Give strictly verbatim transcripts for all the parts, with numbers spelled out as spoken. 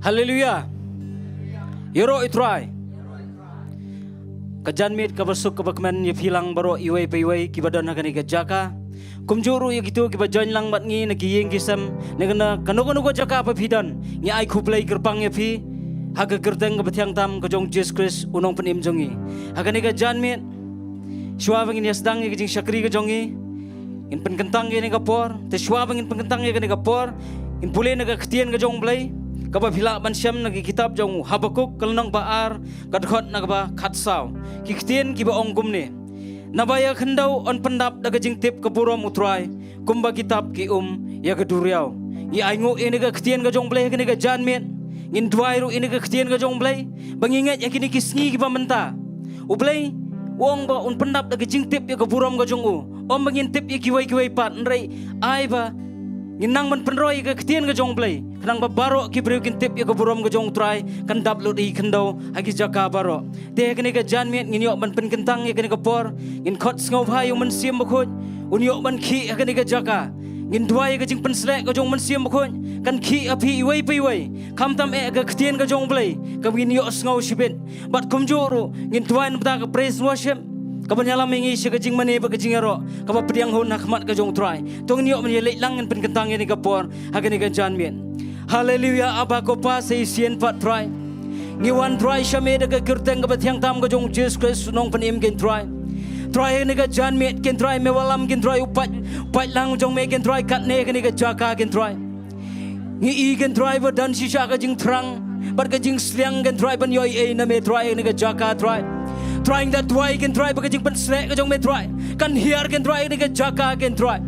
Haleluya. Ïaroh ïa u Trai. Ka janmiet kaba suk kaba kmen ïa phi lang baroh iwei pa iwei kiba don ha kane ka jaka. Kumjuh ruh ïa kito kiba join lang bad ngi na ki ïing ki sem, na kano kano ka jaka ba phi don, ngi ai khublei kyrpang ïa phi ha ka kyrteng kaba thiang tam ka jong Jisu Khrist u nongpynim jong ngi. Ha kane ka janmiet, shuwa ba ngin ïa sdang ïa ka jingshakri ka jong ngi, ngin pynkyntang ïa kane ka por. Te shuwa ba ngin pynkyntang ïa kane ka por, ngin pule na ka ktien ka jong U Blei kaba phi lah ban shem na ka kitab jong u Habakuk, ka lynnong ba ar, ka dkhot na kaba khatsaw. Ki ktien kiba ong kumne: Naba ïa ka khyndew yn pyndap da ka jingtip ka burom U Trai, kumba ki tap ki um ïa ka duriaw. Ngi ainguh ïa kane ka ktien ka jong U Blei ha kane ka janmiet. Ngin duwai ruh ïa kane ka ktien ka jong U Blei ba ngi ngeit ha kine ki sngi kiba mynta, U Blei u ong ba un pyndap da ka jingtip ïa ka burom ka jong u. Ym ba ngin tip ïa kiwei kiwei pat, hynrei ai ba ngin nang ban pynroi ïa ka ktien ka jong U Blei, khnang ba baroh ki briew kin tip ïa ka burom ka jong U Trai, kan dap lut ïa ki khyndew ha ki jaka baroh. Te ha kane ka janmiet ngin ïoh ban pynkyntang ïa kane ka por, ngin khot sngewbha ïa U Mynsiem Bakhuid un ïoh ban khih ha kane ka jaka. Ngin duwai ïa ka jingpynsleh ka jong U Mynsiem Bakhuid kan khih ha phi iwei pa iwei, khamtam eh ka ktien ka jong U Blei kaba ngin ïohsngew shibit. Bad kumjuh ruh ngin duwai na ka bynta ka praise worship kaban ïalam ïa ngi sha ka jingmane bad ka jingïaroh kaba pdiang hun ha khmat ka jong U Trai. To ngin ïoh ban ïaleit lang, ngin pynkyntang ïa kane ka por ha kane ka janmiet. Haleluya, Abba ko Pa, sa shisien pat Trai, ngi wan Trai sha me da ka kyrteng kaba thiang tam ka jong Jisu Khrist u nongpynim, ko Trai. Trai, ha kane ka janmiet ko Trai, me wallam ko Trai u pait, u pait lang jong me ko Trai katne ha kane ka jaka ko Trai. Ngi i ko Trai ba don shisha ka jingthrang bad ka jingsliang ko Trai ban ïohi ei na me Trai ha kane ka jaka Trai. Trai, ngi da duwai ko Trai ba ka jingpynsleh ka jong me Trai kan hiar ko Trai ha kane ka jaka ko Trai.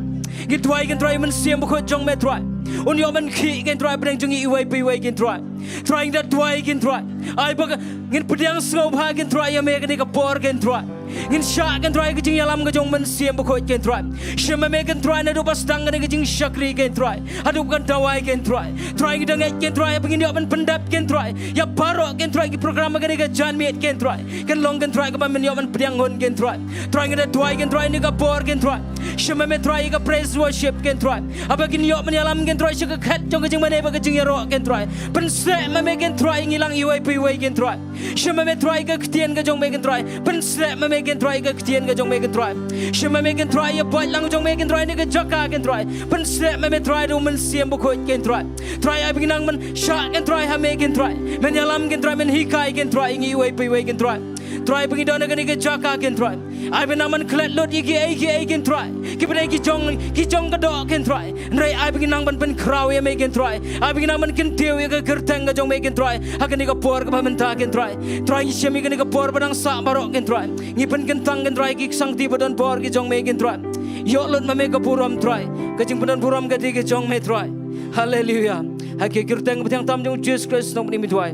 Ngi duwai ko Trai, Mynsiem Bakhuid jong me Trai un ïoh ban khih ko Trai hapdeng jong ngi iwei pa iwei ko Trai. Trai, ngi da duwai ko Trai, ai ba ka, ngin pdiang sngewbha ko Trai ïa me ha kane ka por ko Trai. Ngin shah ko Trai ka jingïalam ka jong U Mynsiem Bakhuid ko Trai. Shim ma me ko Trai naduh ba sdang kane ka jingshakri ko Trai haduh kan dawa ko Trai. Trai, ngi da ngeit ko Trai ba ngin ïoh ban pyndep ko Trai ïa baroh ko Trai ki program ha kane ka janmiet ko Trai, kan long ko Trai kaba men ïoh ban pdiang hun ko Trai. Trai, ngi da duwai ko Trai ha kane ka por ko Trai, shim ma me Trai ïa ka praise worship ko Trai, haba kin ïoh ban ïalam ko Trai sha ka khet jong ka jingmane bad ka jingïaroh ko Trai. Pynshlur ma me ko Trai ïa ngi lang iwei pa iwei ko Trai. Shim ma me Trai ka ktien ka jong me ko Trai. Pynshlur ma me ko Trai ka ktien ka jong me ko Trai. Shim ma me ko Trai ïa ka bor lang jong me ko Trai ha kane ka jaka ko Trai. Pynshlur ma me Trai da U Mynsiem Bakhuid ko Trai. Trai, ai ba ngin nang ban shah ko Trai ha me ko Trai. Men ïalam ko Trai, men hikai ko Trai ïa ngi iwei pa iwei ko Trai. Trai, ba ngi don ha kane ka jaka ko Trai, ai ba ngin nang ban klet lut ïa kiei kiei ko Trai kiba dei ki jong, ki jong ka doh ko Trai. Hynrei ai ba ngin nang ban pynkhraw ïa me ko Trai. Ai ba ngin nang ban kyntiew ïa ka kyrteng ka jong me ko Trai ha kane ka por kaba mynta ko Trai. Trai, ngi shim ïa kane ka por ba dang sah baroh ko Trai. Ngi pynkyntang ko Trai ki ksangti ba don bor ki jong me ko Trai. Ïoh lut ma me ka burom Trai. Ka jingpyndon burom ka dei ka jong me Trai. Haleluya. Ha ka kyrteng ba thiang tam jong Jisu Khrist nongpynim ngi duwai.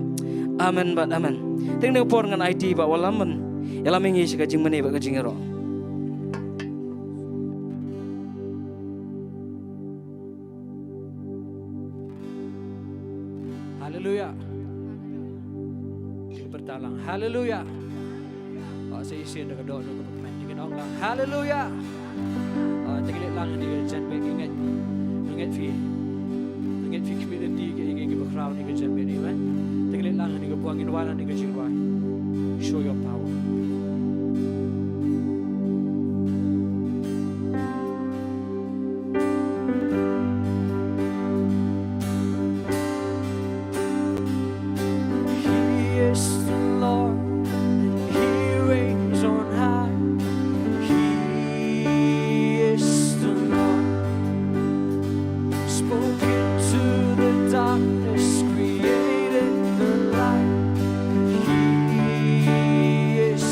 Amen bad amen. Te ha kane ka por ngan aiti Bah Wallam ban ïalam ïa ngi sha ka jingmane bad ka jingïaroh. Haleluya. Te pyrta lang. Haleluya. Oh, sa shisien da ka doh, doh kaba kmen, te kin ong lang, haleluya. Oh, te ngi leit lang ha kane ka janmiet, ngi ngeit, ngi ngeit phi, ngi ngeit phi khmih lynti ïa kiei kiei kiba khraw ha kane ka janmiet, amen. Te ngi leit lang ha kane ka por, ngin wan ha kane ka jingrwai Show Your Power. He is the Lord, and He reigns on high. He is the Lord, spoken to the darkness, created the light. He is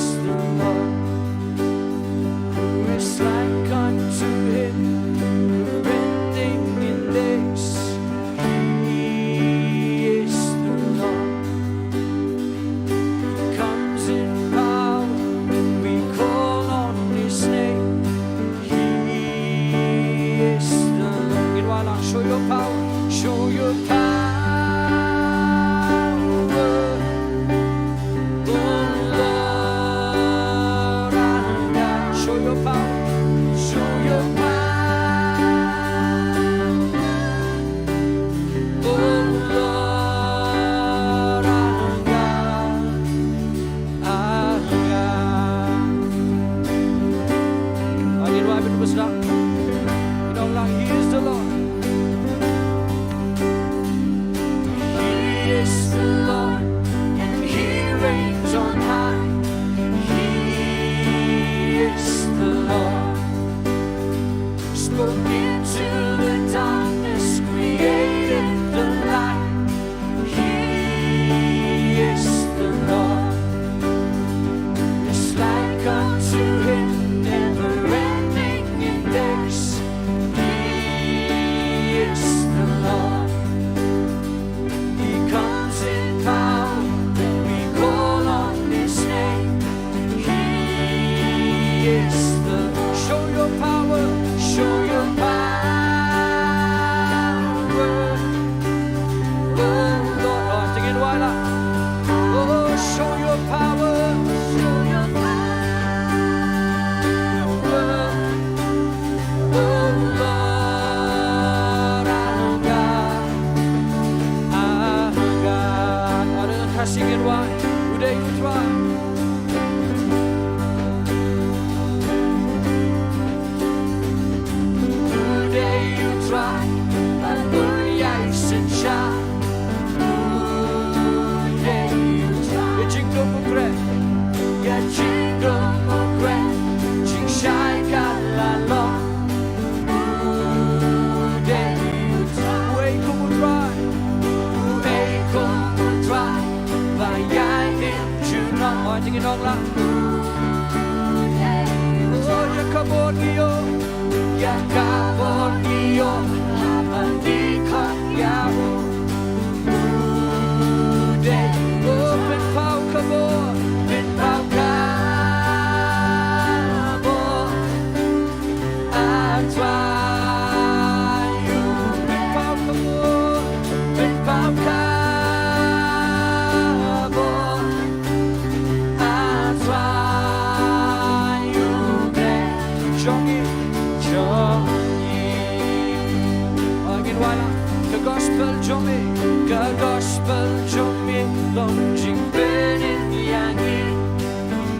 is the Lord, and he reigns on high. He is the Lord. Spoke into the darkness, created the light. He is the Lord. Is like unto him, never ending in days. He is the Lord. He comes in power when we call on his name. He is the Lord. Show your power, show your power. Oh Lord, oh, sing it, Wala. Oh, show your power, show your power. Oh Lord, I hunger, I hunger. Ynda ka sing it, Wala. Ude u Trai. Ude u Trai, ban bun ïa i synshar. Ude u Trai. Ïa jingdum u khreh. Ïa jingdum u khreh. Jingshai ka la long. Ude u Trai. Uei kum u Trai. Uei kum u Trai. Ba ïa i im junom. Oh, jingin ong la. Oh, ïa ka bor ngi ïoh. Ïa ka bor ngi ïoh. Haba ngi khot ïa u. Ude. Oh, pynpaw ka bor. Pynpaw ka bor. A Trai, u pynpaw ka bor, pynpaw ka bor. A Trai, u Blei jong ngi, jong ngi. Ngin wan la, ka gospel jong me, ka gospel jong me long jingpynim ïa ngi.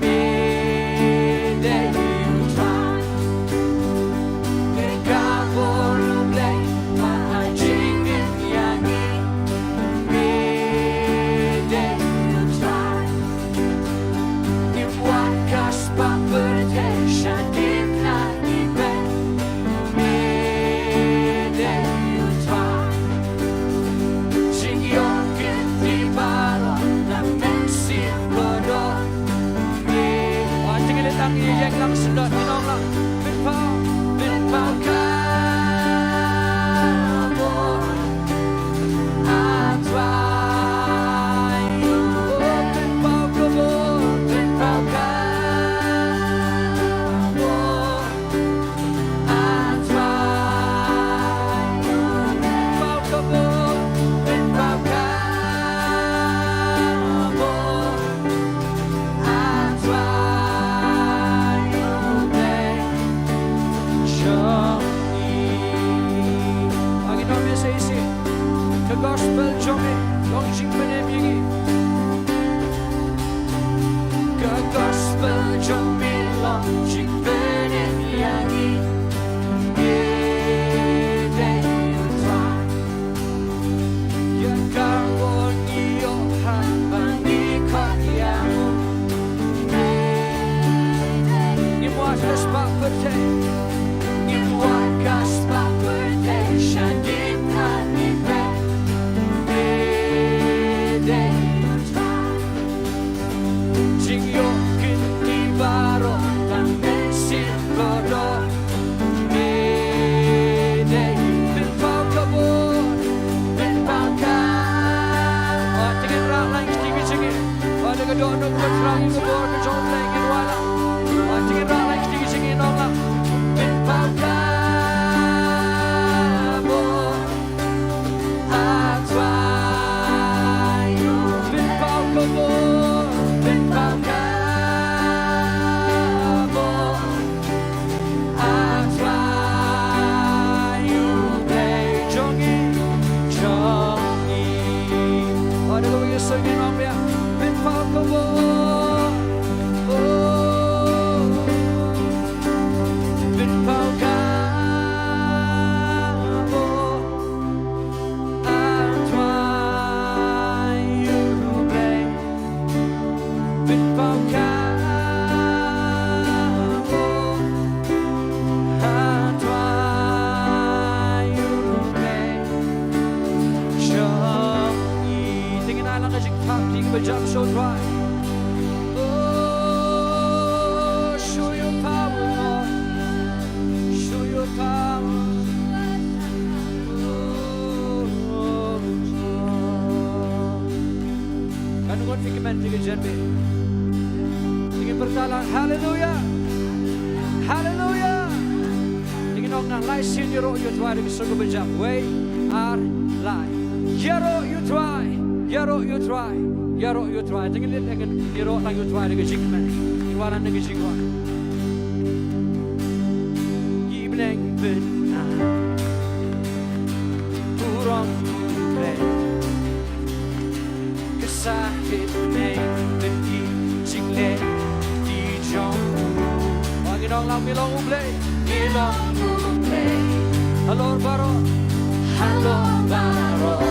Me dei u Trai. Me ka bor u Blei ba ha jingim ïa ngi. Me dei u Trai. Ngim wad ka spah pyrthei sha kine ki beit. Me dei u Trai. Jingïoh kynti baroh na mynsiem kordor. Me. Wan jingïaleh tang ïa ïeng lang sendot, ngin ong lang. Pynpaw, pynpaw ka bor. A Trai. Oh, pynpaw ka bor, pynpaw ka bor. A Trai, pynpaw ka bor, pynpaw ka bor. A Trai, u Blei jong ngi. Ngin ong ïa isih isih. Ka gospel jong me long jingpynim ïa ngi. Ka gospel jong me long jingpynim ïa ngi. Me dei u Trai. Ïa ka bor ngi ïoh haba ngi khot ïa u. Me. Ngim wad ka spah pyrthei. Ngim wad ka spah pyrthei sha kine ki beit. Me dei u Trai. Jingïoh kynti baroh tang mynsiem kordor. Me dei pynpaw ka bor, pynpaw ka. Wan jingin rah lang kti ki jingin. Wan da ka dohnud ka thrang ka bor ka jong u Blei ngin wan la. Wan jingin rah lang kti ki jingin ong la. Pynpaw ka bor. A Trai, pynpaw ka bor, pynpaw ka bor. A Trai, u Blei jong ngi, jong ngi. Wan da ka bor, Jisu, ngin ong biang. Pynpaw ka bor. Oh. Pynpaw ka bor. A Trai, Lang ka jingthap, jingpynjah sha U Trai. Oh, show your power, Lord. Show your power. Oh, oh, oh. Kan ngon phi kmen jingïajan bad. Te ngin pyrta lang, haleluya. Haleluya. Te ngin ong nang lai sien, ïaroh ïa U Trai da ka sur kaba jam. Wei, ar, lai. Ïaroh ïa U Trai. Ïaroh ïa U Trai. Ïaroh ïa U Trai. Te ngin leit, ngin ïaroh lang ïa U Trai da ka jingkmen. Ngin wan lang da ka jingwan. Ki bneng bynta. Burom U Blei. Ka sahit bneng bad ki jingleh ki jong u. Ba ngin ong lang, me long U Blei. Me long U Blei. Halor baroh. Halor baroh.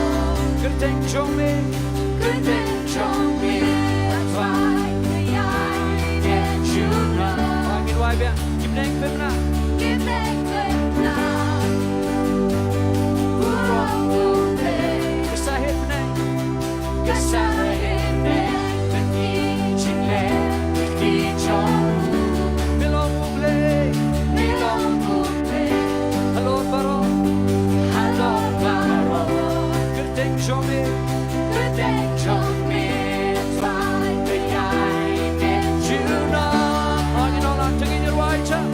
Kyrteng jong me. Kyrteng jong me. Ba ngin wai biang. Ki bneng bynta. Ki bneng bynta. Burom U Blei. Ka sahit bneng. Ka sahit bneng bad ki jingleh ki jong u. Me long U Blei. Me long U Blei. Halor baroh. Halor baroh. Kyrteng jong me. Kyrteng jong me. Trai ka ïai ngeit junom. Ngin ong lang, to ngin ïa rwai jam.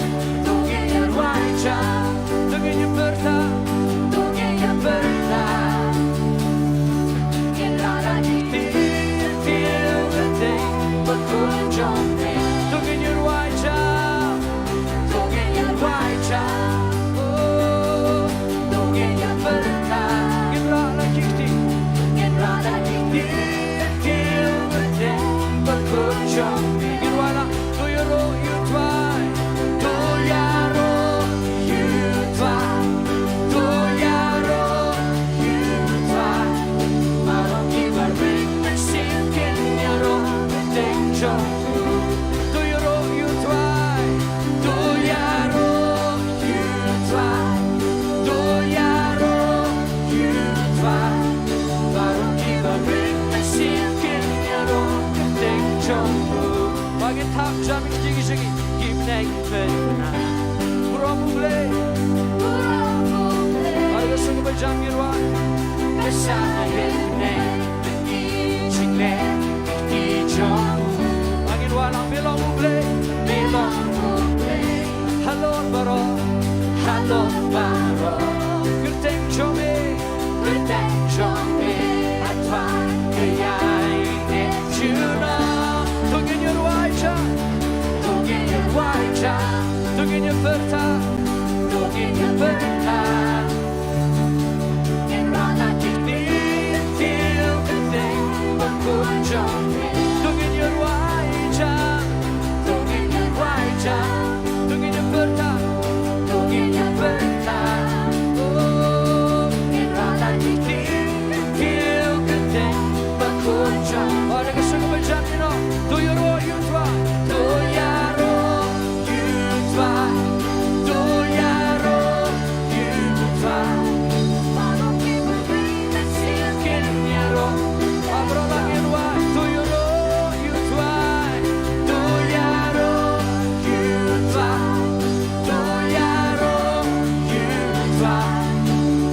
To ngin ïa rwai jam. To ngin ïa pyrta. To ngin ïa pyrta. Ngin rah da ki ktien, ktien kyrteng bakhuid jong me. To ngin ïa rwai jam. To ngin ïa rwai jam. Oh, to ngin ïa pyrta. Ngin rah da ki ktien. Ngin rah da ki ktien, ktien kyrteng bakhuid jong me. Ngin rwai lang. To ïaroh ïa U Trai. To ïaroh ïa U Trai. To ïaroh ïa U Trai. Baroh kiba ring mynsiem kin ïaroh kyrteng jong u. To ïaroh ïa U Trai. To ïaroh ïa U Trai. To ïaroh ïa U Trai. Baroh kiba ring mynsiem kin ïaroh kyrteng jong u. Ba ngin thap jam ïa ki jingïaseng, ki bneng bynta. Burom U Blei. Burom U Blei. Bad ka sur kaba jam ngin rwai. Ka sahit bneng bad ki jingleh ki jong u. Ba ngin rwai lang, me long U Blei. Me long U Blei. Halor baroh. Halor baroh. Kyrteng jong me. Kyrteng jong me. A Trai ka ïai ngeit junom. To ngin ïa rwai jam. To ngin ïa rwai jam. To ngin ïa pyrta. To ngin ïa pyrta. Ngin rah da ki ktien, ktien kyrteng bakhuid jong me. To ngin ïa rwai jam. To ngin ïa rwai jam. To ngin ïa pyrta. To ngin ïa pyrta. Oh, ngin rah da ki ktien, ktien kyrteng bakhuid jong me. Oh, da ka sur kaba jam ngin ong. To ïaroh ïa U Trai. To ïaroh ïa U Trai. To ïaroh ïa U Trai. Baroh kiba ring mynsiem kin ïaroh. Baroh ba ngin rwai. To ïaroh ïa U Trai. To ïaroh ïa U Trai. To ïaroh ïa U Trai.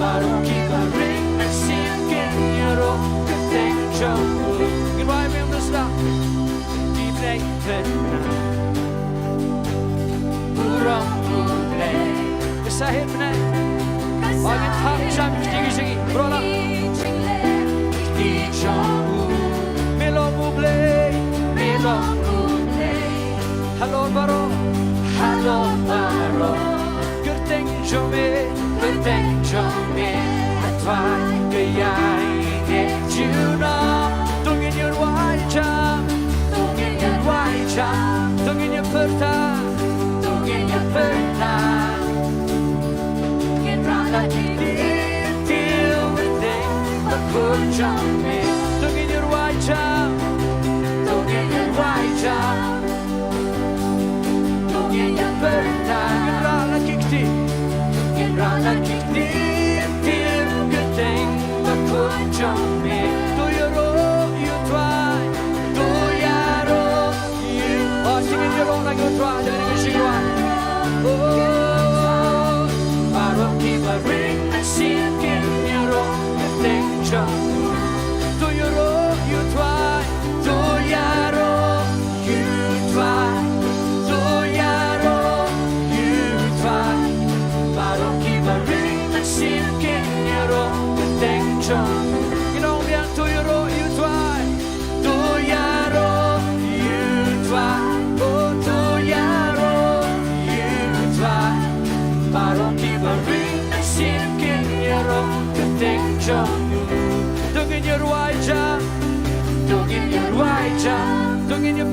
Baroh kiba ring mynsiem kin ïaroh kyrteng jong u. Ngin rwai biang, to sdang. Ki bneng bynta. Burom U Blei. Ka sahit bneng. Ba ngin thap jam ïa ki jingïaseng. Baroh lang. Ki jong u. Me long U Blei. Me long U Blei. Halor baroh. Halor baroh. Kyrteng jong me. Kyrteng jong me. A Trai ka ïai ngeit junom. To ngin ïa rwai jam. To ngin ïa rwai jam. To ngin ïa pyrta. To ngin ïa pyrta. Ngin rah da ki ktien, ktien kyrteng bakhuid jong me. To ngin ïa rwai jam. To ngin ïa rwai jam. To ngin ïa pyrta. Ngin rah da ki ktien.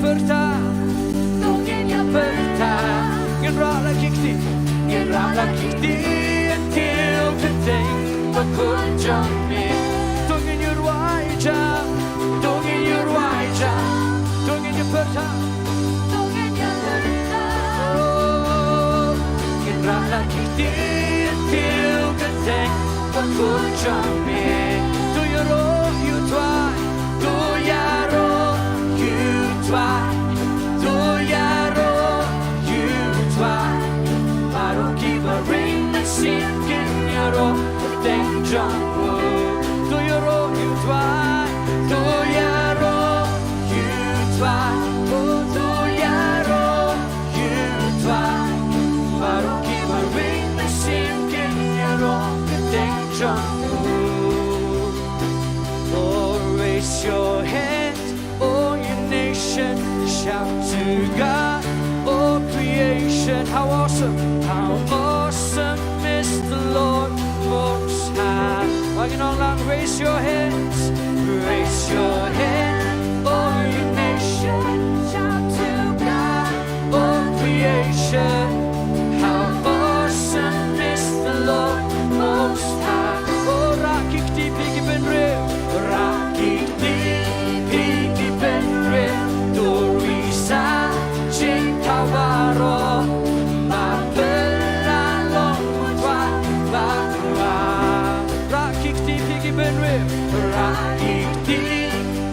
Pyrta, to ngin ïa pyrta. Ngin rah la ki kti, ngin rah la ki kti, ïa ki kyrteng ba kut jong me. To ngin ïa rwai jam, to ngin ïa rwai jam, to ngin ïa pyrta. To ngin ïa pyrta. Oh, ngin rah la ki kti, ïa ki kyrteng ba kut jong me. To ïaroh ïa u Trai, to ïaroh ïa u Trai, to ïaroh ïa u Trai. Baroh kiba ring mynsiem kin ïaroh ïa u kyrteng jong u. To ïaroh ïa u Trai, to ïaroh ïa u Trai, oh, to ïaroh ïa u Trai. Baroh kiba ring mynsiem kin ïaroh ïa u kyrteng jong u. Oh, raise your hands, all you nations, shout to God, all creation. How awesome, how awesome is the Lord Most High. Why you not loud? Raise your hands, raise your hands, all you nations, shout to God, all creation. How awesome is the Lord Most High. Oh, rah ki kti phi ki bynriew, rah ki kti phi ki bynriew, to risa jingthaw baroh, ba pynlong u Trai bakla. Rah ki kti phi ki bynriew, rah ki kti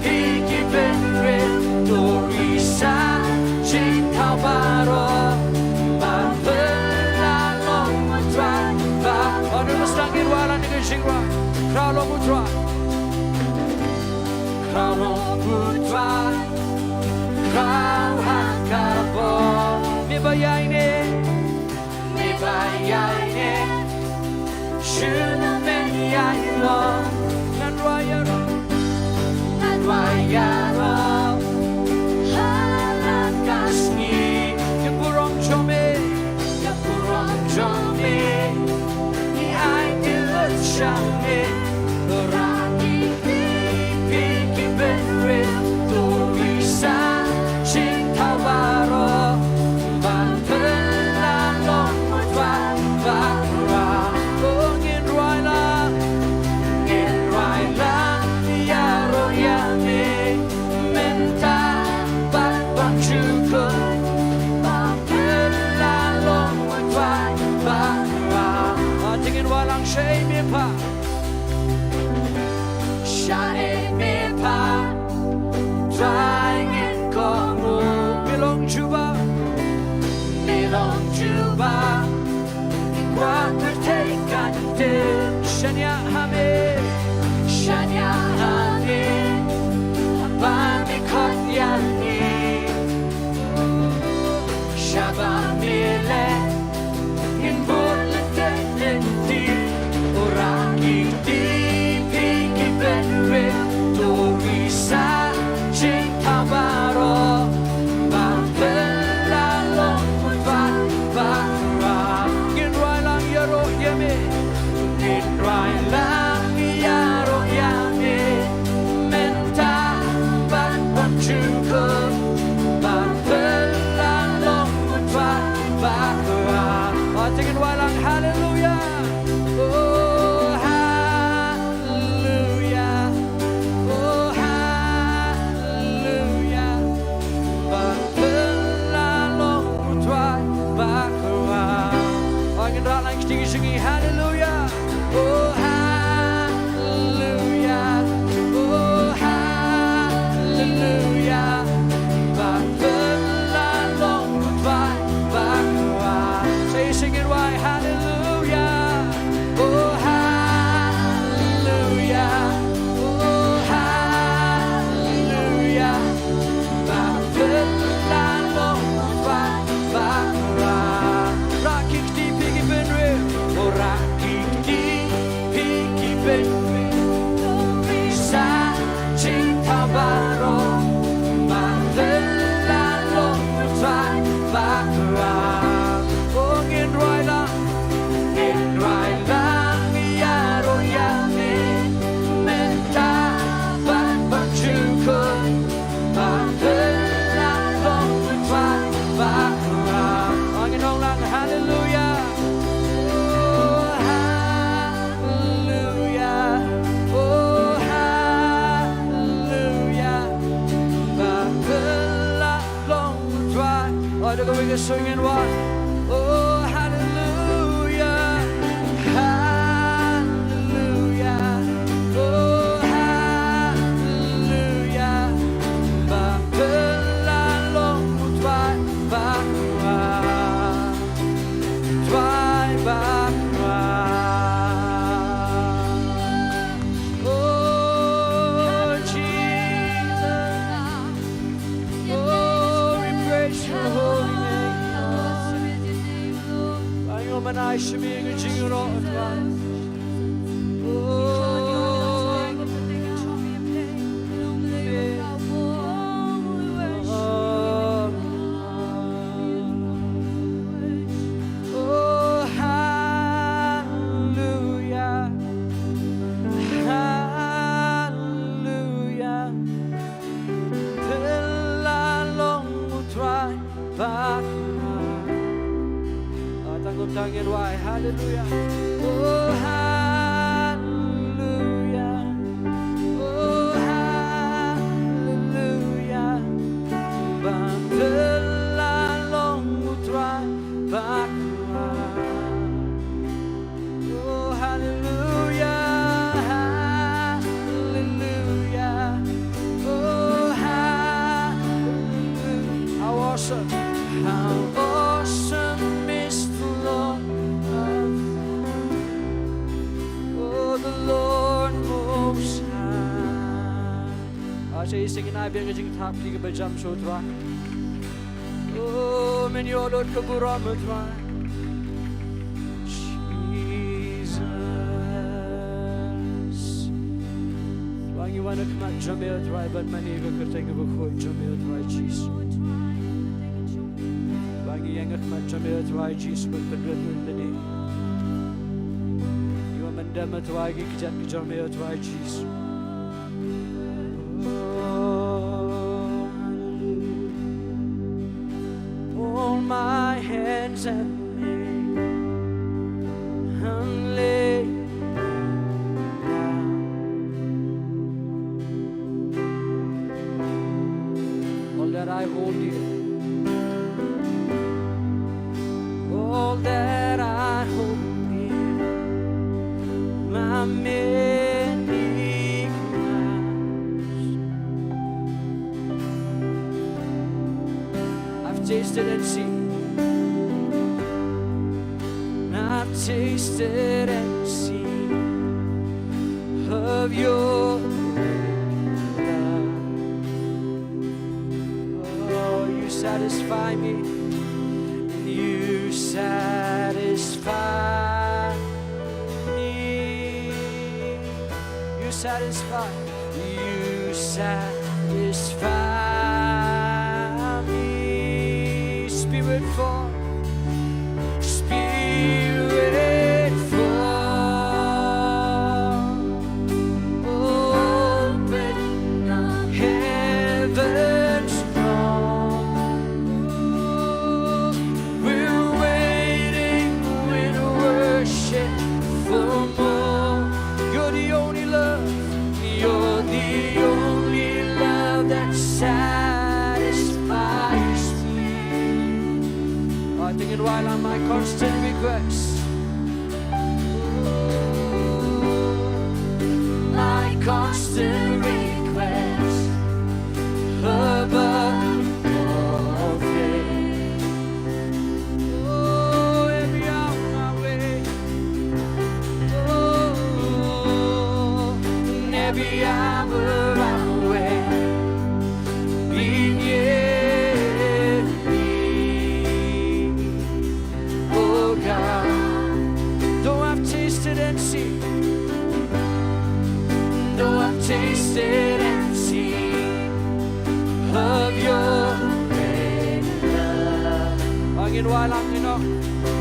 phi ki bynriew, to risa jingthaw baroh, ba pynlong u Trai bakla. Ngin ym sdang, ngin rwai la na ka jingrwai. Khraw long u Trai, khraw long u Trai, khraw ha ka bor. Me ba ïaineh, me ba ïaineh, shuh na me ïaineh long. Ngan rwai ïaroh, ngan rwai ïaroh ha la ka sngi. Ïa ka burom jong me, ïa ka burom jong me, ngi ai kyllut sha me. Rah ki kti phi ki bynriew, to risa jingthaw baroh, ba pynlong u Trai bakla. Oh, ngin rwai la, ngin rwai la, ïaroh ïa me. We're gonna sing in one. Oh, hallelujah, hallelujah, oh, hallelujah. Ba la long u trai ba kra, trai ba kra. Oh, Jesus. Oh, we praise your holy name, Lord. Ba ïoh ban ai sha me ka jingïaroh, Lord. Oh, oh, hallelujah, hallelujah. Te la long u trai ba kra. Ah, tang kum tang ngin wai. Hallelujah. Oh, hallelujah. Oh, hallelujah. Ba te la long u trai ba kra. Oh, hallelujah, hallelujah. Oh, hallelujah. How awesome, how awesome is the Lord. Oh, the Lord Most High. Ah, sa shisien ngin ai biang ka jingthap ïa ki ba jam sha u Trai. Oh, men ïoh lut ka burom, Trai. Jesus. Trai, ngi wan ha khmat jong me, Trai, ban mane ïa ka kyrteng kaba khuid jong me, Trai Jisu. Trai, ngi ïeng ha khmat jong me, Trai Jisu, ban pynlut ïa lade. Ngi wan ban dem, Trai, ki kjat ki jong me, Trai Jisu. Hold my hands and make and lay down. All that I hold dear, all that I hold dear, my many crowns. I've tasted and seen. I've tasted and seen of your great love. Oh, you satisfy me. You satisfy me. You satisfy. You satisfy me. Spirit fall. Spirit fall. Open the heavens, Lord. We're waiting with worship for more. You're the only love. You're the only love that satisfies me. I think it while on my constant request. My constant request above all things. Oh, every hour I wait. Oh, and every hour I wait. Be near me. Oh God, though I've tasted and seen, though I've tasted and seen of your great love. Angin walang ino,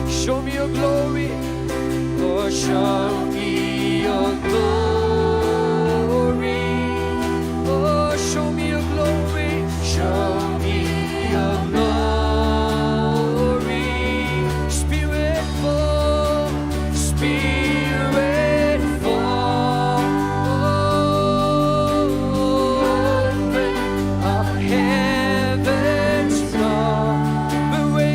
show me your glory. Oh, show me your glory. Oh, show me your glory. Show me your glory. Spirit fall, Spirit fall. Open up heaven's door. We're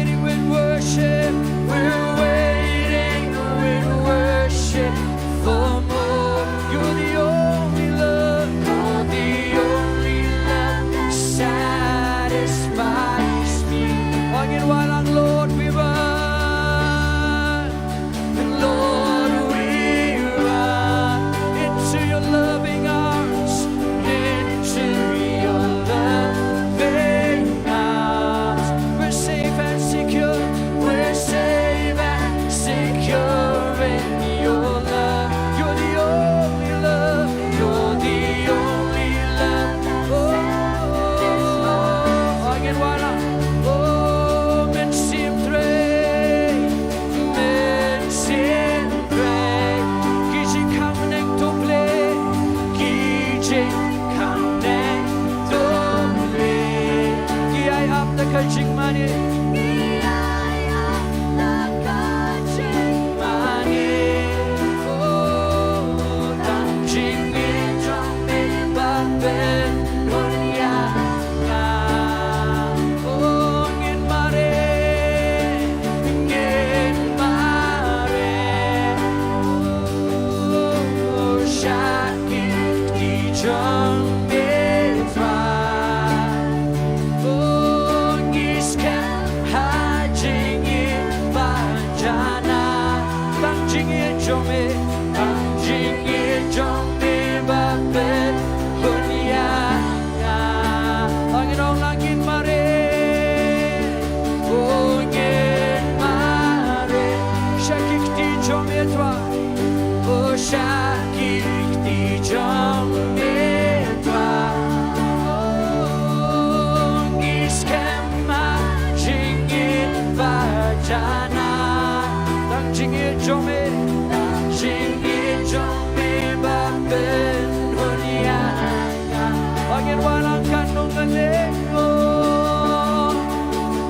Katno nga leh noh,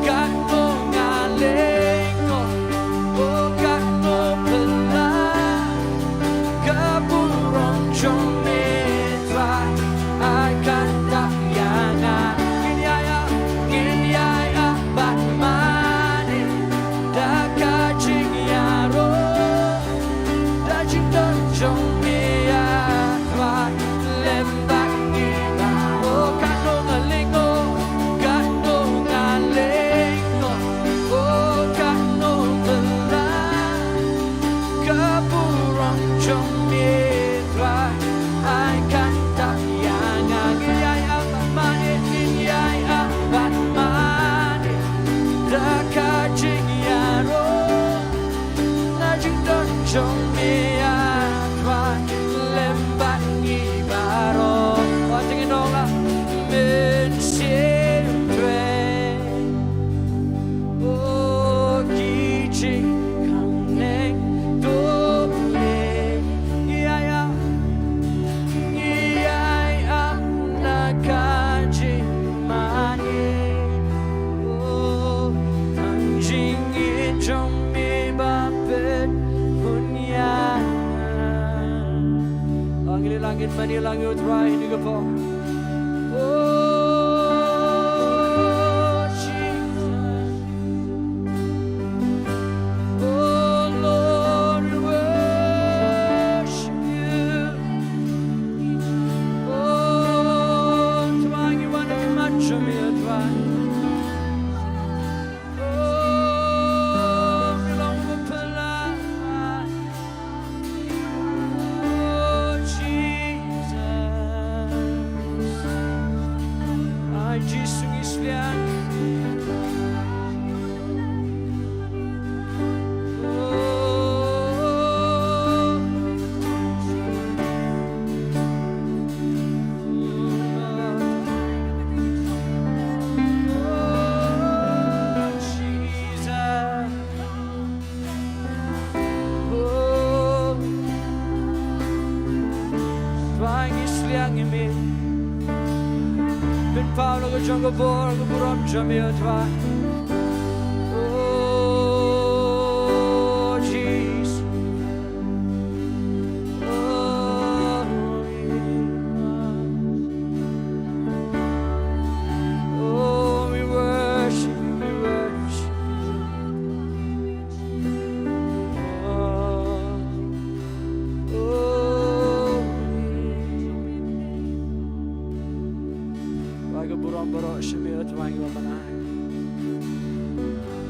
katno nga leh noh, oh katno phylla, ka burom jong me Trai, ai kynthah ïa nga. Ngin ïai ap, ngin ïai ap bad mane da ka jingïaroh. Da jingdon jong me ïa Trai lem bad ngi baroh. Katno nga leh noh, katno nga leh noh, oh katno phylla, ka burom jong me Trai, ai kynthah ïa nga. Ngin ïai ap bad mane, ngin ïai ap bad mane da ka jingïaroh. Na jingdon jong me ïa Trai lem bad ngi baroh. Wat ngin ong la, Mynsiem Trai, oh ki jingkhaneng to me. Ïa ïa ïa ap na ka jingmane. Oh, tang jingïeit jong me ba pynbun ïa nga. Angin langit mane lang ïa u Trai ni ka pop. Oh, Jesus. Oh Lord, we worship you. Oh, Trai, you wanna come out to me, Trai. Oh, we long for love. Oh, Jesus. Ai Jisu ngi sliang. Oh. Oh, Jesus. Oh, Trai ngi sliang ïa me. Pynpaw la ka jong ka bor ka burom jong me, oh Trai. Oh, Jesus. Oh, we worship you, we worship you. Oh, oh, Trai ka burom baroh sha me, Trai ngi wan ban ai.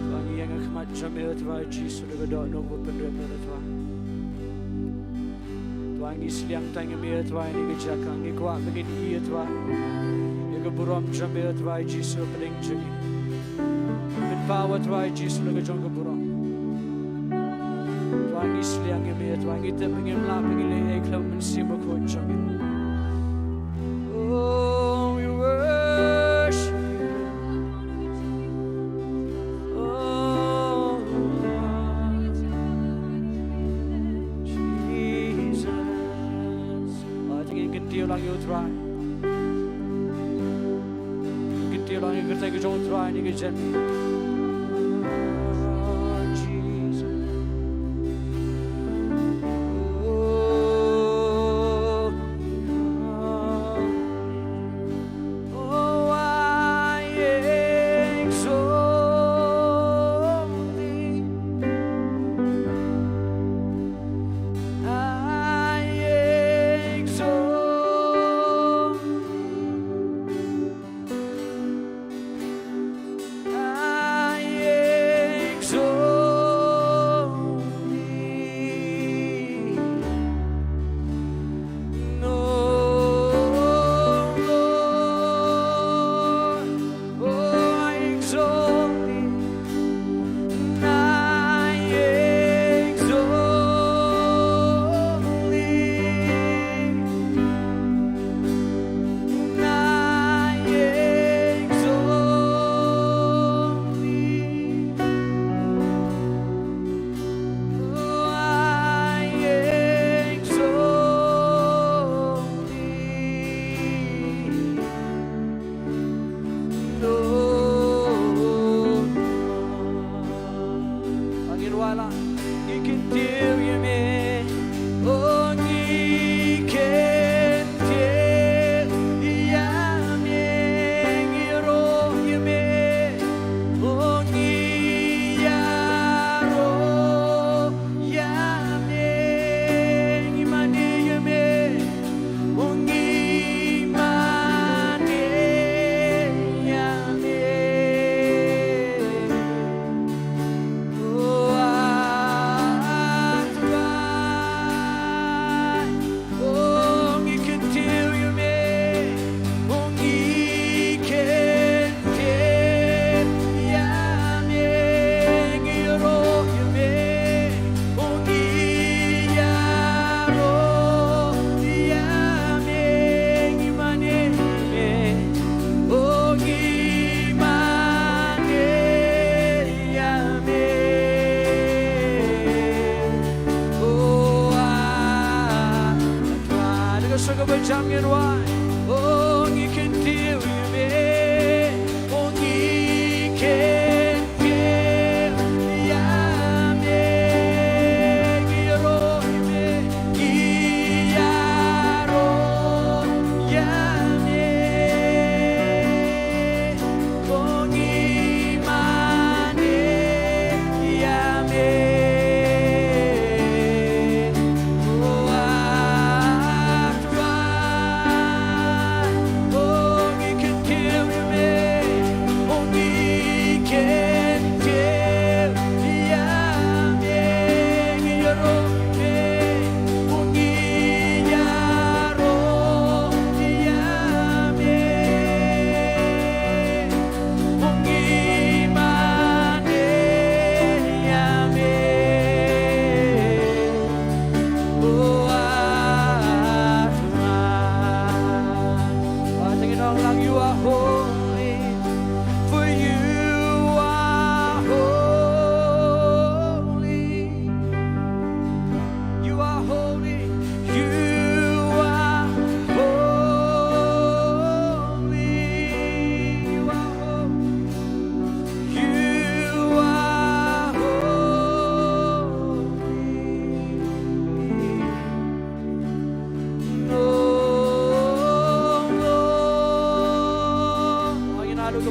Trai ngi ïeng ha khmat jong me, Trai Jisu, da ka dohnud ba pynrem, Trai. Trai ngi sliang tang ïa me, Trai, ha kane ka jaka, ngi kwah ba ngin ïohi, Trai, ïa ka burom jong me, Trai Jisu, hapdeng jong ngi. Pynpaw, Trai Jisu, la ka jong ka burom. Trai ngi sliang ïa me, Trai, ngi tip ba ngim lah ba ngin leh ei khlem u Mynsiem Bakhuid jong me. Oh, we worship you. Oh, Jesus. Ai, to ngin kyntiew lang ïa u Trai. Kyntiew lang ïa ka kyrteng ka jong u Trai ha kane ka janmiet. Oh, Jesus. Oh, oh, I exalt thee. I exalt thee.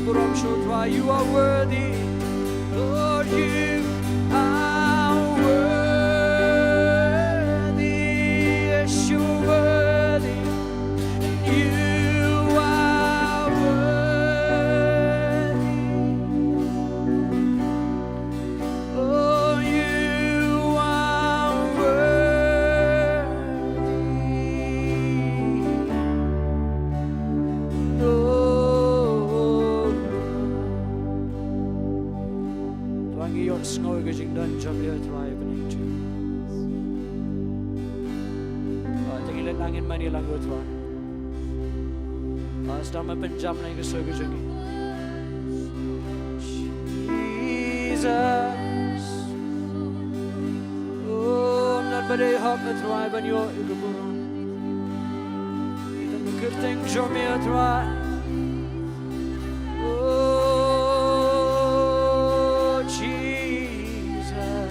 burom shuh Trai, you are worthy. Lord, you are worthy. Yes, you're worthy. You are worthy. Oh, you are worthy, Lord. Trai, ngi ïohsngew ïa ka jingdon jong me, Trai, ha ka bynta jong ngi. Trai, te ngi leit lang, ngin mane lang, Trai. Trai, sdang ban pynjam lang ïa ka sur ka jong ngi. Jesus. Oh, ym don ba dei hok, Trai, ban ïoh ïa ka burom. Ïa ka kyrteng jong me, Trai. Oh, Jesus.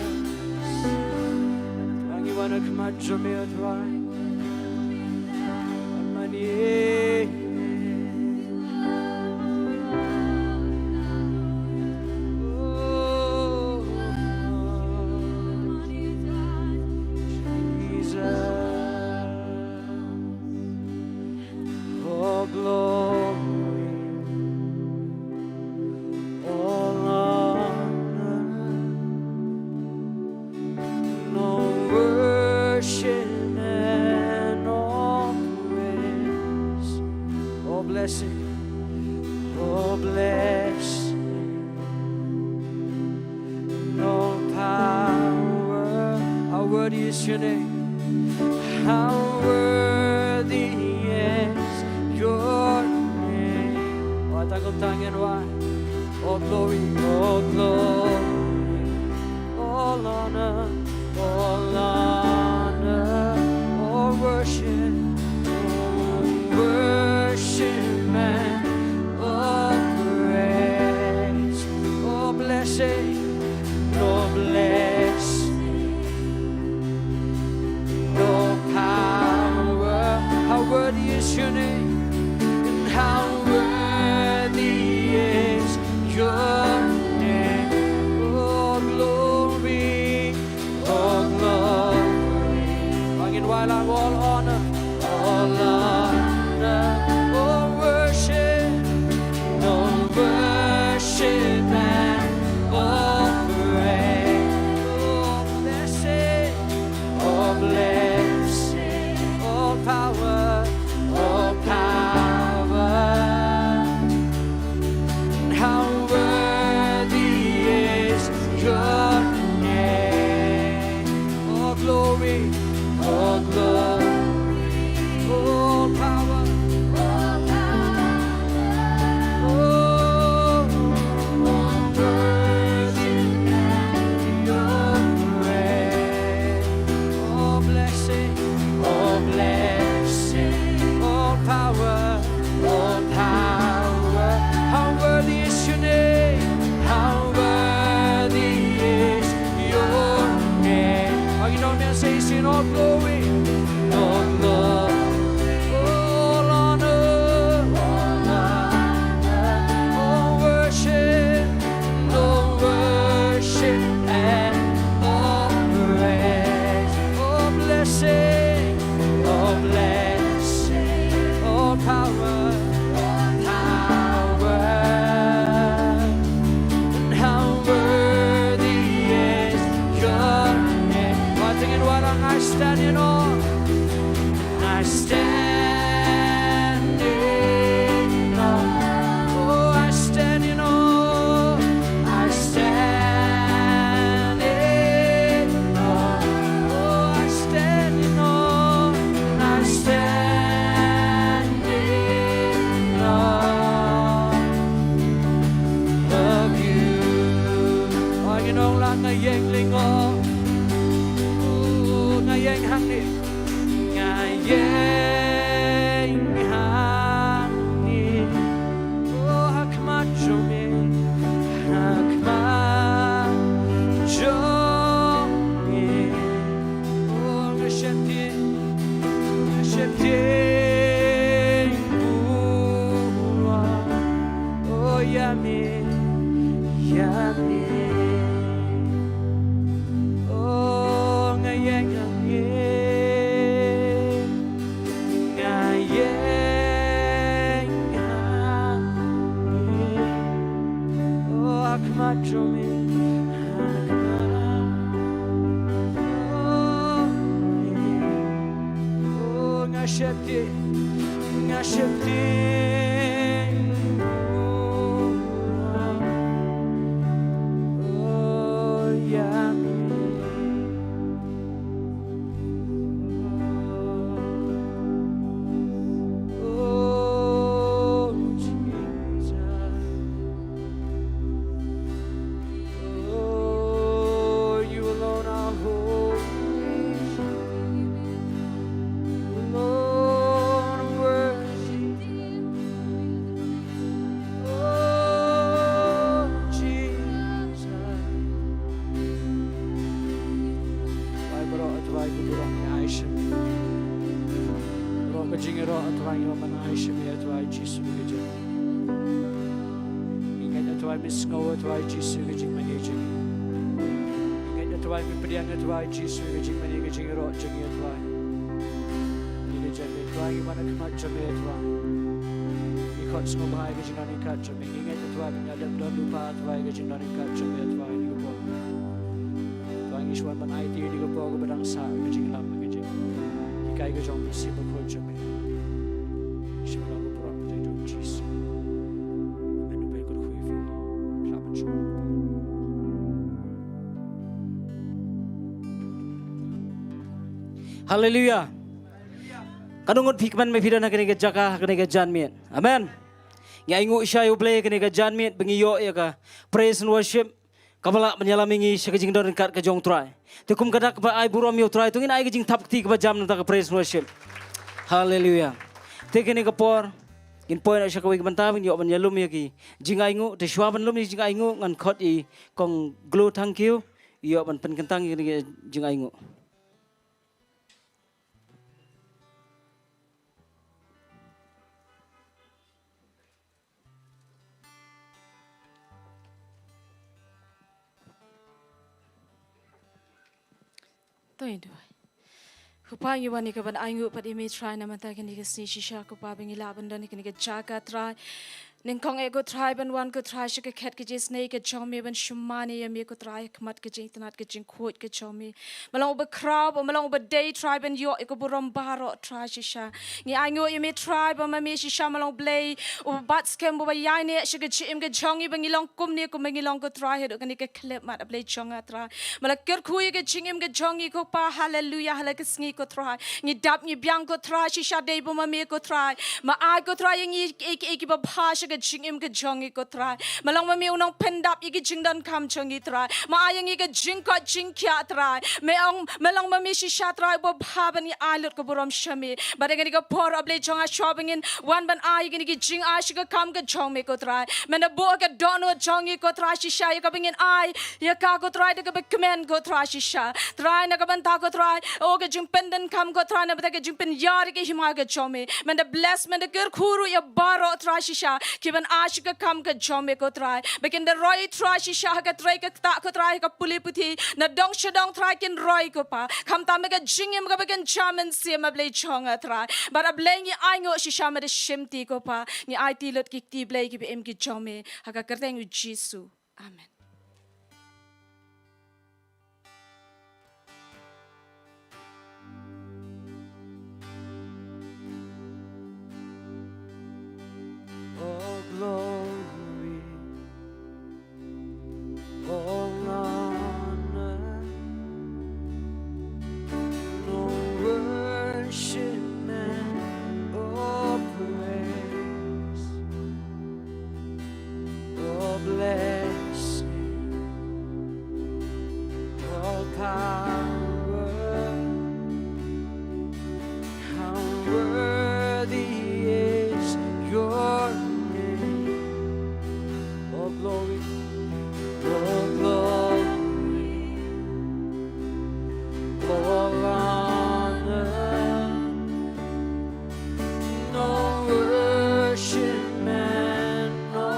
Trai, ngi wan ha khmat jong me, Trai. Mane. Oh, Jesus. Oh, glory. All honor. All worship and all praise. All blessing. All blessing. All power. How worthy is your name. How worthy is your name. Oh, tang tang and why. All glory, all glory, all honor, all honor, all worship, all worship and all praise, all blessing, all blessing. No power, how worthy is your name, and how worthy is your name. Oh, glory, oh, glory. Yummy, yummy. Oh, nga ïeng ha me. Nga ïeng ha me. Oh, ha khmat jong me. Ha khmat. Oh, me. Oh, nga sheptieng, nga sheptieng. Oh, ïa me. Oh, Jesus. Oh, you alone are holy. You alone are worthy. Oh, Jesus. Trai baroh, Trai, ka burom ngi ai sha me. Baroh ka jingïaroh, Trai, ngi wan ban ai sha me, Trai Jisu ka jingmane. Ngi ngeit, Trai, me sngew, Trai Jisu ka jingmane jong ngi. Ngi ngeit, Trai, me pdiang, Trai Jisu ka jingmane, ka jingïaroh jong ngi, Trai. Ngi ka jingmane, Trai, ngi wan ha khmat jong me, Trai. Ngi khot sngewbha ïa ka jingdon ryngkat jong me. Ngi ngeit, Trai, ba ngi la dep don lypa, Trai, ka jingdon ryngkat jong me, Trai, ha kane ka por. Trai, ngi shu wan ban aiti ha kane ka por kaba dang sah ka jingïalam, ka jinghikai ka jong me, Spirit bakhuid jong me. Sha me la ka burom, ha ka kyrteng jong u Jisu. Amen. U Blei un kyrkhu ïa phi. Sha ban shu. Haleluia. Katno ngut phi kmen ba phi don ha kane ka jaka, ha kane ka janmiet? Amen. Ngi ainguh shisha ïa U Blei kane ka janmiet ba ngi ïoh ïa ka praise and worship kaba lah ban ïalam ïa ngi sha ka jingdon ryngkat ka jong U Trai. Te kum ka dak ba ai burom ïa U Trai, to ngin ai ka jingthap kti kaba jam na ka bynta ka praise and worship. Haleluia. Te kane ka por ngin poi noh sha kawei ka bynta, ngin ïoh ban ïalum ïa ki jingainguh. Te shuwa ban lum ïa ki jingainguh, ngan khot ïa i Kong Glo Thangkhiew, ïoh ban pynkyntang ïa kane ka jingainguh. To ngin duwai. Ko Pa, ngi wan ïa ka ban ainguh pat ïa me Trai na ka bynta kane ka sngi shisha, ko Pa, ba ngi lah ban don ha kane ka jaka Trai. Nyngkong eh ko Trai ban wan ko Trai sha ka khet ka jingisynei ka jong me ban sumar ïa me ko Trai, ha khmat ka jingitynnad ka jingkhuid ka jong me. Me long uba khraw, me long uba dei Trai ban ïoh ïa ka burom baroh Trai shisha. Ngi ainguh ïa me Trai ba ma me shisha me long Blei uba bat skhem, uba ïaineh sha ka jingim ka jong ngi ba ngi long kumne kumba ngi long ko Trai haduh kane ka khyllipmat, A Blei jong nga Trai. Me la kyrkhu ïa ka jingim ka jong ngi ko Pa, haleluia, ha la ka sngi ko Trai. Ngi dap ngi biang ko Trai shisha dei ba ma me ko Trai. Me ai ko Trai ïa ngi kiei kiei kiba bha sha ka jingim ka jong ngi ko Trai. Me long ma me u nongpyndap ïa ki jingdonkam jong ngi Trai. Me ai ïa ngi ka jingkoit jingkhiah Trai. Me ong, me long ma me shisha Trai uba bha ban ngi ai lut ka burom sha me. Bad ha kane ka por A Blei jong nga shuwa ba ngin wan ban ai ïa kine ki jingai sha ka kam ka jong me ko Trai. Men da buh ha ka dohnud jong ngi ko Trai shisha ïa kaba ngin ai ïa ka ko Trai da kaba kmen ko Trai shisha. Trai na ka bynta ko Trai, o ka jingpyndonkam ko Trai na ka bynta ka jingpynïar ïa ka hima ka jong me. Men da bless, men da kyrkhu ruh ïa baroh Trai shisha kiban ai sha ka kam ka jong me ko Trai. Ba kin da roi Trai shisha ha ka trei ka ktah ko Trai, ha ka pule puthi, na dong sha dong Trai kin roi ko Pa. Khamtam ha ka jingim kaba kin jam mynsiem A Blei jong nga Trai. Bad A Blei ngi ainguh shisha me da shimti ko Pa. Ngi aiti lut ki kti Blei kiba im ki jong me ha ka kyrteng u Jisu. Amen. All glory, all honor, no worship and all praise. All blessing, all power, how worthy is your name. All glory, all glory, all honor, no worship and no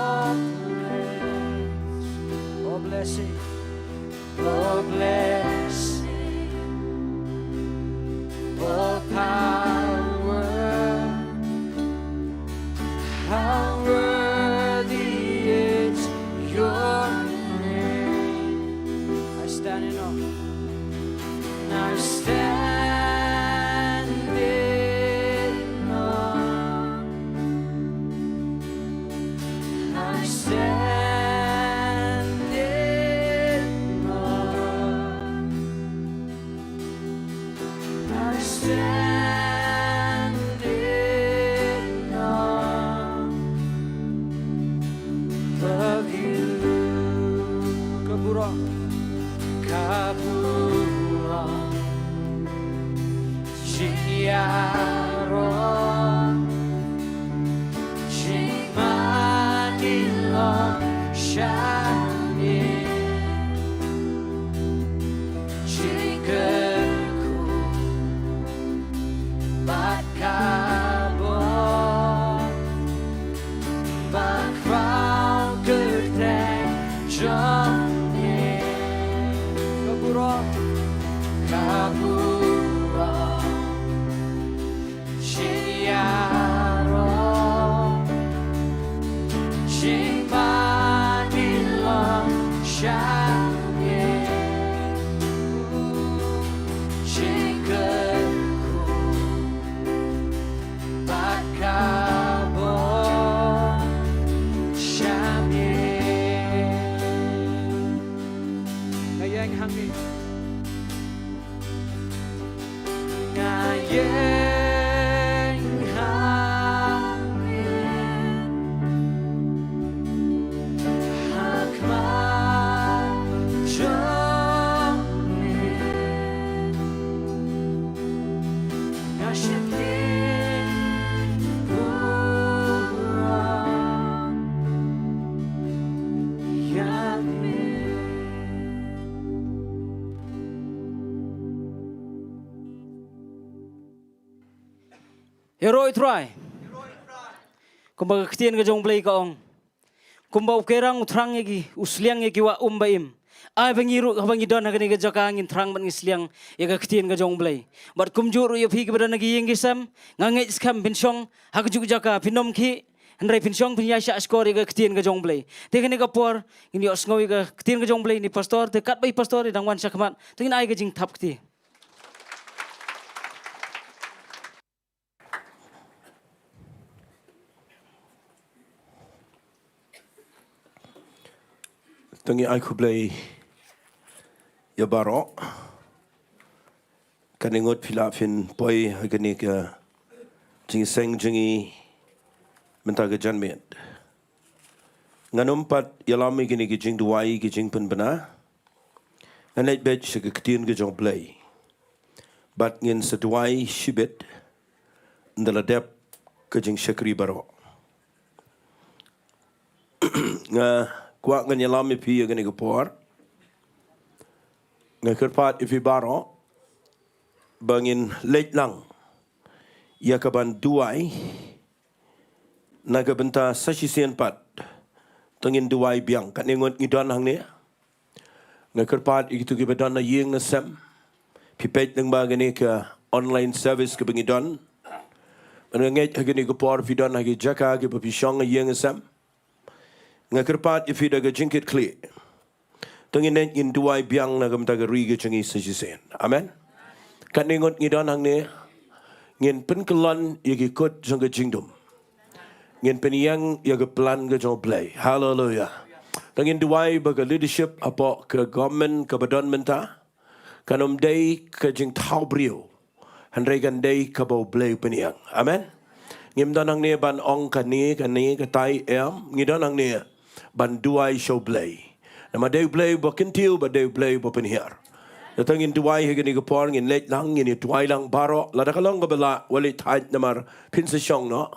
Stand in awe. I stand in awe of you. Ka burom. Ka burom. Jingïaroh, jingmane long sha me, jingkyrkhu bad ka bor, ba khraw kyrteng jong me. Ka burom, ka burom, jingïaroh, jingmane long sha me, jingkyrkhu bad ka bor sha me. Nga ïeng hangne. Nga ïeng hangne. Ha khmat jong me. Nga sheptieng burom ïa me. Ïaroh ïa u Trai. Kumba ka ktien ka jong u Blei ka ong, kumba u kerang u thrang ïa ki, u sliang ïa ki wah um ba im, ai ba ngi ruh haba ngi don ha kane ka jaka ngin thrang bad ngi sliang ïa ka ktien ka jong u Blei. Bad kumjuh ruh ïa phi kiba don ha ki ïing ki sem, nga ngeit skhem phin shong ha kajuh ka jaka, phin ym khih, hynrei phin shong phin ïaishah shkor ïa ka ktien ka jong u Blei. Te kane ka por ngin ïohsngew ïa ka ktien ka jong u Blei na i pastor, te katba i pastor i dang wan shakhmat, te ngin ai ka jingthap kti. To ngin ai khublei ïa baroh. Kane ngut phi lah phin poi ha kane ka jingïaseng jong ngi mynta ka janmiet. Ngan ym pat ïalam ïa kane ka jingduwai, ka jingpynbna. Ngan leit beit sha ka ktien ka jong u Blei. Bad ngin sa duwai shibit ynda la dep ka jingshakri baroh. Nga kwah ngan ïalam ïa phi ïa kane ka por. Nga kyrpad ïa phi baroh ba ngin leit lang ïa kaban duwai na ka bynta sa shisien pat. To ngin duwai biang. Katne ngut ngi don hangne. Nga kyrpad ïa kito kiba don na ïing na sem. Phi peit lyngba kane ka online service kaba ngi don. Bad nga ngeit ha kane ka por phi don ha ki jaka kiba phi shong ha ïing ha sem. Nga kyrpad ïa phi da ka jingkitkhlieh. To ngin leit ngin duwai biang na ka bynta ka ri ka jong ngi sa shisien. Amen. Katne ngut ngi don hangne. Ngin pynkyllon ïa ki kut jong ka jingdum. Ngin pynïeng ïa ka plan ka jong u Blei. Haleluia. To ngin duwai ba ka leadership hapoh ka government kaba don mynta kan ym dei ka jingthaw briew, hynrei kan dei kaba u Blei u pynïeng. Amen. Ngim don hangne ban ong kane kane katai, em, ngi don hangne ban duwai sha u Blei. Namar dei u Blei uba kyntiew bad dei u Blei uba pynhiar. Te to ngin duwai ha kane ka por, ngin leit lang, ngin ïa duwai lang baroh, lada ka long kaba lah wat leit thait namar phin sa shong noh.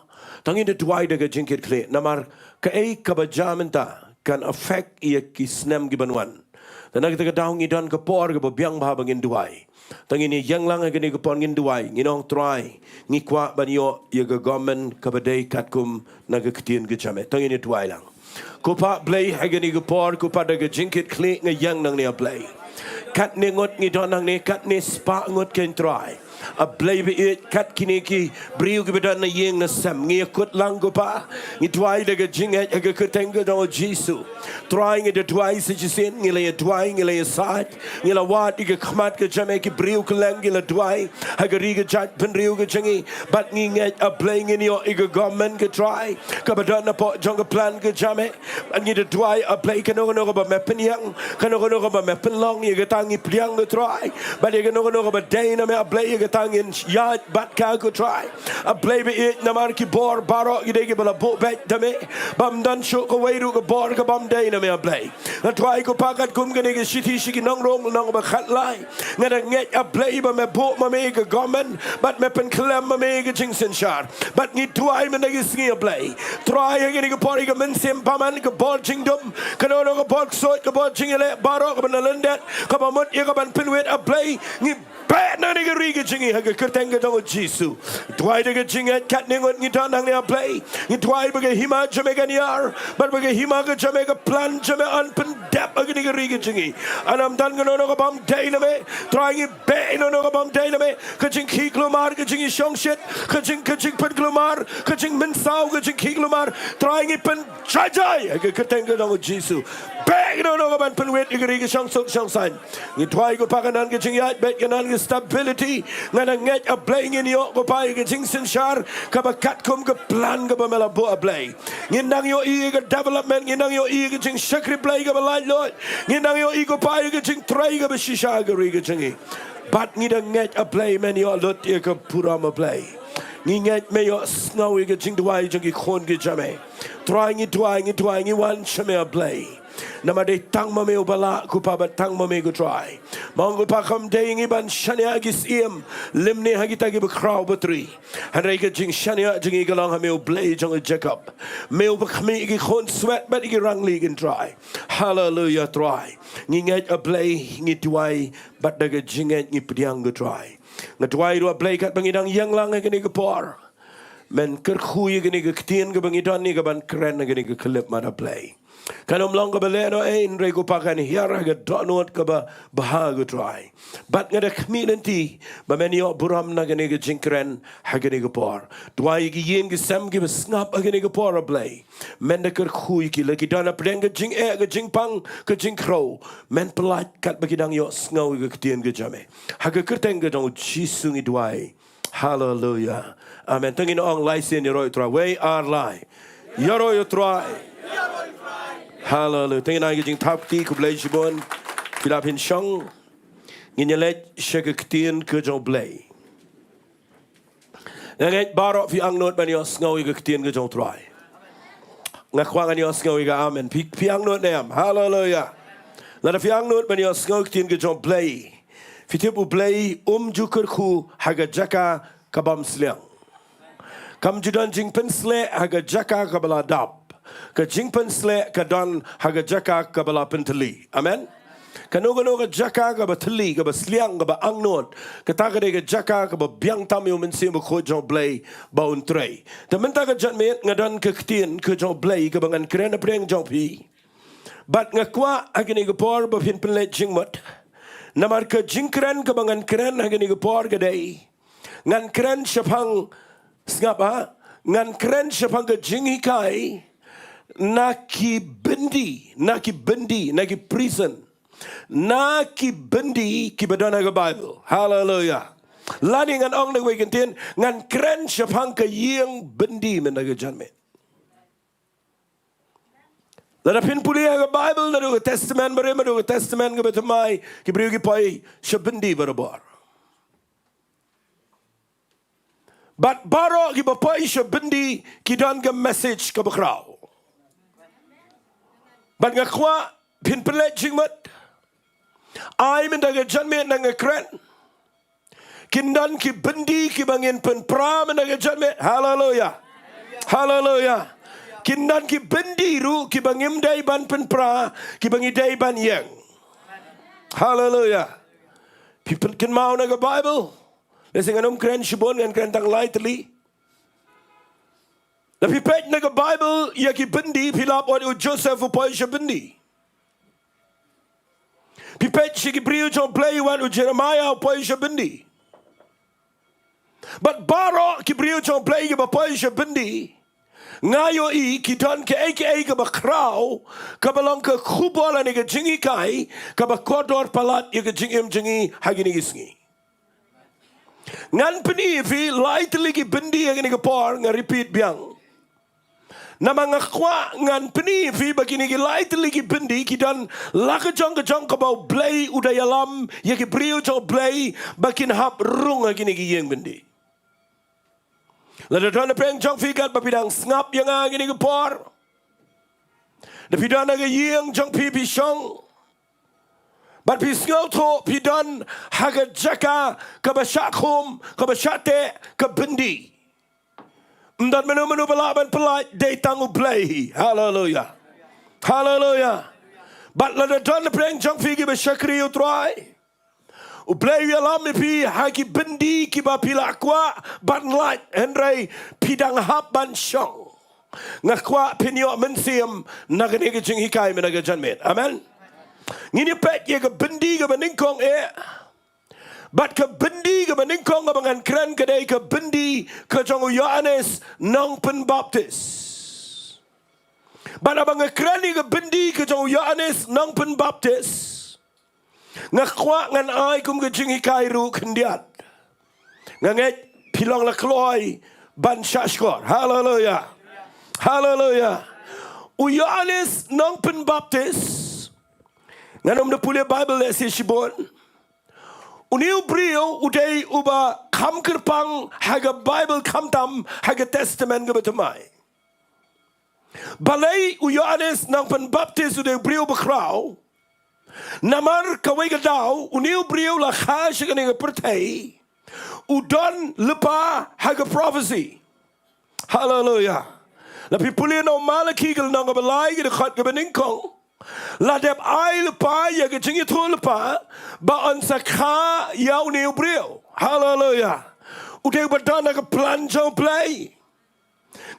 To ngin ïa duwai da ka jingkitkhlieh namar kaei kaba jia mynta kan affect ïa ki snem kiban wan. Te na kata ka daw ngi don ka por kaba biang bha ba ngin duwai. To ngin ïa ïeng lang ha kane ka por ngin duwai, ngin ong Trai, ngi kwah ban ïoh ïa ka government kaba dei katkum na ka ktien ka jong me. To ngin ïa duwai lang. Ko Pa Blei ha kane ka por, ko Pa da ka jingkitkhlieh nga ïeng nangne ïa Blei. Katne ngut ngi don nangne, katne spah ngut kein Trai. A Blei ba ïeit, kat kine ki briew kiba don na ïing na sem, ngi ïakut lang ko Pa. Ngi duwai da ka jingngeit ha ka kyrteng ka jong u Jisu. Trai, ngi da duwai sa shisien, ngi la ïa duwai, ngi la ïa sait, ngi la wad ïa ka khmat ka jong me, ki briew kylleng ki la duwai ha ka ri ka jaitbynriew ka jong ngi. Bad ngi ngeit A Blei ngin ïoh ïa ka government ko Trai, kaba don hapoh jong ka plan ka jong me. Bad ngi da duwai A Blei, kano kano kaba me pynïeng, kano kano kaba me pynlong, ïa kata ngi pdiang ko Trai. Bad ïa kano kano kaba dei na me A Blei, ïa kata ngin ïaid bad ka ko Trai. A Blei ba ïeit, namar ki bor baroh ki dei kiba la buh beit da me. Bym don shuh kawei ruh ka bor ka bym dei na me A Blei. Nga duwai ko Pa, katkum kane ka shithi sha ki nongrung nong ba khatlai, nga da ngeit A Blei ba me buh ma me ka government, bad me pynkhlem ma me ka jingsynshar. Bad ngi duwai mynta ka sngi A Blei, Trai, ha kane ka por ïa ka mynsiem bymman, ka bor jingdum, kano kano ka bor ksuid, ka bor jingïaleh baroh kaba na lyndet, kaba mut ïa kaban pynwit A Blei, ngi beh na kane ka ri ka jong ngi ha ka kyrteng ka jong u Jisu. Duwai da ka jingngeit, katne ngut ngi don hangne A Blei, ngi duwai ba ka hima jong me kan ïar, bad ba ka hima ka jong me, ka plan jong me yn pyndep ha kane ka ri ka jong ngi. Yn ym don kano kano ka bym dei na me. Trai, ngi beh ïa kano kano ka bym dei na me, ka jingkhih kulmar, ka jingïashongshit, ka jing, ka jingpynkulmar, ka jingmynsaw, ka jingkhih kulmar. Trai, ngi pynjai jai ha ka kyrteng ka jong u Jisu. Beh ïa kano kano ka ban pynwit ïa ka ri ka shongsuk shongsaiñ. Ngi duwai ko Pa, kan don ka jingïaid beit, kan don ka stability. Nga da ngeit A Blei ngin ïoh ko Pa ïa ka jingsynshar kaba katkum ka plan kaba me la buh A Blei. Ngin nang ïohi ïa ka development, ngin nang ïohi ïa ka jingshakri Blei kaba laitluid. Ngin nang ïohi ko Pa ïa ka jingtrei kaba shisha ha ka ri ka jong ngi. Bad ngi da ngeit A Blei men ïoh lut ïa ka burom A Blei. Ngi ngeit me ïohsngew ïa ka jingduwai jong ki khun ki jong me. Trai, ngi duwai, ngi duwai, ngi wan sha me A Blei. Namar dei tang ma me uba lah ko Pa, bad tang ma me ko Trai. Mo ko Pa, kam dei ngi ban shaniah ki syiem lymne ha kita kiba khraw batri. Hynrei ka jingshaniah jong ngi ka long ha me U Blei jong u Jakob. Me uba khmih ïa ki khunswet bad ïa ki rangli kin trai. Haleluia Trai. Ngi ngeit A Blei, ngi duwai bad da ka jingngeit ngi pdiang ko Trai. Nga duwai ruh A Blei katba ngi dang ïeng lang ha kane ka por, men kyrkhu ïa kane ka ktien kaba ngi don ïa kaban kren ha kane ka khyllipmat A Blei. Kan ym long kaba lehnohei, hynrei ko Pa kan hiar ha ka dohnud kaba bha ko Trai. Bad nga da khmih lynti ba men ïoh burom na kane ka jingkren ha kane ka por. Duwai ïa ki ïing ki sem kiba sngap ha kane ka por A Blei. Men da kyrkhu ïa ki, la ki don hapdeng ka jingeh, ka jingpang, ka jingkhrew, men pyllait katba ki dang ïohsngew ïa ka ktien ka jong me. Ha ka kyrteng ka jong u Jisu ngi duwai. Haleluia. Amen. Te ngin ong lai sien, ïaroh ïa u Trai. Wei ar lai. Ïaroh ïa u Trai. Haleluia. Te ngin ai ka jingthap kti, khublei shibun. Phi la phin shong. Ngin ïaleit sha ka ktien ka jong u Blei. Nga ngeit baroh phi angnud ban ïohsngew ïa ka ktien ka jong u Trai. Nga kwah ngan ïohsngew ïa ka amen. Phi, phi angnud ne em? Haleluia. Lada phi angnud ban ïohsngew ïa ka ktien ka jong u Blei, phi tip u Blei um ju kyrkhu ha ka jaka ka bym sliang. Kam ju don jingpynsleh ha ka jaka kaba la dap. Ka jingpynsleh ka don ha ka jaka kaba la pyntylli. Amen. Kano kano ka jaka kaba thylli, kaba sliang, kaba angnud, kata ka dei ka jaka kaba biang tam ïa u Mynsiem Bakhuid jong u Blei ba un trei. Te mynta ka janmiet nga don ka ktien ka jong u Blei kaba ngan kren hapdeng jong phi. Bad nga kwah ha kane ka por ba phin pynleit jingmut. Namar ka jingkren kaba ngan kren ha kane ka por ka dei, ngan kren shaphang, sngap ha, ngan kren shaphang ka jinghikai na ki byndi, na ki byndi, na ki prison, na ki byndi kiba don ha ka Baibl. Haleluia. Lane ngan ong da kawei ka ktien, ngan kren shaphang ka ïing byndi mynta ka janmiet. Lada phin pule ha ka Baibl, naduh ka Testament Barim haduh ka Testament kaba thymmai, ki briew ki poi sha byndi barabor. Bad baroh kiba poi sha byndi ki don ka message kaba khraw. Bad nga kwah phin pynleit jingmut. Ai mynta ka janmiet na nga kren, kin don ki byndi kiba ngin pynpra mynta ka janmiet. Haleluia. Haleluia. Kin don ki byndi ruh kiba ngim dei ban pynpra, kiba ngi dei ban ïeng. Haleluia. Phi pynkynmaw na ka Baibl. Lehse ngan ym kren shibun, ngan kren tang lai tylli. Lada phi peit na ka Baibl ïa ki byndi, phi lap wat u Joseph u poi sha byndi. Phi peit sha ki briew jong u Blei, wat u Jeremiah u poi sha byndi. Bad baroh ki briew jong Blei kiba poi sha byndi, nga ïohi ki don kaei kaei kaba khraw, kaba long ka khubor lane ka jinghikai kaba kordor palat ïa ka jingim jong ngi ha kine ki sngi. Ngan pyni ïa phi lai tylli ki byndi ha kine ki por, nga repeat biang. Namar nga kwah ngan pyni ïa phi ba kine ki lai tylli ki byndi ki don la ka jong ka jong kaba U Blei u da ïalam ïa ki briew jong U Blei ba kin hap rung ha kine ki ïing byndi. Lada don napdeng jong phi katba phi dang sngap ïa nga ha kine ki por, da phi don ha ka ïing jong phi phi shong, bad phi sngewthuh phi don ha ka jaka kaba shah khum, kaba shah teh ka byndi. Ym don mano mano ba lah ban pyllait, dei tang U Blei. Haleluia. Haleluia. Bad lada don napdeng jong phi kiba shakri U Trai, U Blei u ïalam ïa phi ha ki byndi kiba phi la kwah ban lait, hynrei phi dang hap ban shong. Nga kwah phin ïoh mynsiem na kane ka jinghikai mynta ka janmiet. Amen. Ngin ïa peit ïa ka byndi kaba nyngkong eh. Bad ka byndi kaba nyngkong kaba ngan kren ka dei ka byndi ka jong u Ïoannis Nongpynbaptis. Bad haba nga kren ïa ka byndi ka jong u Ïoannis Nongpynbaptis, nga kwah ngan ai kum ka jinghikai ruh khyndiat. Nga ngeit phi long la kloi ban shah shkor. Haleluia. Haleluia. U Ïoannis Nongpynbaptis, ngan ym da pule Baibl lehse shibun. Une u briew u dei uba kham kyrpang ha ka Baibl khamtam ha ka Testament kaba thymmai. Balei u Ïoannis Nongpynbaptis u dei u briew bakhraw? Namar kawei ka daw une u briew la kha sha kane ka pyrthei u don lypa ha ka prophecy. Haleluia. La phi pule na u Malaki ka lynnong kaba lai ka dkhot kaba nyngkong, la dep ai lypa ïa ka jingïathuhlypa ba yn sa kha ïa une u briew. Haleluia. U dei uba don ha ka plan jong U Blei.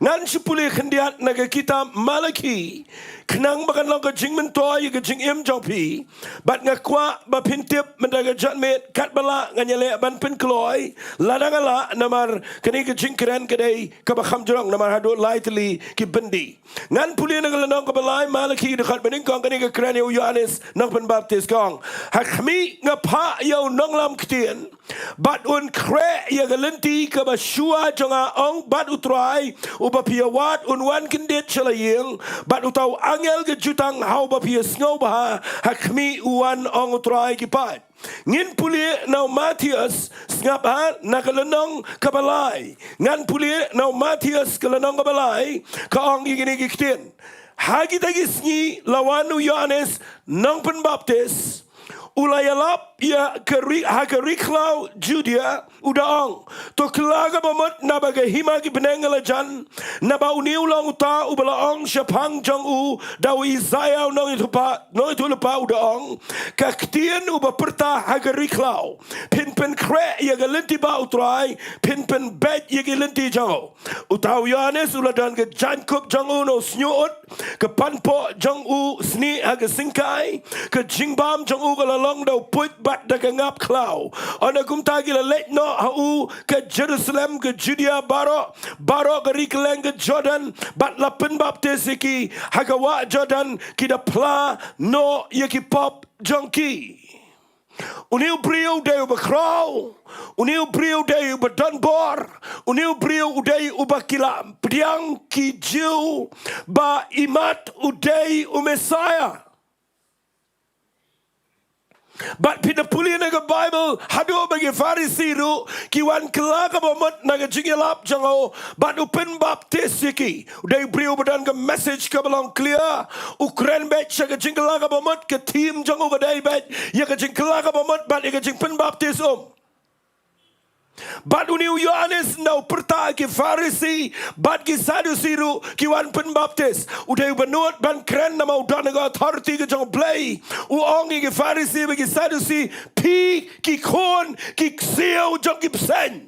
Ngan shu pule khyndiat na ka kitab Malaki khnang ba kan long ka jingmyntoi ïa ka jingim jong phi. Bad nga kwah ba phin tip mynta ka janmiet katba lah ngan ïaleh ban pynkloi, lada nga lah, namar kane ka jingkren ka dei kaba kham jrong namar haduh lai tylli ki byndi. Ngan pule na ka lynnong kaba lai Malaki ka dkhot ba nyngkong, kane ka kren ïa u Ïoannis Nongpynbaptis, ka ong, ha khmih nga phah ïa u nonglam ktien, bad un khreh ïa ka lynti kaba shuwa jong nga, ong bad U Trai uba phi ïawad un wan kyndit sha la ïing, bad uta u angel ka jutang ha uba phi ïasngewbha ha khmih u wan, ong U Trai ki paid. Ngin pule na u Mathaios, sngap ha, na ka lynnong kaba lai. Ngan pule na u Mathaios ka lynnong kaba lai, ka ong ïa kine ki ktien. Ha kita ki sngi la wan u Ïoannis Nongpynbaptis, u la ïalap ïa ka ri, ha ka ri khlaw Judia, u da ong, to kylla kaba mut naba ka hima ki bneng ka la jan, naba une u long uta uba la ong shaphang jong u da u Isaïah u nongïathuhlypa, nongïathuhlypa, u da ong, ka ktien uba pyrta ha ka ri khlaw, phin pynkhreh ïa ka lynti bah U Trai, phin pynbeit ïa ki lynti jong u. Uta u Ïoannis u la don ka jaiñkup jong u na u shñiuh ut, ka panpoh jong u snieh ha ka syngkai, ka jingbam jong u ka la long da u puit bad da ka ngap khlaw. Ynda kumta ki la leit noh ha u ka Jerusalem, ka Judia baroh, baroh ka ri kylleng ka Jordan, bad la pynbaptis ïa ki ha ka wah Jordan, ki da phla noh ïa ki pop jong ki. Une u briew u dei uba khraw, une u briew u dei uba don bor, une u briew u dei uba ki la pdiang ki Jiw ba imat u dei u Messaïah. Bad phi da pule na ka Baibl, haduh ba ki Pharisi ruh ki wan kylla kaba mut na ka jingïalap jong u, bad u pynbaptis ïa ki. U dei u briew uba don ka message kaba long clear. U kren beit sha ka jingkylla kaba mut, ka theme jong u ka dei beit ïa ka jingkylla kaba mut bad ïa ka jingpynbaptis um. Bad une u Ïoannis, ynda u pyrta, ki Pharisi bad ki Saddusi ruh ki wan pynbaptis. U dei uba nud ban kren namar u don ka authority ka jong U Blei. U ong ïa ki Pharisi bad ki Saddusi, phi ki khun ki ksiew jong ki bseiñ.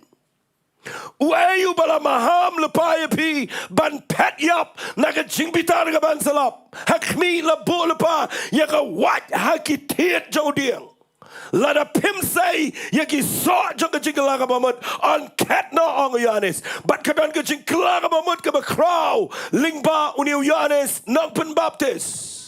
Uei uba la maham lypa ïa phi ban phet ïap na ka jingbitar ka ban sa lap? Ha khmih la buh lypa ïa ka wait ha ki thied jong u dieng. Lada phim sei ïa ki soh jong ka jingkylla kaba mut, yn khet noh, ong u Ïoannis. Bad ka don ka jingkylla kaba mut kaba khraw lyngba une u Ïoannis Nongpynbaptis.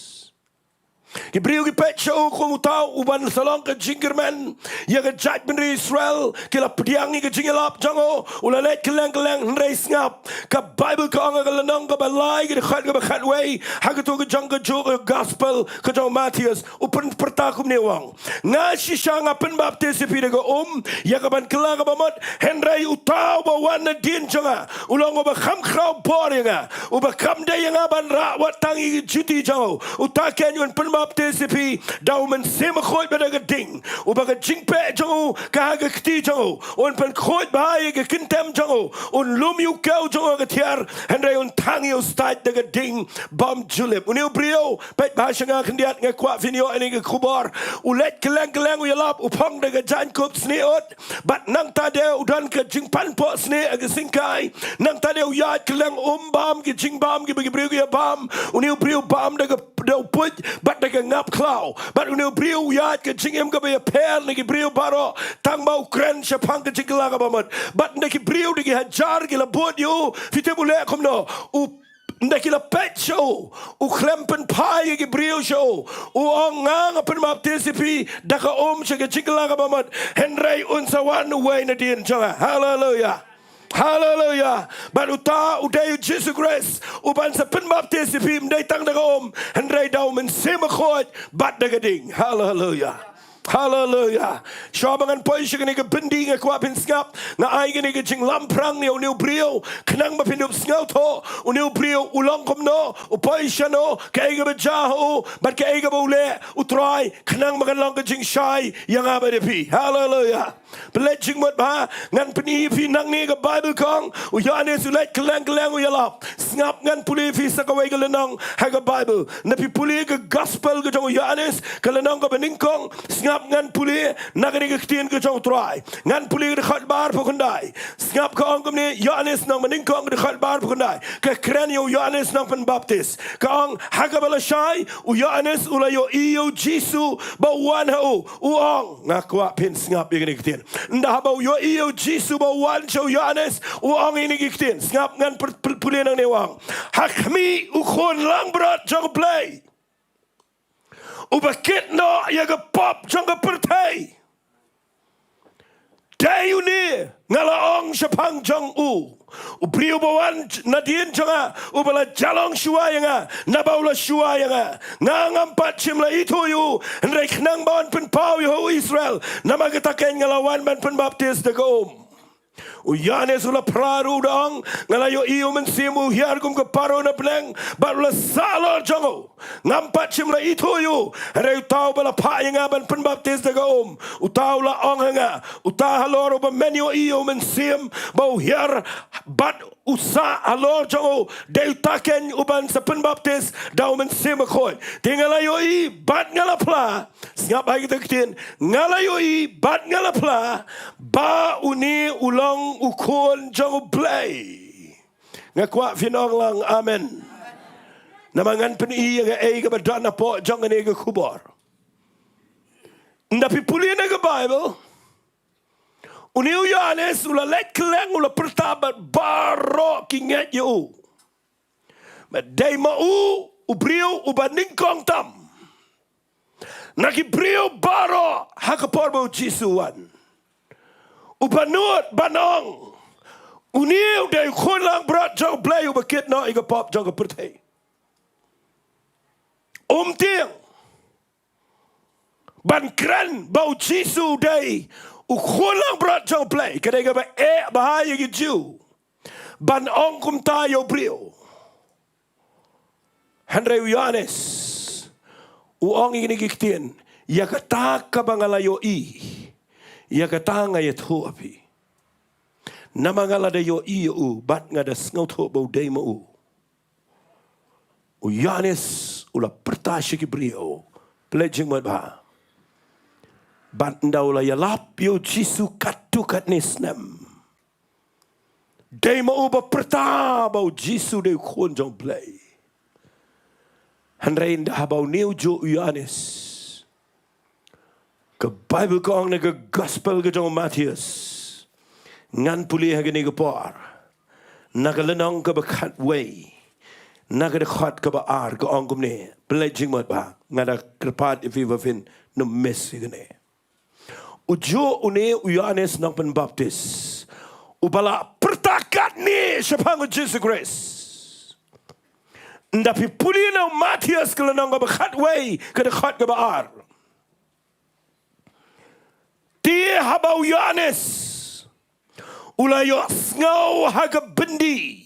Ki briew ki peit sha u kum uta uban sa long ka jingkyrmen ïa ka jaitbynriew Israel, ki la pdiang ïa ka jingïalap jong u, u la leit kylleng kylleng. Hynrei sngap, ka Baibl ka ong ha ka lynnong kaba lai, ka dkhot kaba khatwei ha kato ka jong ka juh ka gospel ka jong u Mathaios, u pyn-, pyrta kumne, u ong: Nga shisha nga pynbaptis ïa phi da ka um ïa ka ban kylla kaba mut, hynrei uta uba wan nadien jong nga u long uba kham khraw bor ïa nga, uba kam dei ïa nga ban rah wat tang ïa ki juti jong u. Uta keiñ un pynbaptis ïa phi da u Mynsiem Bakhuid bad da ka ding, uba ka jingpeh jong u ka ha ka kti jong u. Un pynkhuid bha ïa ka kynthem jong u, un lum ïa u kew jong u ha ka thiar, hynrei un thang ïa u stait da ka ding bym ju lip. Une u briew, peit bha sha nga khyndiat, nga kwah phin ïoh ïa kane ka khubor. U leit kylleng kylleng u ïalap, u phong da ka jaiñkup snieh ud, bad nangta de u don ka jingpan poh snieh ha ka syngkai. Nangta de u ïaid kylleng, um bam ki jingbam kiba ki briew ki ïa bam. Une u briew bam da ka, da u puit bad da ka ngap khlaw. Bad une u briew u ïaid ka jingim kaba ïapher na ki briew baroh, tang ba u kren shaphang ka jingkylla kaba mut. Bad ynda ki briew da ki hajar ki la bud ïa u, phi tip u leh kumno? U, ynda ki la peit sha u, u khlem pynphai ïa ki briew sha u, u ong: Nga, nga pynbaptis ïa phi da ka um sha ka jingkylla kaba mut, hynrei un sa wan uwei nadien jong nga. Haleluia. Haleluia. Bad uta u dei u Jisu Khrist uban sa pynbaptis ïa phi, ym dei tang da ka um, hynrei da u Mynsiem Bakhuid bad da ka ding. Haleluia. Haleluia. Shuwa ba ngan poi sha kane ka byndi, nga kwah phin sngap, nga ai kane ka jinglamphrang ïa une u briew khnang ba phin ïoh sngewthuh une u briew u long kumno, u poi shano, kaei kaba jia ha u, bad kaei kaba u leh u Trai khnang ba kan long ka jingshai ïa nga bad ïa phi. Haleluia. Pynleit jingmut bha, ngan pyni ïa phi nangne, ka Baibl ka ong u Ïoannis u leit kylleng kylleng u ïalap. Sngap, ngan pule ïa phi sa kawei ka lynnong ha ka Baibl. Ynda phi pule ka gospel ka jong u Ïoannis, ka lynnong kaba nyngkong, sngap, ngan pule na kane ka ktien ka jong u Trai. Ngan pule ka dkhot ba arphew khyndai. Sngap, ka ong kumne, Ïoannis Nongpynïengnyngkong, ka dkhot ba arphew khyndai. Ka kren ïa u Ïoannis Nongpynbaptis. Ka ong: Ha kaba lashai, u Ïoannis u la ïohi ïa u Jisu ba u wan ha u, u ong. Nga kwah phin sngap ïa kane ka ktien. Ynda haba u ïohi ïa u Jisu ba u wan sha u Ïoannis, u ong ïa kane ka ktien. Sngap, ngan pur-, pur-, pule nangne, u ong: Ha khmih, u Khun Langbrot jong U Blei, uba kit noh ïa ka pop jong ka pyrthei, dei une nga la ong shaphang jong u, u briew uba wan nadien jong nga, uba la ïalong shuwa ïa nga naba u la shuwa ïa nga. Nga ngam pat shym la ithuh ïa u, hynrei khnang ba un pynpaw ïa u Israel, namar kata keiñ nga la wan ban pynbaptis da ka um. U Ïoannis u la phra ruh, u da ong: Nga la ïohi ïa u Mynsiem u hiar kum ka parun na bneng, bad u la sah halor jong u. Ngam pat shym la ithuh ïa u, hynrei uta uba la phah ïa nga ban pynbaptis da ka um, uta u la ong ha nga, uta halor uba men ïohi ïa u Mynsiem ba u hiar bad u sah halor jong u, dei uta keiñ uban sa pynbaptis da u Mynsiem Bakhuid. Te nga la ïohi bad nga la phla, sngap ha kata ka ktien, nga la ïohi bad nga la phla ba une u long u Khun jong U Blei. Nga kwah phin ong lang amen. Namar ngan pyni ïa kaei kaba don hapoh jong kane ka khubor. Ynda phi pule na ka Baibl, une u Ïoannis u la leit kylleng, u la pyrta bad baroh ki ngeit ïa u. Bad dei ma u, u briew uba nyngkong tam na ki briew baroh ha ka por ba u Jisu u wan, uba nud ban ong, une u dei u Khun Langbrot jong U Blei uba kit noh ïa ka pop jong ka pyrthei. Um tieng ban kren ba u Jisu u dei u Khun Langbrot jong U Blei, ka dei kaba eh bha ïa ki Jiw ban ong kumta ïa u briew. Hynrei u Ïoannis u ong ïa kine ki ktien: Ïa kata kaba nga la ïohi, ïa kata nga ïathuh ha phi. Namar nga la da ïohi ïa u bad nga da sngewthuh ba u dei ma u. U Ïoannis u la pyrta sha ki briew, pynleit jingmut bha, bad ynda u la ïalap ïa u Jisu katto katne snem, dei ma u ba pyrta ba u Jisu dei u Khun jong U Blei. Hynrei ynda haba une u juh u Ïoannis, ka Bible ka ong na ka gospel ka jong u Mathaios. Ngan pule ha kane ka por. Na ka lynnong kaba khatwei. Na ka dkhot kaba ar ka ong kumne. Pynleit jingmut bha. Nga da kyrpad ïa phi ba phin nym miss ïa kane. U juh une u Ïoannis nongpynbaptis. Uba la pyrta katne shaphang u Jisu Khrist. Ynda phi pule na u Mathaios ka lynnong kaba khatwei ka dkhot kaba ar. Te haba u Ïoannis u la ïohsngew ha ka byndi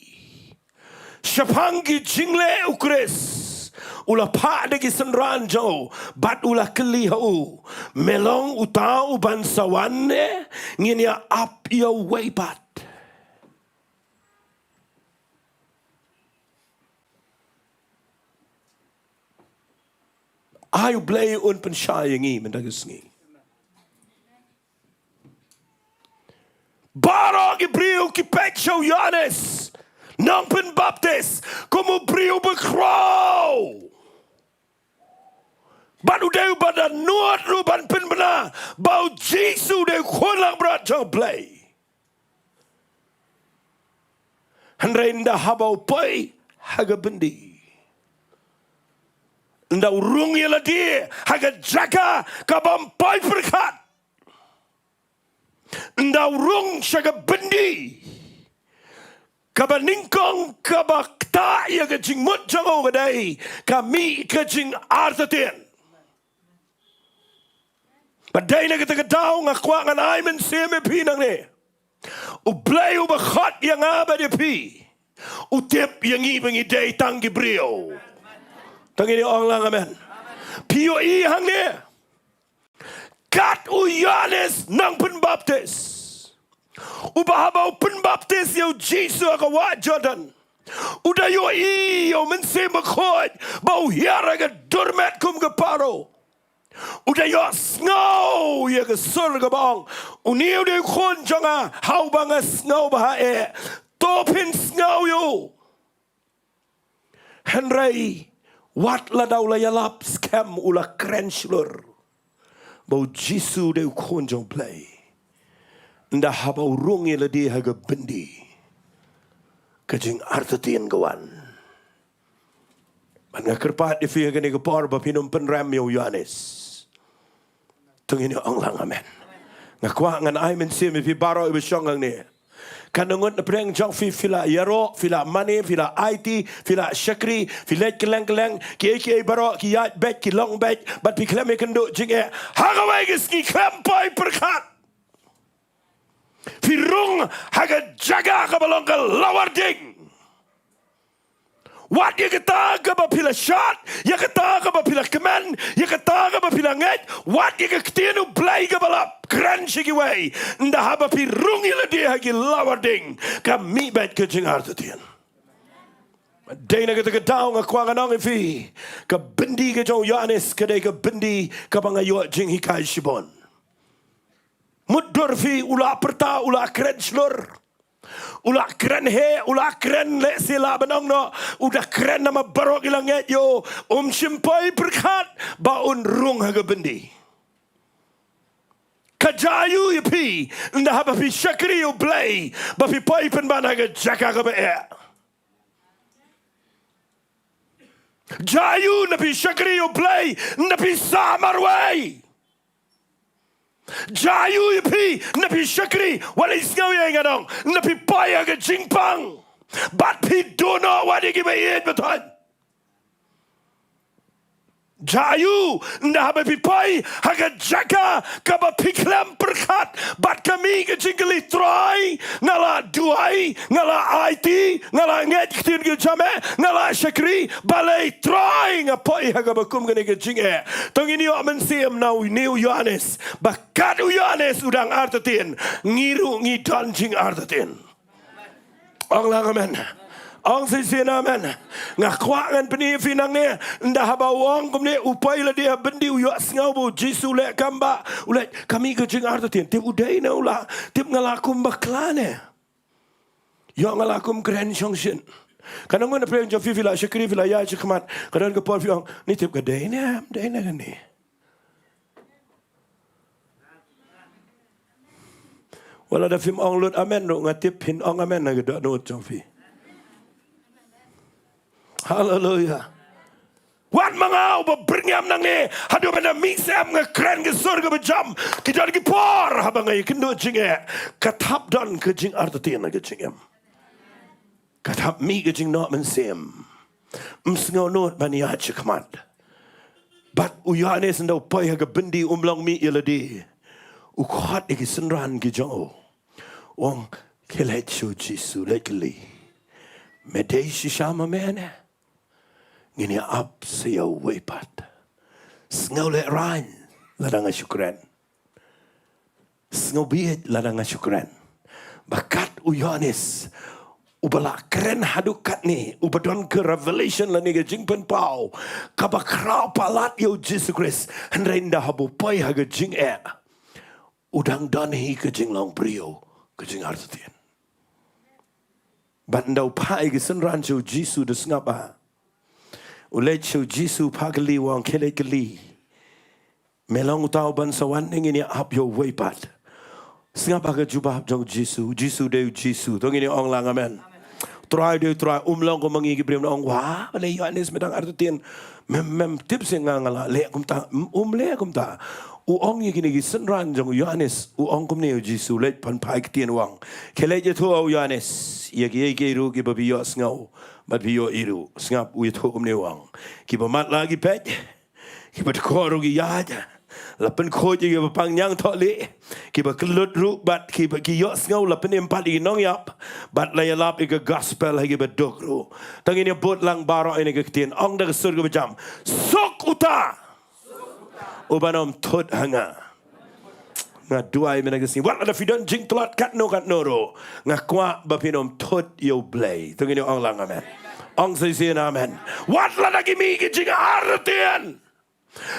shaphang ki jingleh u Khrist, u la phah da ki synran jong u bad u la kylli ha u, me long uta uban sa wan ne ngin ïa ap ïa uwei pat? Ai U Blei un pynshai ïa ngi mynta ka sngi. Baroh ki briew ki peit sha u Ïoannis nongpynbaptis kum u briew ba khraw. Bad u dei uba da nud ruh ban pynbna ba u Jisu u dei u khun langbrot jong U Blei. Hynrei ynda haba u poi ha ka byndi, ynda u rung ïa lade ha ka jaka kabym poi pyrkhat, ynda u rung sha ka byndi kaba nyngkong kaba ktah ïa ka jingmut jong u ka dei ka mih ka jingartatien. Bad dei na kata ka daw nga kwah ngan ai mynsiem ïa phi nangne. U Blei uba khot ïa nga bad ïa phi u tip ïa ngi ba ngi dei tang ki briew. Tang ïa ong lang amen. Phi ïohi hangne kat u Ïoannis nongpynbaptis, uba haba u pynbaptis ïa u Jisu ha ka wah Jordan, u da ïohi ïa u Mynsiem Bakhuid ba u hiar ha ka dur met kum ka paro. U da ïohsngew ïa ka sur kaba ong, une u dei u khun jong nga, ha uba nga sngewbha eh. To phin sngew ïa u. Hynrei wat lada u la ïalap skhem u la kren shlur ba u Jisu u dei u khun jong U Blei. Ynda haba u rung ïa lade ha ka byndi, ka jingartatien ka wan. Bad nga kyrpad ïa phi ha kane ka por ba phin ym pynrem ïa u Ïoannis. To ngin ong lang amen. Nga kwah ngan ai mynsiem ïa phi baroh iba shong hangne. Kan ngut na pdeng jong phi, phi la ïaroh, phi la mane, phi la aiti, phi la shakri, phi leit kylleng kylleng, kiei kiei baroh ki ïaid beit, ki long beit, bad phi khlem ïakynduh jingeh. Ha kawei ka sngi khlem poi pyrkhat, phi rung ha ka jaka kaba long ka lawar ding. Wat ïa kata kaba phi la shad, ïa kata kaba phi la kmen, ïa kata kaba phi la ngeit, wat ïa ka ktien U Blei kaba la kren sha kiwei. Ynda haba phi rung ïa lade ha ki lawar ding, ka mih beit ka jingartatien. Dei na kata ka daw nga kwah ngan ong ïa phi, ka byndi ka jong u Ïoannis ka dei ka byndi kaba nga ïoh jinghikai shibun. Mutdur phi, u la pyrta, u la kren shlur. U la kren heh, u la kren lehse lah ban ong noh, u da kren namar baroh ki la ngeit ïa u, um shym poi pyrkhat ba un rung ha ka byndi. Ka jia aiu ïa phi, ynda haba phi shakri ïa U Blei, ba phi poi pynban ha ka jaka kaba eh? Jia aiu ynda phi shakri ïa U Blei, ynda phi sah marwei? Jia aiu ïa phi, ynda phi shakri, wat la sngew ïa nga dang, ynda phi poi ha ka jingpang, bad phi duh noh wat ïa kiba ïeit ba thoh. Jia aiu, ynda haba phi poi ha ka jaka kaba phi khlem pyrkhat, bad ka mih ka jingkylli, Trai, nga la duwai, nga la aiti, nga la ngeit ktien ka jong me, nga la shakri, balei Trai nga poi ha kaba kum kane ka jingeh? To ngin ïoh mynsiem na une u Ïoannis, ba kat u Ïoannis u dang artatien, ngi ruh ngi don jingartatien. Ong lang amen. Ong shisien amen. Nga kwah ngan pyni ïa phi nangne, ynda haba u ong kumne, u poi lade ha byndi, u ïohsngew ba u Jisu u leh kam ba, u leh, ka mih ka jingartatien. Tip u dei ne u la, tip nga la kum bakla ne. Ïoh nga la kum kren shongshit. Ka nang ngan pyrshang jong phi, phi la shakri, phi la ïaid shakhmat. Ka don ka por phi ong, ni tip ka dei ne, dei ne kane. Wat lada phim ong lut amen ruh, nga tip phin ong amen ha ka dohnud jong phi. Haleluya. Wat ma nga uba byrngem nangne haduh ban da mih snem, nga kren ka sur kaba jam. Ki don ki por haba nga ïakynduh jingeh, ka thap don ka jingartatien ha ka jingim. Ka thap mih ka jingnoh mynsiem. Ym sngew nud ban ïaid shakhmat. Bad u Ïoannis ynda u poi ha ka byndi, um long mih ïa lade. U khot ïa ki synran ki jong u. U ong, khie leit sha u Jisu, leit kylli. Me dei shisha ma me ne? Ngin ïa ap sa ïa uwei pat. Sngewlehrain lada nga shu kren. Sngewbit lada nga shu kren. Ba kat u Ïoannis uba la kren haduh katne, uba don ka revelation lane ka jingpynpaw kaba khraw palat ïa u Jisu Khrist, hynrei ynda haba u poi ha ka jingeh, u dang don hi ka jinglong briew, ka jingartatien. Bad ynda u phah ïa ki synran sha u Jisu, da sngap ah. U leit sha u Jisu, phah kylli, u ong, khie leit kylli. Me long uta uban sa wan ne ngin ïa ap ïa uwei pat? Sngap ah ka jubab jong u Jisu. U Jisu dei u Jisu. To ngin ïa ong lang amen. Trai dei u Trai, um long kum ma ngi ki briew ban ong, wa, balei Ïoannis me dang artatien? Mem, mem tip seh nga nga la leh kumta. Um, um leh kumta. U ong ïa kine ki synran jong u Ïoannis, u ong kumne u Jisu, leit pan phai ktien u ong, khie leit ïathuh ïa u Ïoannis ïa kiei kiei ruh kiba phi ïohsngew bad phi ïohi ruh. Sngap, u ïathuh kumne u ong, kiba matlah ki peit, kiba dkoh ruh ki ïaid, la pynkhuid ïa kiba pang ñiangthohlieh, kiba kyllut ruh bad kiba ki ïohsngew, la pynim pat ïa ki nongïap, bad la ïalap ïa ka gospel ha kiba duk ruh. To ngin ïa bud lang baroh ïa kane ka ktien, ong da ka sur kaba jam, suk uta uban ym thut ha nga. Nga duwai mynta ka sngi, wat lada phi don jingtlot katno katno ruh, nga kwah ba phin ym thut ïa u Blei. To ngin ïa ong lang amen. Ong sa shisien amen. Wat lada ki mih ki jingartatien,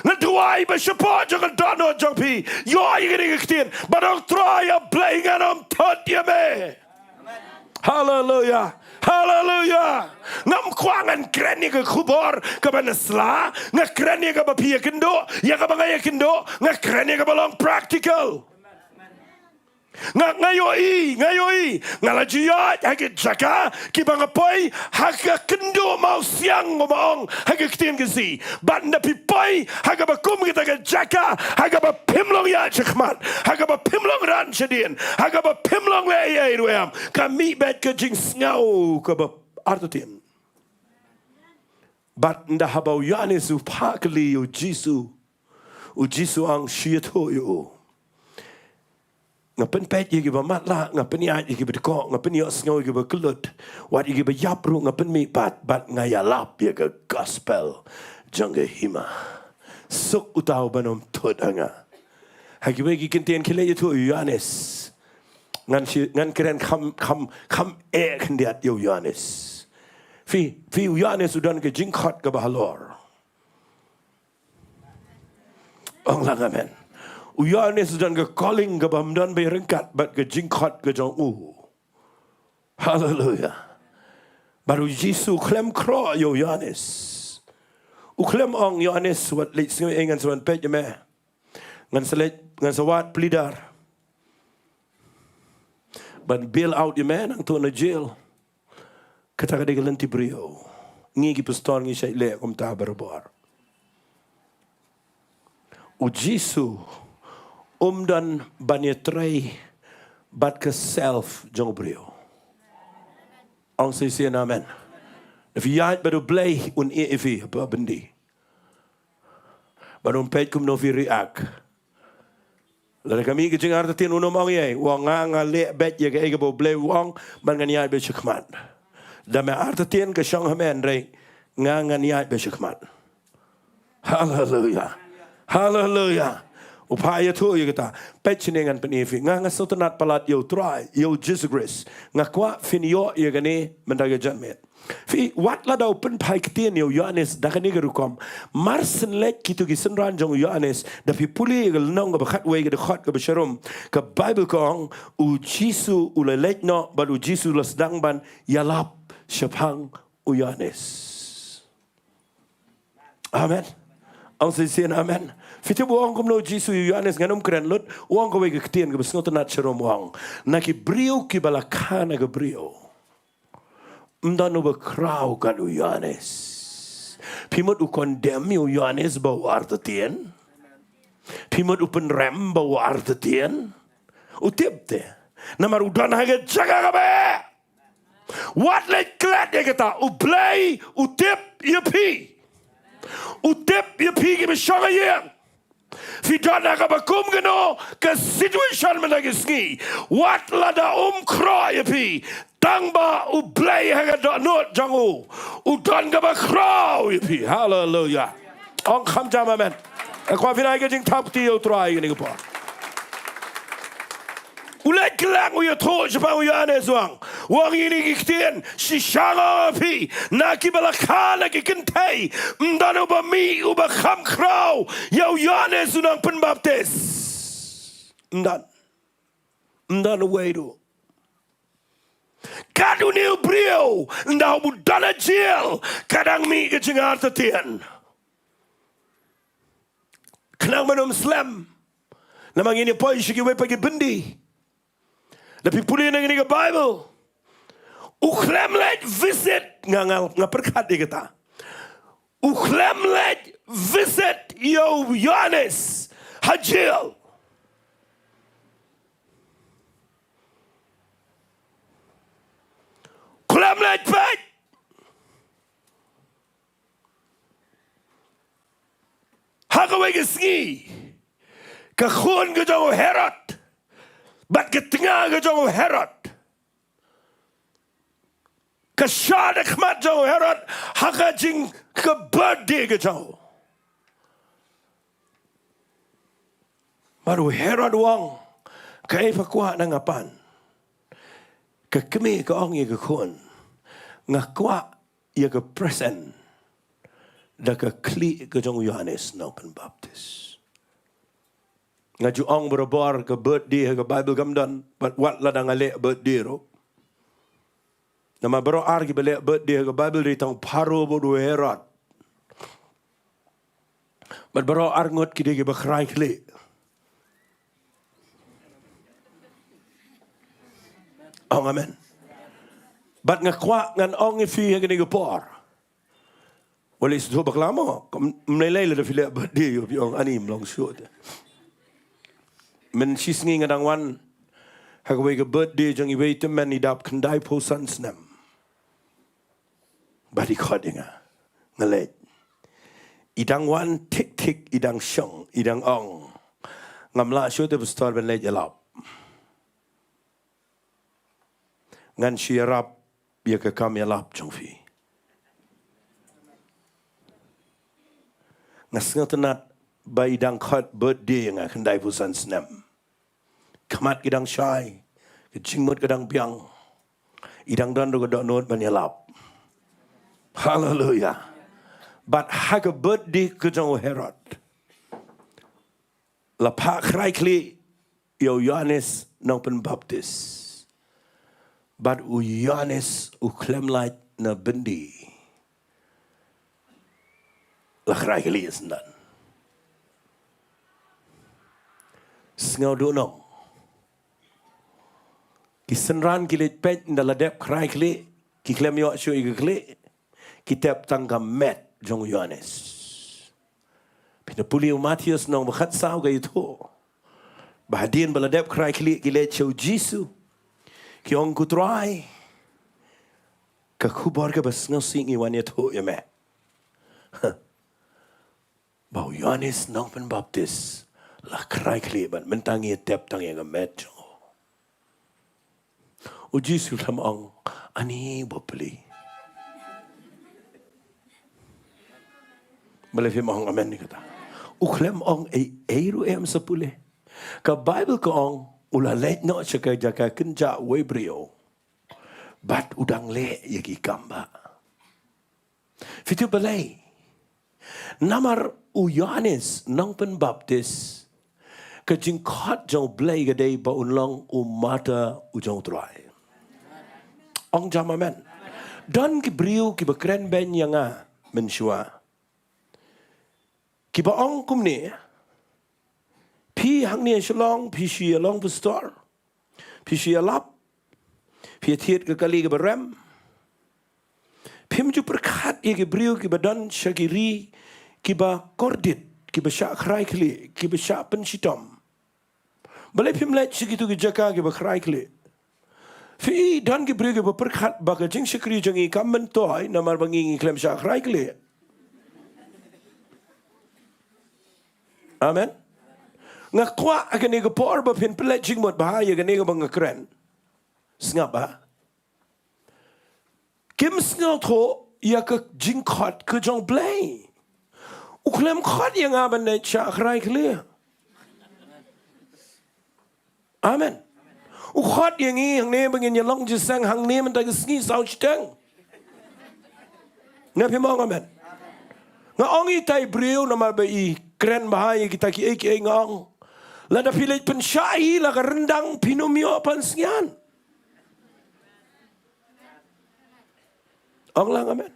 nga duwai ba shapoh jong ka dohnud jong phi, ïoh ïa kane ka ktien, ba ong, Trai ah Blei, ngan ym thut ïa me. Haleluya. Haleluya. Ngam kwah ngan kren ïa ka khubor kaba na sla, nga kren ïa kaba phi ïakynduh, ïa kaba nga ïakynduh, nga kren ïa kaba long practical. Nga, nga ïohi, nga ïohi, nga la ju ïaid ha ki jaka kiba nga poi ha ka kynduh mawsiang, kumba ong ha ka ktien Khasi. Bad ynda phi poi ha kaba kum kita ki jaka, ha kaba phim long ïaid shakhmat, ha kaba phim long ran shadien, ha kaba phim long leh ei ei ruh em, ka mih beit ka jingsngew kaba artatien. Bad ynda haba u Ïoannis u phah kylli ïa u Jisu, u Jisu u ong, shu ïathuh ïa u. Nga pynpeit ïa kiba matlah, nga pynïaid ïa kiba dkoh, nga pynïohsngew ïa kiba kyllut, wat ïa kiba ïap ruh nga pynmih pat, bad nga ïalap ïa ka gospel jong ka hima. Suk uta uban ym thut ha nga. Ha kiwei ki ktien, khie leit ïathuh ïa u Ïoannis. Ngan shi-, ngan kren kham, kham, kham eh khyndiat ïa u Ïoannis. Phi, phi, u Ïoannis u don ka jingkhot kaba halor. Ong lang amen. U Ïoannis u don ka calling kaba ym don ba ïaryngkat bad ka jingkhot ka jong u. Haleluya. Bad u Jisu u khlem khroh ïa u Ïoannis. U khlem ong, Ïoannis, wat leit sngew ei, ngan sa wan peit ïa me. Ngan sa leit, ngan sa wad pli dar ban bail out ïa me nangta na jail. Kata ka dei ka lynti briew. Ngi ki pastor ngi shait leh kumta barabor. U Jisu um don ban ïatrei bad ka self jong u briew. Ong sa shisien amen. Lada phi ïaid bad u Blei, un ïeh ïa phi ha kaba byndi. Bad un peit kumno phi react. Lada ka mih ka jingartatien, un ym ong ei ei, u ong, nga, nga leh beit ïa kaei kaba u Blei u ong, bad ngan ïaid beit shakhmat. Da me artatien ka shong ha me, hynrei nga, ngan ïaid beit shakhmat. Haleluya. Haleluya. U phah ïathuh ïa kata. Peit shane, ngan pyni ïa phi. Nga, nga sngewtynnat palat ïa u Trai, ïa u Jisu Khrist. Nga kwah phin ïoh ïa kane mynta ka janmiet. Phi, wat lada u pynphai ktien ïa u Ïoannis da kane ka rukom, mar shen leit kito ki synran jong u Ïoannis, da phi pule ïa ka lynnong kaba khatwei, ka dkhot kaba sharum, ka Baibl ka ong, u Jisu u la leit noh bad u Jisu u la sdang ban ïalap shaphang u Ïoannis. Amen. Ong shisien amen. Phi tip u ong kumno u Jisu ïa u Ïoannis, ngan ym kren lut, u ong kawei ka ktien kaba sngewtynnat sharum, u ong, na ki briew kiba la kha na ka briew, ym don uba khraw kat u Ïoannis. Phi mut u condemn ïa u Ïoannis ba u artatien? Phi mut u pynrem ba u artatien? U tip te. Namar u don ha ka jaka kaba eh. Wat leit klet ïa kata. U Blei u tip ïa phi. U tip ïa phi kiba shong ha ïing. Phi don ha kaba kum kano ka situation mynta ki sngi. Wat lada um khraw ïa phi. Tang ba U Blei ha ka dohnud jong u, u don kaba khraw ïa phi. Haleluia. Ong kham jam amen. Nga kwah phin ai ka jingthap kti ïa U Trai kane ka por. U leit kylliang, u ïathuh shaphang u Ïoannis, u ong, u ong ïa kine ki ktien, shisha nga ong ha phi, na kiba la kha na ki kynthei, ym don uba mih, uba kham khraw ïa u Ïoannis u nongpynbaptis. Ym don. Ym don uwei ruh. Kat une u briew, ynda u don ha jail, ka dang mih ka jingartatien. Khnang ban ym slem. Namar ngin ïa poi sha kiwei pat ki byndi. Lada phi pule na kane ka Baibl, u khlem leit visit, nga, nga, nga pyrkhat ïa kata. U khlem leit visit ïa u Ïoannis ha jail. Khlem leit peit. Ha kawei ka sngi, ka khun ka jong u Herod bad ka tnga ka jong u Herod ka shad ha khmat jong u Herod ha ka jing, ka birthday ka jong u. Bad u Herod u ong, kaei pha kwah na nga pan? Ka kmie ka ong ïa ka khun, nga kwah ïa ka present da ka khlieh ka jong u Ïoannis nongpynbaptis. Nga ju ong barabor, ka birthday ha ka Baibl kam don, bad wat lada nga leh birthday ruh. Namar baroh ar kiba leh birthday ha ka Baibl dei tang u Pharaoh bad u Herod. Bad baroh ar ngut ki dei kiba khrai khlieh. Ong amen. Bad nga kwah ngan ong ïa phi ha kane ka por. Wat leh shuh bakla mo, ym lei lei lada phi leh birthday ïa u, phi ong ani ym long shuh te. Mynshisngi nga dang wan ha kawei ka birthday jong iwei i tymmen i dap khyndai phew san snem. Bad i khot ïa nga, nga leit. I dang wan thik thik, i dang shong, i dang ong, ngam lah shuh te pastor ban leit ïalap. Ngan shu ïarap ïa ka kam ïalap jong phi. Nga sngewtynnat ba i dang khot birthday ïa nga, khyndai phew san snem. Khmat ki dang shai, ka jingmut ka dang biang. I dang don ruh ka dohnud ban ïalap. Haleluia. Bad ha ka birthday ka jong u Herod, la phah khrai khlieh ïa u Ïoannis nongpynbaptis. Bad u Ïoannis u khlem lait na byndi, la khrai khlieh syndon. Sngewduna, ki synran ki leit peit, ynda la dep khrai khlieh, ki khlem ïoh shuh ïa ka khlieh, ki tep tang ka met jong u Ïoannis. Phin da pule u Mathaios lynnong ba khatsaw ka ïathuh ba hadien ba la dep khrai khlieh ki leit sha u Jisu, ki ong, ko Trai, ka khubor kaba sngewsih ngi wan ïathuh ïa me, ba u Ïoannis nongpynbaptis la khrai khlieh bad mynta ngi tep tang ïa ka met jong u. U Jisu u khlem ong ani ba plie. Balei phim ong amen ïa kata? U khlem ong ei ei ruh, em, sa pule. Ka Baibl ka ong u la leit noh sha ka jaka kynjah uwei u briew bad u dang leh ïa ki kam bah. Phi tip balei? Namar u Ïoannis nongpynbaptis, ka jingkhot jong u Blei ka dei ba un long u martyr u jong u Trai. Ong jam amen. Don ki briew kiba kren beiñ ïa nga mynshuwa. Kiba ong kumne, phi hangne Shillong, phi shu ïa long pastor, phi shu ïalap, phi ïa thied ka kali kaba rem. Phim ju pyrkhat ïa ki briew kiba don sha ki ri kiba kordit, kiba shah khrai khlieh, kiba shah pynshitom. Balei phim leit sha kitu ki jaka kiba khrai khlieh? Phi i don ki briew kiba pyrkhat ba ka jingshakri jong ngi kam myntoi namar ba ngi ngi khlem shah khrai khlieh. Amen. Nga kwah ha kane ka por ba phin pynleit jingmut bha ïa kane kaba nga kren. Sngap bha. Kim sngewthuh ïa ka jingkhot ka jong U Blei. U khlem khot ïa nga ban leit shah khrai khlieh. Amen. U khot ïa ngi hangne ba ngin ïa long jingïaseng hangne mynta ka sngi saw shiteng. Nga phi mong amen. Nga ong ïa itai i briew namar ba i kren bha ïa kita kiei kiei nga ong, lada phi leit pynshah hi la ka ryndang phin ym ïoh pansngiat. Ong lang amen.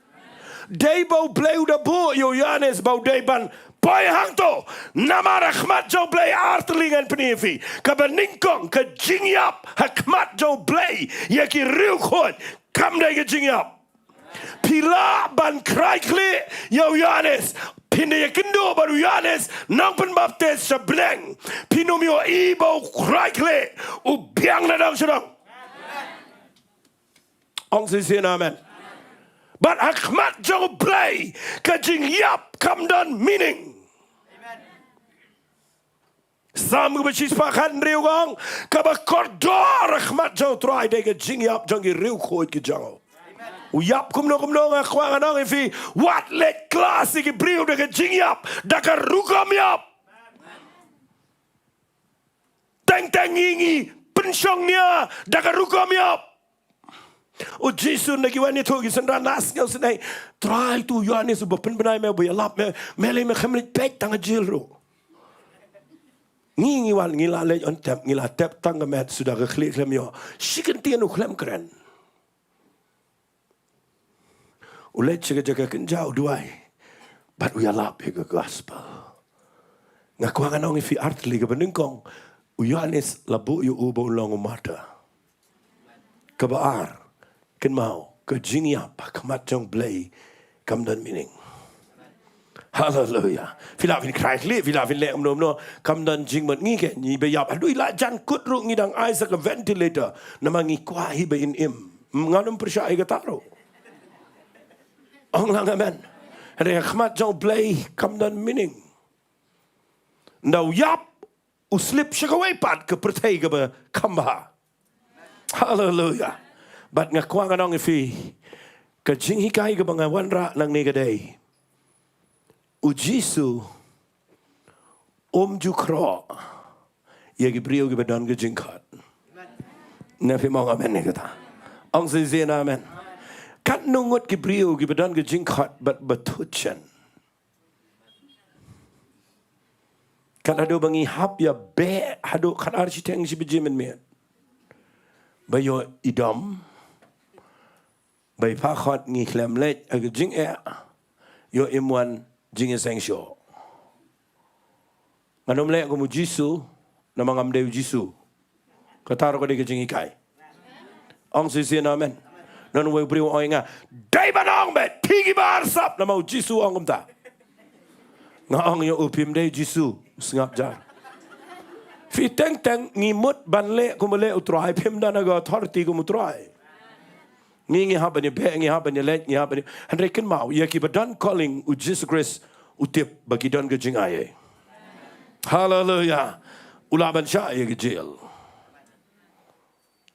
Dei ba U Blei u da buh ïa u Ïoannis ba u dei ban poi hangto. Namar ha khmat jong U Blei, artylli ngan pyni ïa phi, kaba nyngkong ka jingïap ha khmat jong U Blei ïa ki riewkhuid kam dei ka jingïap. Phi lah ban khrai khlieh ïa u Ïoannis. Phin da ïakynduh bad u Ïoannis Nongpynbaptis sha bneng, phin ym ïohi ba u khrai khlieh, u biang na dong sha dong. Ong shisien amen. Bad ha khmat jong U Blei ka jingïap kam don meaning. Salm kaba shispah khathynriew ka ong, kaba kordor ha khmat jong U Trai dei ka jingïap jong ki riewkhuid ki jong u. U ïap kumno kumno, nga kwah ngan ong ïa phi, wat leit klas ïa ki briew da ka jingïap, da ka rukom ïap. Teng teng ngi ngi pynshong nia da ka rukom ïap. U Jisu, na ki wan ïathuh ki synran, na sngew sngewsih, Trai, tu Ïoannis uba pynbna ïa me, uba ïalap ïa me, me lei me khlem leit peit tang ha jel ruh. Ngi ngi wan ngi la leit on tep, ngi la tep tang ka met suda ka khlieh khlem ïoh. Shi kyntien u khlem kren. U leit sha ka jaka kynja u duwai bad u ïalap ïa ka gospel. Nga kwah ngan ong ïa phi artylli, kaba nyngkong, u Ïoannis la buh ïa u ba un long u martyr. Kaba ar, kynmaw, ka jingïap ha khmat jong U Blei kam don meaning. Haleluya. Phi lah phin khrai khlieh, phi lah phin leh kumno kumno, kam don jingmut. Ngi ke ngi ba ïap haduh la jan kut ruh ngi dang ai sa ka ventilator. Namar ngi kwah hi ba in im. Ngan ym pyrshah ïa kata ruh. Ong lang amen. Hynrei ha khmat jong U Blei kam don meaning. Nda u ïap, u slip sha kawei pat ka pyrthei kaba kham bha. Haleluya. Bad nga kwah ngan ong ïa phi, ka jinghikai kaba nga wanrah nangne ka dei, u Jisu um ju khroh ïa ki briew kiba don ka jingkhot. Ne phi mong amen ïa kata? Ong shisien amen. Katno ngut ki briew kiba don ka jingkhot bad ba thut shen. Kat haduh ba ngi hap ïa beh haduh khatar shiteng shi baje mynmiet. Ba ïoh i dom, ba i pha khot ngi khlem leit ha ka jingeh, ïoh im wan jingïaseng shuh. Ngan ym leh kum u Jisu, namar ngam dei u Jisu. Kata ruh ka dei ka jinghikai. Ong shisien amen. Ngan ym, uwei u briew u ong ïa nga, dei ban ong beit, phi kiba arsap, namar u Jisu u ong kumta. Nga ong ïa u, phim dei Jisu, sngap jar. Phi teng teng ngi mut ban leh kum u leh u Trai, phim don ha ka authority kum u Trai. Ngi ngi hap ban ïa beh, ngi hap ban ïa leit, ngi hap ban ïa, hynrei kynmaw, ïa kiba don calling, u Jisu Khrist u tip ba ki don ka jingai. Haleluya. U lah ban shah ïa ka jel.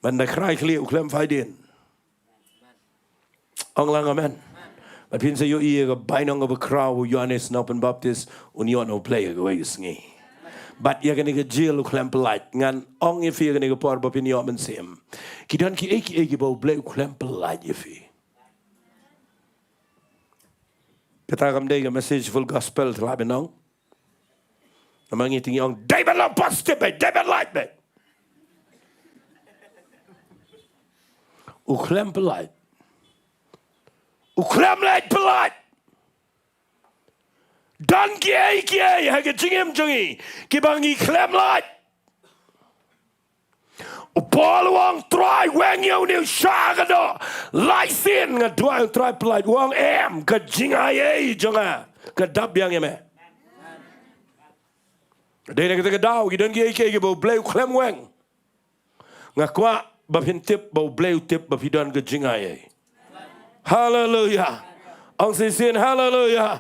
Ban da khrai khlieh u khlem phaidien. Ong lang amen. Bad phin sa ïohi ïa ka bainong kaba khraw, u Ïoannis Nongpynbaptis un ïoh na u Blei ha kawei ka sngi. Bad ïa kane ka jel u khlem pyllait. Ngan ong ïa phi ïa kane ka por ba phin ïoh mynsiem, ki don kiei kiei kiba u Blei u khlem pyllait ïa phi. Kata kam dei ka message full gospel, te lah ban ong. Namar ngi te ngi ong, dei ban long positive beit, dei ban lait beit. U khlem pyllait. U khlem leit pyllait. Don kiei kiei ha ka jingim jong ngi kiba ngi khlem lait. U Paul u ong, Trai, weng ïa une u sha ka doh. Lai sien nga duwai, Trai, pynlait. U ong, Em, ka jingai ei jong nga ka dap biang ïa me. Dei na kata ka daw ki don kiei kiei kiba U Blei u khlem weng. Nga kwah ba phin tip ba U Blei u tip ba phi don ka jingai ei. Haleluya. Ong shisien haleluya.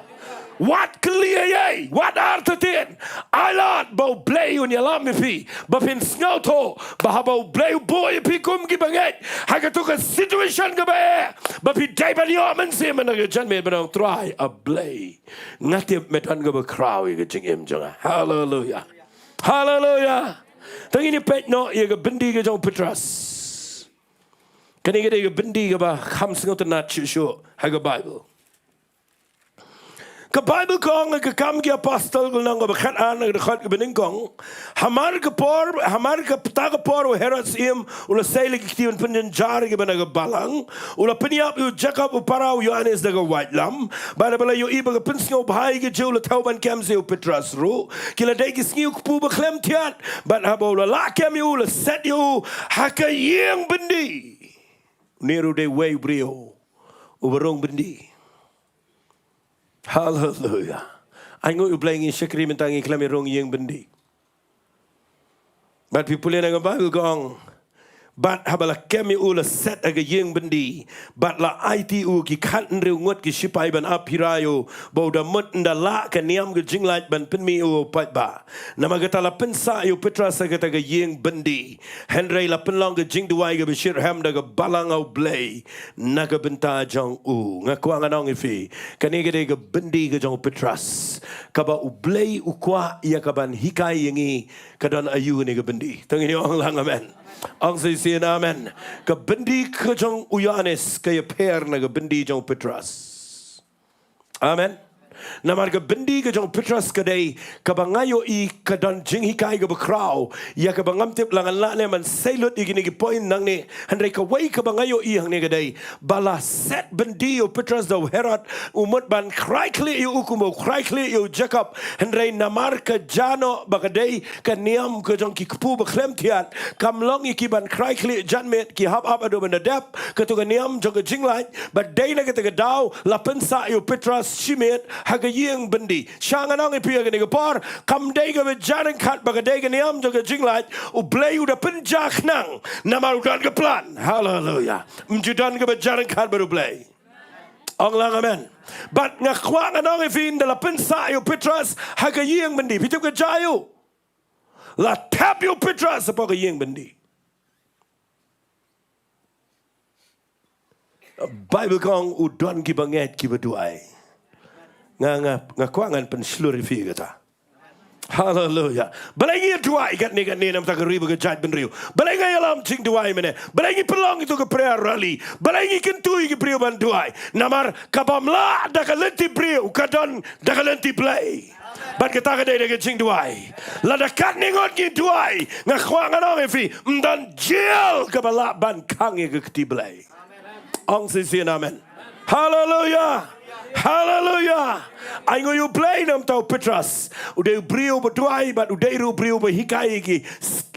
Wat kylli ei ei, wat artatien. Ai lad ba U Blei un ïalam ïa phi ba phin sngewthuh ba haba U Blei u buh ïa phi kum ki bangeit ha kato ka situation kaba eh, ba phi dei ban ïoh mynsiem na ka janmiet ban ong, Trai, A Blei, nga tip me don kaba khraw ïa ka jingim jong nga. Haleluya. Haleluya. Te ngin ïa peit noh ïa ka byndi ka jong u Petros. Kane ka dei ka byndi kaba kham sngewtynnat shuh shuh ha ka Baibl. Ka Baibl ka ong ha ka Kam ki Apostol ka lynnong kaba khatar, ka dkhot kaba nyngkong. Hamar ka por, hamar kata ka por u Herod Syiem u la sei la ki kti ban pynjynjar ïa kiba na ka balang. U la pynïap ïa u Jakob u para u Ïoannis da ka waitlam. Bad haba la ïohi ba ka pynsngewbha ïa ka Jiw, la thew ban kem sa ïa u Petros ruh. Ki la dei ki sngi u kpu ba khlem thiat. Bad haba u la lah kem ïa u, la set ïa u ha ka ïing byndi. Une ruh dei uwei u briew uba rung byndi. Haleluya. Ai nguh ïa U Blei, ngi shakri mynta ngi khlem ïa rung ïing byndi. Bad phi pule na ka Baibl ka ong, bad haba la kem ïa u, la set ha ka ïing byndi. Bad la aiti ïa u ki khathynriew ngut ki shipai ban ap pyrshah ïa u, ba u da mut ynda lah ka niam ka jinglait ban pynmih ïa u paidbah. Namar kata la pynsah ïa u Petros ha kata ka ïing byndi. Hynrei la pynlong ka jingduwai kaba shitrhem da ka balang ha U Blei na ka bynta jong u. Nga kwah ngan ong ïa phi, kane ka dei ka byndi ka jong u Petros kaba U Blei u kwah ïa ka ban hikai ïa ngi. Ka don aïu kane ka byndi? To ngin ong lang amen. Ong shisien amen. Ka byndi ka jong u Ïoannis ka ïapher na ka byndi jong u Petros. Amen. Namar ka byndi ka jong u Petros ka dei kaba nga ïohi ka don jinghikai kaba khraw ïa kaba ngam tip la ngan lah ne ban sei lut ïa kine ki point nangne. Hynrei kawei kaba nga ïohi hangne ka dei ba la set byndi ïa u Petros da u Herod, u mut ban khrai khlieh ïa u kumba u khrai khlieh ïa u Jakob. Hynrei namar ka jia noh ba ka dei ka niam ka jong ki kpu ba khlem thiat, kam long ïa ki ban khrai khlieh janmiet, ki hap ap haduh ban da dep. Kato ka niam jong ka jinglait. Bad dei na kata ka daw la pynsah ïa u Petros shimet ha ka ïing byndi. Sha ngan ong ïa phi ha kane ka por, kam dei kaba jia ryngkat ba ka dei ka niam jong ka jinglait. U Blei u da pynjia khnang namar u don ka plan. Haleluya. Ym ju don kaba jia ryngkat bad U Blei. Ong lang amen. Bad nga kwah ngan ong ïa phi, ynda la pynsah ïa u Petros ha ka ïing byndi, phi tip ka jia aïu? La thep ïa u Petros hapoh ka ïing byndi. Baibl ka ong u don ki bangeit kiba duwai. Nga, nga, nga kwah ngan pynshlur ïa phi kata. Haleluya. Balei ngi duwai katne katne na bynta ka ri bad ka jaitbynriew? Balei ngi ïalam jingduwai mynne? Balei ngi pynlong ïa ka prayer rally? Balei ngi kyntu ïa ki briew ban duwai? Namar kaba ym lah da ka lynti briew ka don da ka lynti Blei. Bad kata ka dei da ka jingduwai. Lada katne ngut ngi duwai, nga kwah ngan ong ïa phi, ym don jingïaid kaba lah ban khang ïa ka kti Blei. Ong shisien amen. Haleluya. Haleluya. Ai nguh ïa U Blei namar u Petros u dei u briew ba duwai bad u dei ruh u briew ba hikai ïa ki,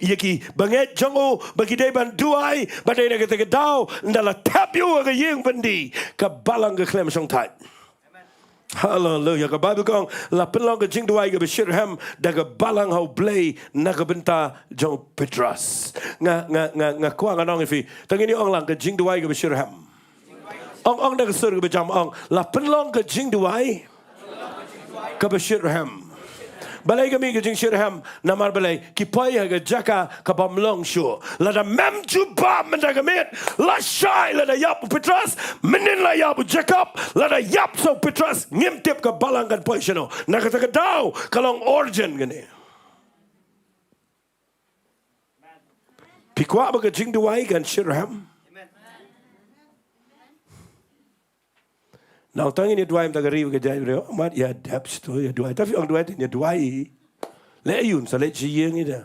ïa ki bangeit jong u ba ki dei ban duwai. Bad dei na kata ka daw ynda la thep ïa u ha ka ïing byndi, ka balang ka khlem shongthait. Haleluya. Ka Baibl ka ong la pynlong ka jingduwai kaba shitrhem da ka balang ha U Blei na ka bynta jong u Petros. Nga, nga, nga, nga kwah ngan ong ïa phi, to ngin ïa ong lang, ka jingduwai kaba shitrhem. Ong, ong da ka sur kaba jam, ong, la pynlong ka jingduwai kaba shitrhem. Balei ka mih ka jingshitrhem? Namar balei? Ki poi ha ka jaka kaba ym long shuh. Lada mem jubab mynta ka miet, lashai lada ïap u Petros, mynnin la ïap u Jakob, lada ïap sa u Petros, ngim tip ka balang kan poi shano. Na kata ka daw ka long urgent kane. Phi kwah ba ka jingduwai kan shitrhem? Nangta ngin ïa duwai mynta ka ri bad ka jaitbynriew, mat ïa dep shito ïa duwai. Te phi ong duwai te ïa duwai. Leh ïa un sa leit sha ïing ïa da.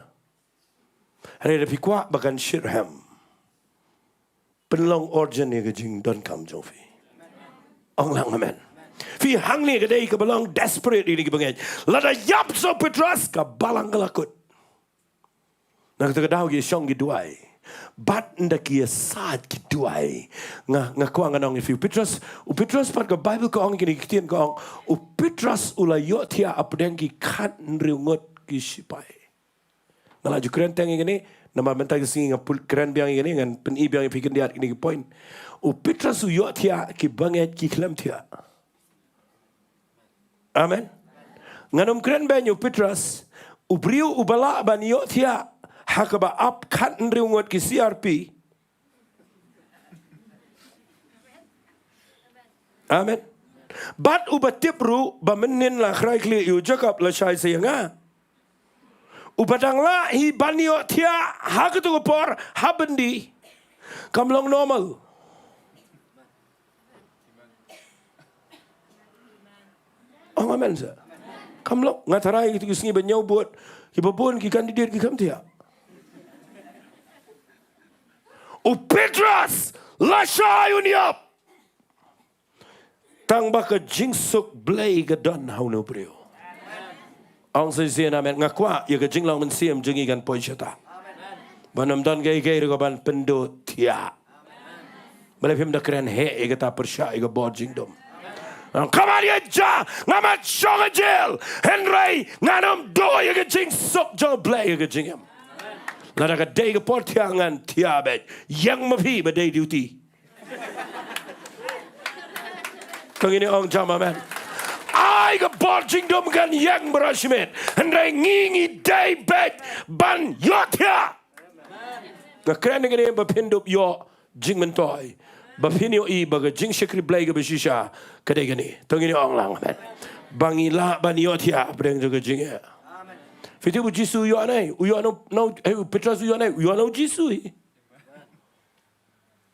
Hynrei lada phi kwah ba kan shitrhem, pynlong urgent ïa ka jingdonkam jong phi. Ong lang amen. Phi, hangne ka dei kaba long desperate ïa kine ki bangeit. Lada ïap sa u Petros, ka balang ka la kut. Na kata ka daw ki shong ki duwai. Bad ynda ki ïasaid ki duwai, nga, nga kwah ngan ong ïa phi, u Petros, u Petros pat ka Baibl ka ong kine ki ktien, ka ong, u Petros u la ïohthiah hapdeng ki khathynriew ngut ki shipai. Nga la ju kren teng ïa kine, namar mynta ka sngi ngan pul-, kren biang ïa kine, ngan pyni biang ïa phi khyndiat kine ki point. U Petros u ïohthiah, ki bangeit ki khlem thiah. Amen. Ngan ym kren beiñ, u Petros, u briew uba lah ban ïohthiah ha kaba ap khathynriew ngut ki C R P. Amen. Bad uba tip ruh ba mynhynnin la khrai khlieh ïa u Jakob lashai sa ïa nga. Uba dang lah hi ban ïohthiah ha katu ka por ha byndi. Kam long normal. Ong amen sa. Kam long, nga tharai katu ka sngi ba ñiew vote, kiba bun ki candidate ki kham thiah. U Petros lashai un ïap. Tang ba ka jingsuk Blei ka don ha une u briew. Ong sa shisien amen. Nga kwah ïa ka jinglong mynsiem jong ngi kan poi shata. Ban ym don kaei kaei ruh kaban pynduh thiah. Balei phim da kren heh ïa kata, pyrshah ïa ka bor jingdum? Ong, ka mat ïa ja, nga mat shong ha jel. Hynrei ngan ym duh ïa ka jingsuk jong Blei ha ka jingim. Lada ka dei ka por thiah ngan thiah beit. Ïeng ma phi ba dei duty. To ngin ong jam amen. Ai ka bor jingdum kan ïeng baroh shi miet. Hynrei ngi ngi dei beit ban ïohthiah. Nga kren ïa kane ba phin dup ïoh jingmyntoi. Ba phin ïohi ba ka jingshakri Blei kaba shisha ka dei kane. To ngin ong lang amen. Ba ngi lah ban ïohthiah hapdeng jong ka jingeh. Phi tip u Jisu u ïoh ne, u ïoh no, no, eh, u Petros u ïoh ne, u ïoh no u Jisu hi.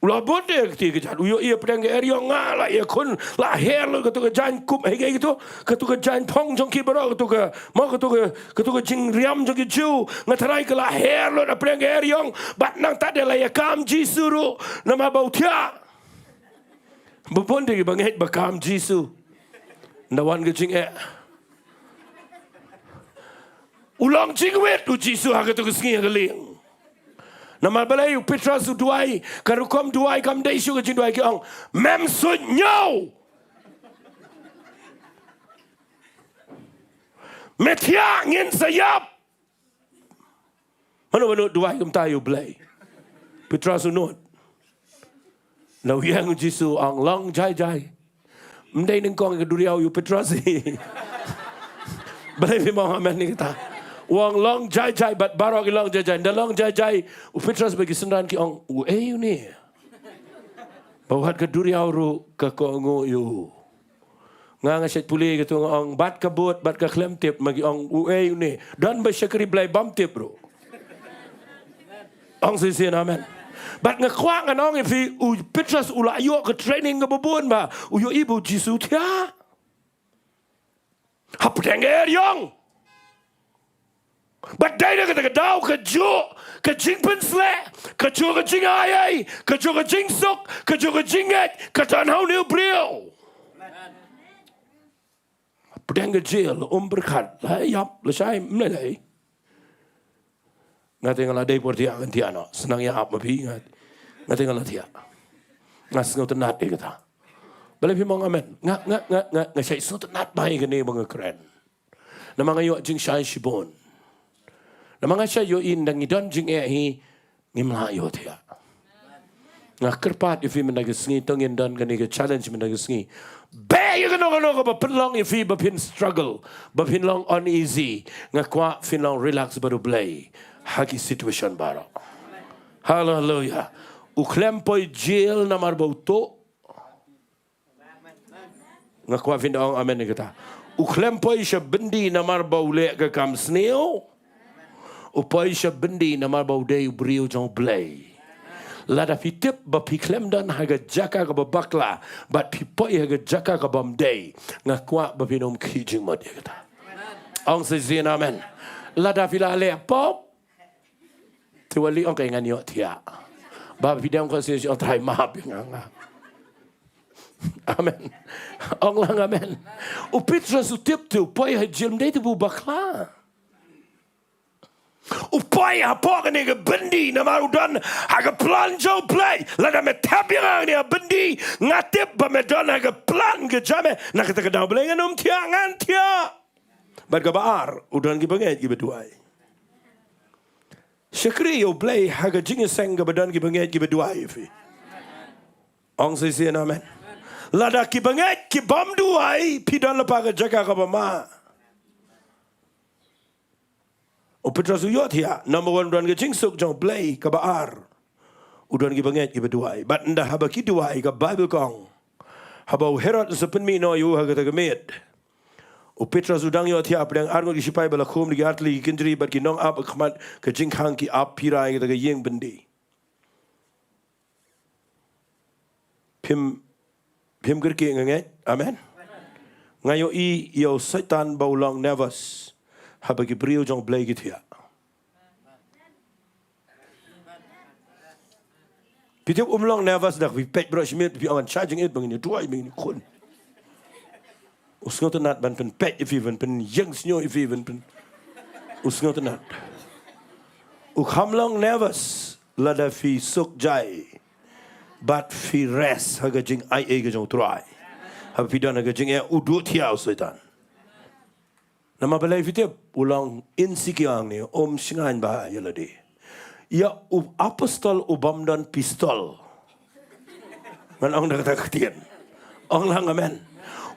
U la bud de kti ka jat, u ïohi hapdeng ka eriong, nga la ïakhun, la her lut katu ka jaiñ kup, hei, hei, katu, katu ka jaiñ phong jong ki baroh, katu ka, mo, katu ka, katu ka jingriam jong ki Jiw, nga tharai ka la her lut hapdeng ka eriong, bad nangta de la ïakam Jisu ruh, namar ba u thiah. Ba bun de ki bangeit ba kam Jisu. Nda wan ka jingeh. U long jingwit u Jisu ha katu ka sngi ha ka lieng. Namar balei? U Petros u duwai, ka rukom duwai kam dei shuh ka jingduwai, ki ong, mem suidñiew. Me thiah ngin sa ïap. Mano mano duwai kumta ïa u Blei? Petros u nud. La u ïeng u Jisu u ong long jai jai. Ym dei nyngkong ïa ka duriaw ïa u Petros hi. Balei phim ong amen ïa kata? U ong long jai jai, bad baroh ki long jai jai. Ynda long jai jai, u Petros bad ki synran ki ong, uei une? Ba wat ka duriaw ruh ka kohnguh ïa u. Nga nga shait pule katu, nga ong bad ka bud, bad ka khlem tip, ma ki ong uei une? Don ba shakri Blei bym tip ruh. Ong shisien amen. Bad nga kwah ngan ong ïa phi, u Petros u la ïoh ka training kaba bun ba u ïohi ba u Jisu u thiah. Hapdeng ka eriong. Bad dei na kata ka daw kajuh ka jingpynsleh, kajuh ka jingai ei, kajuh ka jingsuk, kajuh ka jingngeit ka don ha une u briew. Hapdeng ka jel, um pyrkhat, la ïap, la shai, ym lei lei. Nga te nga la dei por thiah ngan thiah noh. Sdang ïa ap ma phi nga. Nga te nga la thiah. Nga sngewtynnat ïa kata. Balei phim ong amen? Nga, nga, nga, nga, nga shait sngewtynnat bha ïa kane ba nga kren. Namar nga ïoh jingshai shibun. Namar nga shait ïohi ynda ngi don jingeh hi ngim lah ïohthiah. Nga kyrpad ïa phi mynta ka sngi, to ngin don kane ka challenge mynta ka sngi. Beh ïa kano kano kaba pynlong ïa phi ba phin struggle, ba phin long uneasy. Nga kwah phin long relax bad U Blei ha ki situation baroh. Haleluia. U khlem poi jail namar ba u tuh. Nga kwah phin da ong amen ïa kata. U khlem poi sha byndi namar ba u leh ka kam sniew. U poi sha byndi namar ba u dei u briew jong U Blei. Lada phi tip ba phi khlem don ha ka jaka kaba bakla bad phi poi ha ka jaka kaba ym dei, nga kwah ba phin ym khih jingmut ïa kata. Ong shisien amen. Lada phi la leh pop, te wat leh ong ka ngan ïohthiah. Ba phi dang ko shisien ong Trai map ïa nga. Amen. Ong lang amen. U Petros u tip te u poi ha jil, ym dei te ba u bakla. U poi hapoh kane ka byndi namar u don ha ka plan jong U Blei. Lada me thep ïa nga hangne ha byndi, nga tip ba me don ha ka plan ka jong me. Na kata ka daw Blei ngan ym thiah, ngan thiah. Bad kaba ar, u don ki bangeit kiba duwai. Shakri ïa U Blei ha ka jingïaseng kaba don ki bangeit kiba duwai ïa phi. Ong shisien amen. Lada ki bangeit ki bym duwai, phi don lypa ka jaka kaba ma. U Petros u ïohthiah, number one, u don ka jingsuk jong U Blei, kaba ar, u don ki bangeit kiba duwai. Bad ynda haba ki duwai, ka Baibl ka ong, haba u Herod u sa pynmih noh ïa u ha kata ka miet, u Petros u dang ïohthiah hapdeng arngut ki shipai ba la khum da ki artylli ki kynjri bad ki nongap ha khmat ka jingkhang ki ap pura ïa kata ka ïing byndi. Phim, phim kyrkieh, nga ngeit. Amen. Nga ïohi ïa u Soitan ba u long nervous haba ki briew jong U Blei ki thiah. Phi tip um long nervous da phi peit baroh shi miet, phi ong ngan shah jingit ba ngin ïa duwai, ba ngin ïa khun. U sngewtynnat ban pynpeit ïa phi, ban pynïeng shñiuh ïa phi, ban pyn, u sngewtynnat. U kham long nervous lada phi suk jai bad phi rest ha ka jingaiei ka jong U Trai. Haba phi don ha ka jingeh, u duh thiah u Soitan. Namar balei phi tip? U long insecure hangne, um shngaiñ bha ïa lade. Ïa u apostol u bym don pistol. Ngan ong da kata ka ktien. Ong lang amen.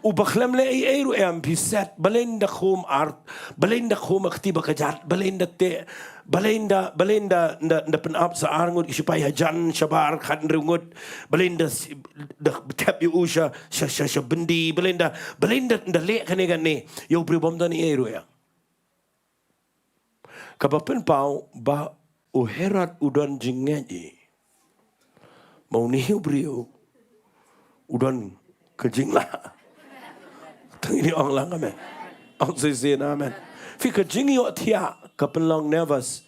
Uba khlem leh ei ei ruh em, phi set, balei nda khum ar, balei nda khum ha kti ba kjat, balei nda teh, balei nda, balei nda, nda, nda pynap sa arngut ki shipai hajan shabar khathynriew ngut, balei nda s-, da thep ïa u sha, sha, sha, sha byndi, balei nda, balei nda, nda leh kane kane ïa u briew bym don ei ei ruh em. Kaba pynpaw ba u Herod u don jingngeit, ba une u briew u don ka jinglah. Tang ini ong lang amen. Ong shisien amen. Phi, ka jingïohthiah ka pynlong nervous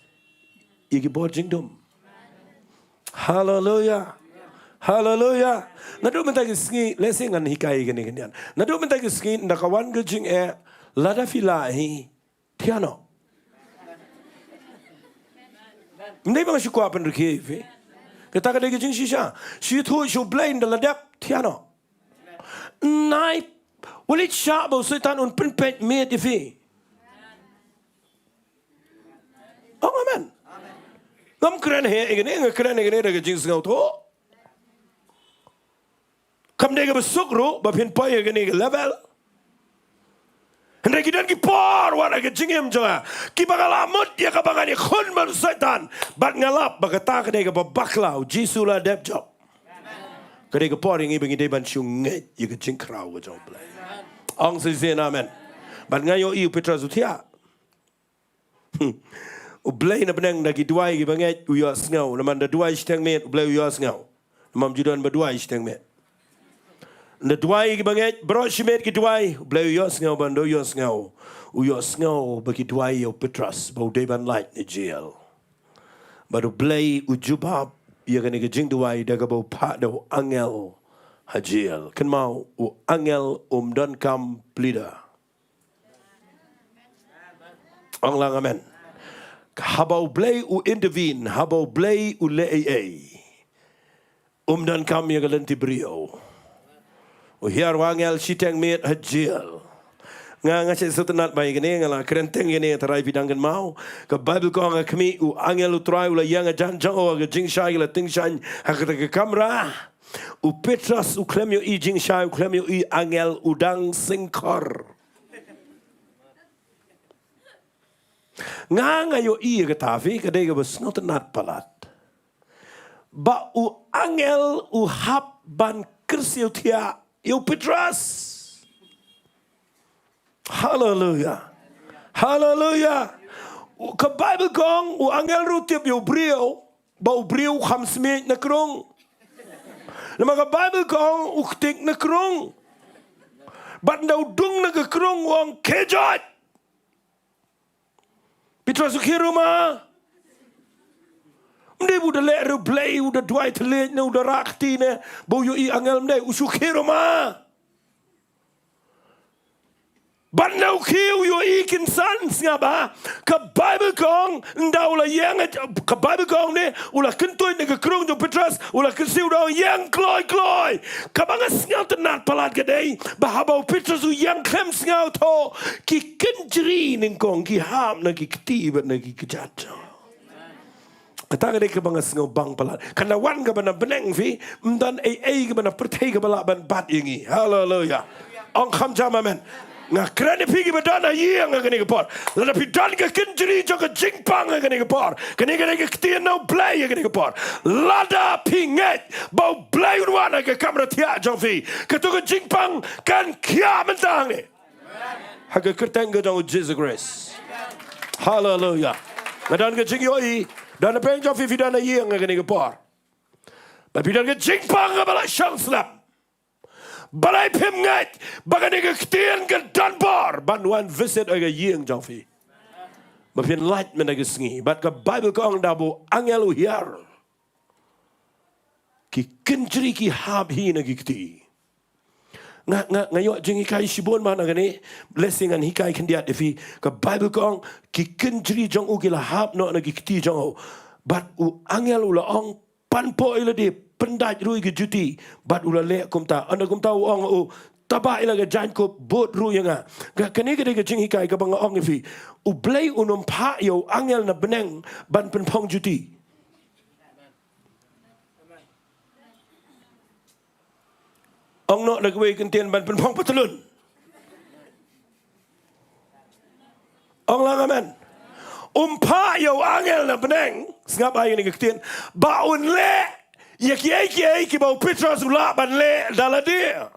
ïa ki bor jingdum. Haleluya. Haleluya. Naduh mynta ki sngi, lehse ngan hikai kane ka niam. Naduh mynta ki sngi, ynda ka wan ka jingeh, lada phi lah hi, thiah noh. Ym dei ba nga shu kwah pynrkhie ïa phi. Kata ka dei ka jingshisha. Shu ïathuh sha U Blei, ynda la dep, thiah noh. Nai, wat leit shah ba u Soitan un pynpeit miet ïa phi. Ong amen. Ngam kren hi ïa kane, nga kren ïa kane da ka jingsngewthuh. Kam dei kaba suk ruh ba phin poi ha kane ka level. Hynrei ki don ki por wat ha ka jingim jong nga kiba nga la mut ïa kaba ngan ïakhun bad u Soitan, bad nga lap ba kata ka dei kaba bakla, u Jisu u la dep jop. Ka dei ka por ïa ngi ba ngi dei ban shu ngeit ïa ka jingkhraw ka jong U Blei. Ong shisien amen. Bad nga ïohi u Petros u thiah. Hmm. U Blei na bneng, da ki duwai ki bangeit u ïohsngew. Namar da duwai shiteng miet, U Blei u ïohsngew. Namar ym ju don ba duwai shiteng miet. Da duwai ki bangeit, baroh shi miet ki duwai, U Blei u ïohsngew, bad da u ïohsngew, u ïohsngew ba ki duwai ïa u Petros ba u dei ban lait na jel. Bad U Blei u jubab ïa kane ka jingduwai da kaba u phah da u angel ha jel. Kynmaw, u angel um donkam pleader. Ong lang amen. Haba U Blei u intervene, haba U Blei u leh ei ei, um donkam ïa ka lynti briew. U hiar u angel shiteng miet ha jel. Nga, nga sngewtynnat ba ïa kane, nga la kren teng ïa kane, tharai phi dang kynmaw. Ka Baibl ka ong, ha khmih, u angel U Trai u la ïeng hajan jong u ha ka jingshai, ki la tyngshaiñ ha kata ka kamra. U Petros u khlem ïohi jingshai, u khlem ïohi angel, u dang sngewkhor. Nga, nga ïohi ïa kata, phi, ka dei kaba sngewtynnat palat. Ba u angel u hap ban kyrsiew thiah ïa u Petros. Haleluya. Haleluya. U, ka Baibl ka ong, u angel ruh u tip ïa u briew, ba u briew u kham smiej na krung. Namar ka Baibl ka ong u ktik na krung. Bad ynda u dung na ka krung u ong, "Khie joit." Petros u khie ruh ma. Ym dei ba u da leh riewblei, u da duwai thylliej ne u da rah kti ne ba u ïohi angel, ym dei, u shu khie ruh ma. Bad na u khie u ïohi kynsan, sngap ba ka Baibl ka ong, ynda u la ïeng, ka Baibl ka ong ne u la kyntuid na ka krung jong u Petros, u la kynsiew, u da ong, ïeng kloi kloi. Kaba nga sngewtynnat palat ka dei ba haba u Petros u ïeng khlem sngewthuh, ki kynjri nyngkong ki hap na ki kti bad na ki kjat jong. Kata ka dei kaba nga sngewbang palat. Kan da wan kaba na bneng phi, ym don ei ei kaba na pyrthei kaba lah ban bat ïa ngi. Haleluya. Ong kham jam amen. Nga kren ïa phi kiba don ha ïing ha kane ka por. Lada phi don ka kynjri jong ka jingpang ha kane ka por, kane ka dei ka ktien na U Blei ha kane ka por. Lada phi ngeit ba U Blei un wan ha ka kamra thiah jong phi, kato ka jingpang kan khia mynta hangne. Ha ka kyrteng ka jong U Jisu Khrist. Haleluya. Nga don ka jingïohi, don na pdeng jong phi, phi don ha ïing ha kane ka por. Ba phi don ka jingpang kaba la shong slem. Balei phim ngeit ba kane ka ktien ka don bor ban wan visit ha ka ïing jong phi? Ba phin lait mynta ka sngi. Bad ka Baibl ka ong da ba u angel u hiar, ki kynjri ki hap hi na ki kti. Nga, nga, nga ïoh jinghikai shibun ma na kane, lehse ngan hikai khyndiat ïa phi. Ka Baibl ka ong, ki kynjri jong u ki la hap noh na ki kti jong u. Bad u angel u la ong, pan poh ïa lade, pyndait ruh ïa ki juti. Bad u la leh kumta. Ynda kumta u ong u, taba ïa la ka jaiñkup, bud ruh ïa nga. Ka, kane ka dei ka jinghikai kaba nga ong ïa phi. U Blei un ym phah ïa u angel na bneng ban pynphong juti. Ong noh da kawei ka ktien, ban pynphong patlun. Ong lang amen. Um phah ïa u angel na bneng, sngap ai kane ka ktien, ba un leh ïa kiei kiei kiba u Petros u lah ban leh da lade.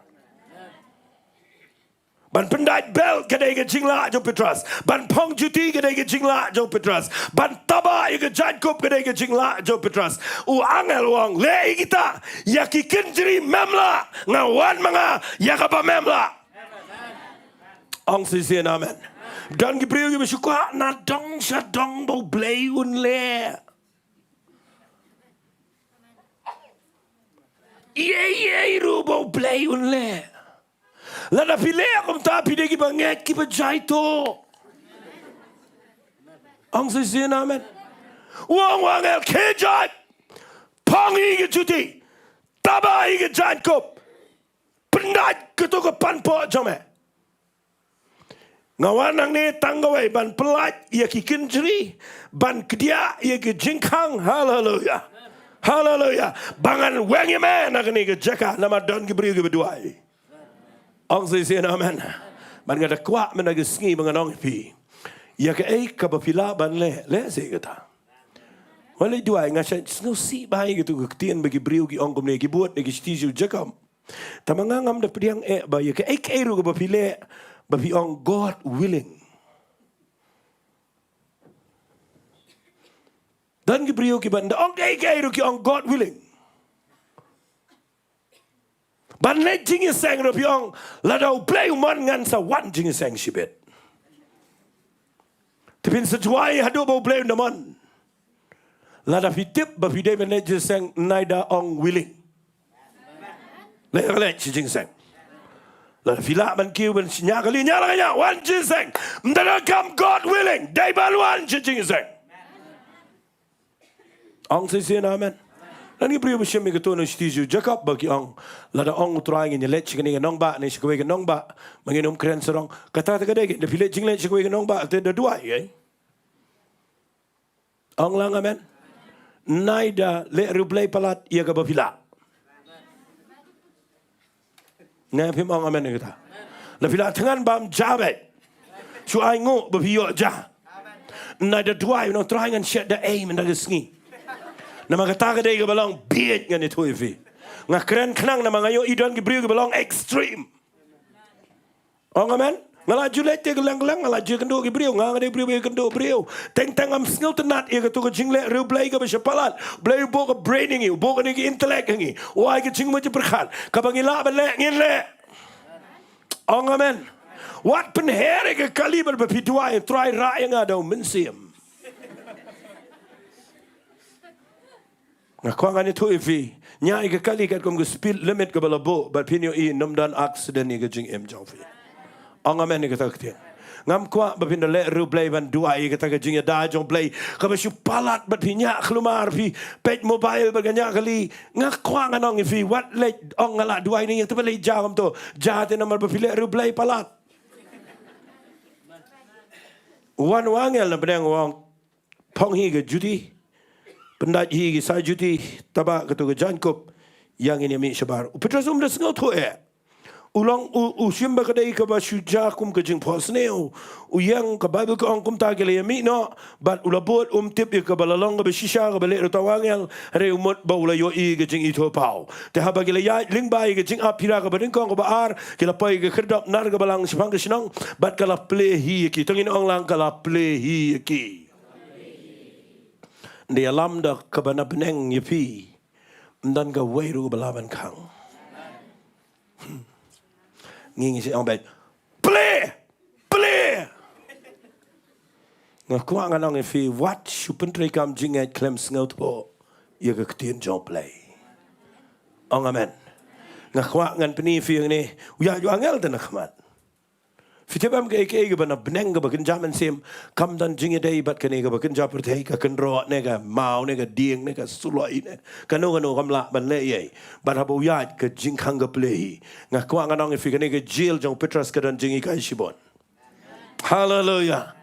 Ban pyndait belt ka dei ka jinglah jong u Petros. Ban phong juti ka dei ka jinglah jong u Petros. Ban taba ïa ka jaiñkup ka dei ka jinglah jong u Petros. U angel u ong, leh ïa kita, ïa ki kynjri mem lah, nga wan ma nga ïa kaba mem lah. Ong shisien amen. Don ki briew kiba shu kwah nadong shadong ba U Blei un leh. Ïei ïei ruh ba U Blei un leh. Lada phi leh kumta phi dei kiba ngeit kiba jaituh. Ong shisien amen. U ong u angel, khie jait, phong ïa ki juti, taba ïa ki jaiñkup, pyndait kato ka panpoh jong me. Nga wan hangne tang kawei ban pyllait ïa ki kynjri, ban kdiah ïa ki jingkhang. Haleluya. Haleluya. Ba ngan weng ïa me na kane ka jaka, namar don ki briew kiba duwai. Ong shisien amen. Bad nga da kwah mynta ka sngi ba ngan ong ïa phi, ïa kaei kaba phi lah ban leh, leh seh kata. Wat leh duwai, nga sngewsih bha ïa kito ki ktien ba ki briew ki ong kumne, ki bud na ki shithi jong u Jakob. Tangba nga ngam da pdiang eh ba ïa kaei kaei ruh kaba phi leh, ba phi ong God willing. Don ki briew kiba ynda ong kaei kaei ruh ki ong God willing. Ban leit jingïaseng ruh phi ong, lada U Blei u mon ngan sa wan jingïaseng shibit. Te phin sa duwai haduh ba U Blei un da mon. Lada phi tip ba phi dei ban leit jingïaseng, nai da ong willing. Leit, leit sha jingïaseng. Lada phi lah ban kiew ban shñiah kali, ñiah la ka ñiah, wan jingïaseng. Ym da donkam, God willing, dei ban wan sha jingïaseng. Ong shisien amen. Don ki briew ba shim ïa kato na shithi jong u Jakob ba ki ong, lada ong U Trai ngin ïaleit sha kane ka nongbah ne sha kawei ka nongbah, ma ngin ym kren sarong. Kata te ka dei, lada phi leit jingleit sha kawei ka nongbah te da duwai, eh? Ong lang amen. Nai da leh riewblei palat ïa kaba phi lah. Nga, phim ong amen ïa kata? Lada phi lah thngan bam ja beit, shu ai nguh ba phi ïoh ja. Nai da duwai, U Trai ngan shet da ei mynta ka sngi. Namar kata ka dei kaba long bieit, ngan ïathuh ïa phi. Nga kren khnang namar nga ïohi don ki briew kiba long extreme. Ong amen. Nga la ju leit te kylleng kylleng, nga la ju ïakynduh ki briew, nga nga dei briew ba ïakynduh briew. Teng teng ngam sngewtynnat ïa kato ka jingleh riewblei kaba sha palat. Blei u buh ka brain ha ngi, u buh kane ka intellect ha ngi, u ai ka jingmut jingpyrkhat, kaba ngi lah ban leh ngin leh. Ong amen. Wat pynher ïa ka kali bad ba phi duwai, Trai rah ïa nga da U Mynsiem. Nga kwah ngan ïathuh ïa phi, ñiah ïa ka kali katkum ka speed limit kaba la buh, bad phin ïohi ym don accident ïa ka jingim jong phi. Ong amen ïa kata ka ktien. Ngam kwah ba phin da leh riewblei ban duwai ïa kata ka jingïada jong U Blei kaba shu palat bad phi ñiah khlumar, phi peit mobile bad ka ñiah kali. Nga kwah ngan ong ïa phi, wat leit ong nga lah duwai ne ïa kata ba leit ja kumto. Ja te namar ba phi leh riewblei palat. Wan u angel na bneng u ong, phong hi ka juti, pyndait hi ki sai juti, taba kato ka jaiñkup, ïa ngin ïa mih shabar. U Petros um da sngewthuh eh. U long u, u shim ba ka dei kaba shu ja kum ka jingphohsniew. U ïeng, ka Baibl ka ong kumta ki la ïa mih noh, bad u la bud, um tip ïa kaba la long kaba shisha kaba leh da uta u angel, hynrei u mut ba u la ïohi ka jingithuhpaw. Te haba ki la ïaid lyngba ïa ka jingap phira kaba nyngkong kaba ar, ki la poi ïa ka khyrdop nar ka balang shaphang ka shnong, bad ka la plie hi ïa ki. To ngin ong lang, ka la plie hi ïa ki. Nda ïalam da kaba na bneng ïa phi, ym don kawei ruh ba lah ban khang. Ngi ngi shu ong beit, plie! Plie! Nga kwah ngan ong ïa phi, wat shu pyntreikam jingngeit khlem sngewthuh ïa ka ktien jong U Blei. Ong amen. Nga kwah ngan pyni ïa phi hangne, u ïaid u angel te na khmat. Phi tip em, kaei kaei kaba na bneng kaba kynja mynsiem, kam don jingïadei bad kane kaba kynja pyrthei, ka kynroh ne ka maw ne ka dieng ne ka suloi ne kano kano kam lah ban leh ei ei. Bad haba u ïaid ka jingkhang ka plie hi. Nga kwah ngan ong ïa phi, kane ka jel jong u Petros ka don jinghikai shibun. Haleluya.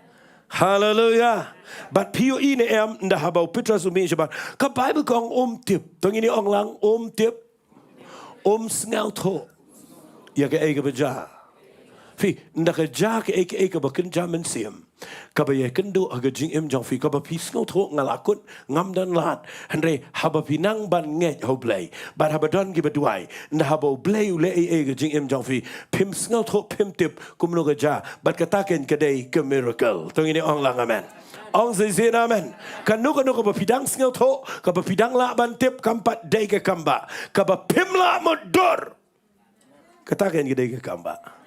Haleluya. Bad phi ïohi ne em, nda haba u Petros u mih shabar, ka Baibl ka ong um tip. To ngin ong lang, um tip. Um sngewthuh ïa kaei kaba jia. Phi, nda ka jia kaei kaei kaba kynja mynsiem, kaba ïakynduh ha ka jingim jong phi, kaba phi sngewthuh, nga la kut, ngam don lad. Hynrei haba phi nang ban ngeit ha U Blei, bad haba don kiba duwai, nda haba U Blei u leh ei ei ha ka jingim jong phi, phim sngewthuh, phim tip kumno ka jia. Bad kata keiñ ka dei ka miracle. To ngin ong lang amen. Ong shisien amen. Kano kano kaba phi dang sngewthuh, kaba phi dang lah ban tip, kam pat dei ka kambah. Kaba phim lah mutdur, kata keiñ ka dei ka kambah.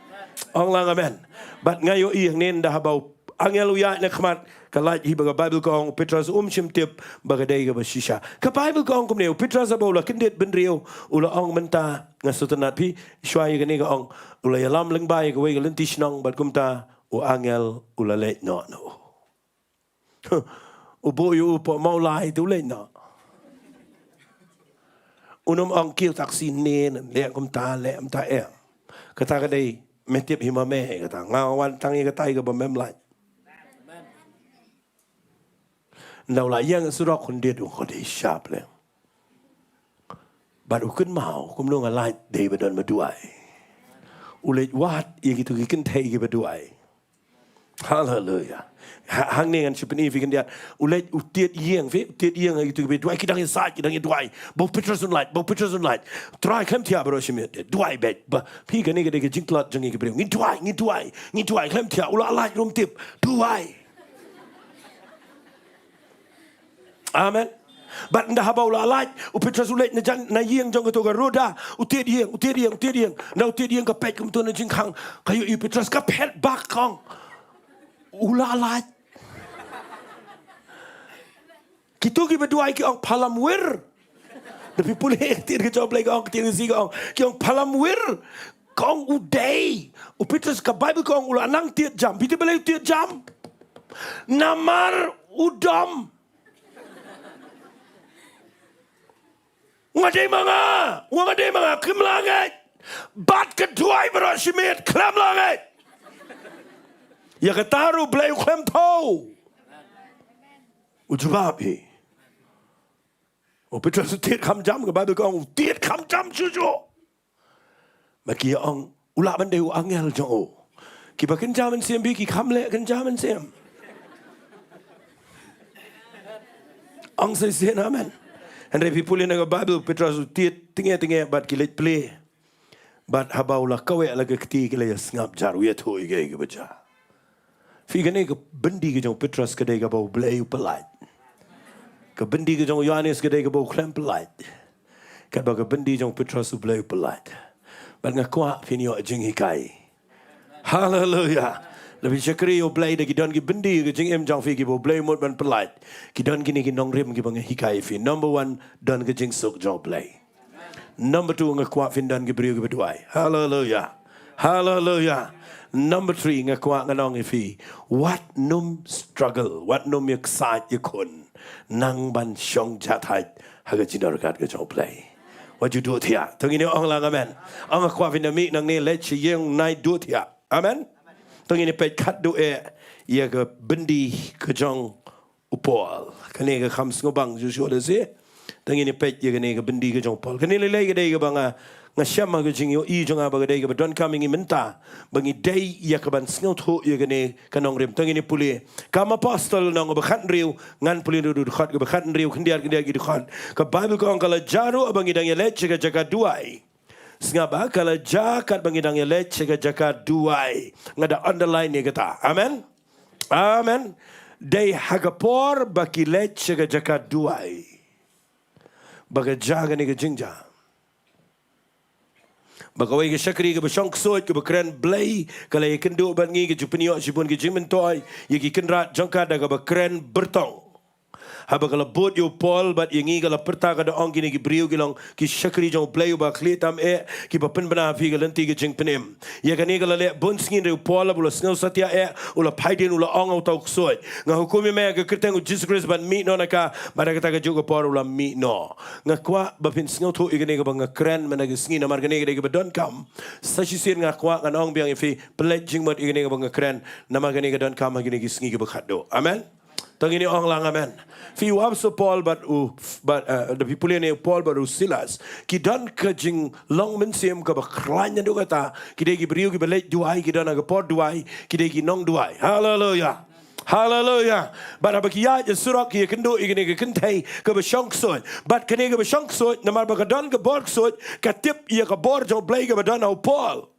Ong lang amen. Bad nga ïohi hangne, nda haba u angel u ïaid na khmat, ka lait hi ba ka Baibl ka ong u Petros um shym tip ba ka dei kaba shisha. Ka Baibl ka ong kumne, u Petros haba u la kyndit bynriew, u la ong, mynta nga sngewtynnat, phi, shuwa ïa kane ka ong, u la ïalam lyngba ïa kawei ka lynti shnong, bad kumta u angel u la leit noh na u. U buh ïa u hapoh Mawlai te u leit noh. Un ym ong kiew taxi ne, leh kumta, leh kumta, em. Kata ka dei, me tip hi ma me, kata. Nga wan tang ïa katai kaba mem lait. Nda u la ïeng surok, khyndiat u, ka dei sharp leh. Bad u kynmaw, kumno nga lait, dei ba don ba duwai. U leit wad ïa kito ki kynthei kiba duwai. Haleluya. Ha, hangne ngan shu pyni ïa phi khyndiat. U leit u tied ïing, phi, u tied ïing ïa kito kiba duwai, ki dang ïasaid, ki dang ïaduwai. Ba u Petros un lait, ba u Petros un lait. Trai, khlem thiah baroh shi miet, duwai beit. Ba, phi, kane ka dei ka jingtlot jong ngi ki briew. Ngin duwai, ngin duwai, ngin duwai, khlem thiah, u la lait ruh um tip. Duwai. Amen. Bad nda haba u la lait, u Petros u leit na jan, na ïing jong kato ka Roda, u tied ïing, u tied ïing, u tied ïing. Nda u tied ïing, ka peit kumto na jingkhang, ka ïohi u Petros, ka phet bak, ka ong, u la lait. Kito kiba duwai ki ong phalam wir. Da phi pule ktien ka jong U Blei ka ong, ktien Khasi ka ong, ki ong phalam wir. Ka ong u dei. U Petros, ka Baibl ka ong u la nang tied jam. Phi tip balei u tied jam? Namar u dom. Nga dei ma nga, nga dei ma nga, khlem lah ngeit. Bad ka duwai baroh shi miet, khlem lah ngeit. Ïa kata ruh U Blei u khlem thew. U jubab hi. U Petros u tied kham jam, ka Baibl ka ong u tied kham jam shuh shuh. Bad ki ong u lah ban dei u angel jong u. Kiba kynja mynsiem bha ki kham leh kynja mynsiem. Ong shisien amen. Hynrei phi pule na ka Baibl, u Petros u tied tynge tynge bad ki leit plie. Bad haba u la kaweh la ka kti ki la ïa sngap jar, u ïathuh ïa kaei kaba jia. Phi, kane ka byndi ka jong u Petros ka dei kaba U Blei u pyllait. Ka byndi ka jong u Ïohannes ka dei kaba u khlem pyllait. Katba ka byndi jong u Petros U Blei u pyllait. Bad nga kwah phin ïoh jinghikai. Haleluya. Lada phi shakri ïa U Blei, da ki don ki byndi ka jingim jong phi kiba U Blei u mut ban pyllait. Ki don kine ki nongrim kiba nga hikai ïa phi. Number one, don ka jingsuk jong U Blei. Number two, nga kwah phin don ki briew kiba duwai. Haleluya. Haleluya. Number three, nga kwah ngan ong ïa phi, wat nym struggle, wat nym ïaksaid ïakhun, nang ban shong jahthait ha ka jingdon ryngkat ka jong U Blei. Wat ju duh thiah. To ngin ong lang amen. Ong, nga kwah phin da mih nangne, leit sha ïing, nai duh thiah. Amen. To ngin peit khadduh eh ïa ka byndi ka jong u Paul. Kane ka kham sngewbang shuh shuh lehse. To ngin peit ïa kane ka byndi ka jong u Paul. Kane lei lei ka dei kaba nga, nga shem ha ka jingïohi jong nga ba ka dei kaba donkam ïa ngi mynta, ba ngi dei ïa ka ban sngewthuh ïa kane ka nongrim. To ngin pule. Kam Apostol lynnong kaba khathynriew, ngan pule naduh u dkhot kaba khathynriew, khyndiat khyndiat ki dkhot. Ka Baibl ka ong, ka la jia ruh ba ngi dang ïaleit sha ka jaka duwai. Sngap bha, ka la jia katba ngi dang ïaleit sha ka jaka duwai. Nga da underline ïa kata. Amen. Amen. Dei ha ka por ba ki leit sha ka jaka duwai ba ka jia kane ka jingjia. Ba kawei ka shakri kaba shongksuid, kaba kren Blei, ka la ïakynduh bad ngi, ka ju pynïoh shibun ki jingmyntoi ïa ki kynrad jong ka da kaba kren byrtong. Haba ka la bud ïa u Paul bad ïa ngi, ka la pyrta, ka da ong, kine ki briew ki long ki shakri jong U Blei uba khlieh tam eh, kiba pynbna ha phi ka lynti ka jingpynim. Ïa kane ka la leh bun sngi, hynrei u Paul haba u la sngew satia eh, u la phai dien, u la ong ha uta u ksuid, nga hukum ïa me ha ka kyrteng U Jisu Khrist ban mih noh na ka. Bad ha kata kajuh ka por u la mih noh. Nga kwah ba phin sngewthuh ïa kane kaba nga kren mynta ka sngi, namar kane ka dei kaba donkam. Sa shisien nga kwah ngan ong biang ïa phi, pynleit jingmut ïa kane kaba nga kren, namar kane ka donkam ha kine ki sngi kiba khatduh. Amen. To ngin ong lang amen. Phi, u Apostol Paul bad u, bad, eh, lada phi pule ïa u Paul bad u Silas, ki don ka jinglong mynsiem kaba khlaiñ naduh kata. Ki dei ki briew kiba leit duwai, ki don ha ka por duwai, ki dei ki nongduwai. Haleluya. Haleluya. Bad haba ki ïaid surok, ki ïakynduh ïa kane ka kynthei kaba shongksuid. Bad kane kaba shongksuid, namar ba ka don ka bor ksuid, ka tip ïa ka bor jong U Blei kaba don ha u Paul.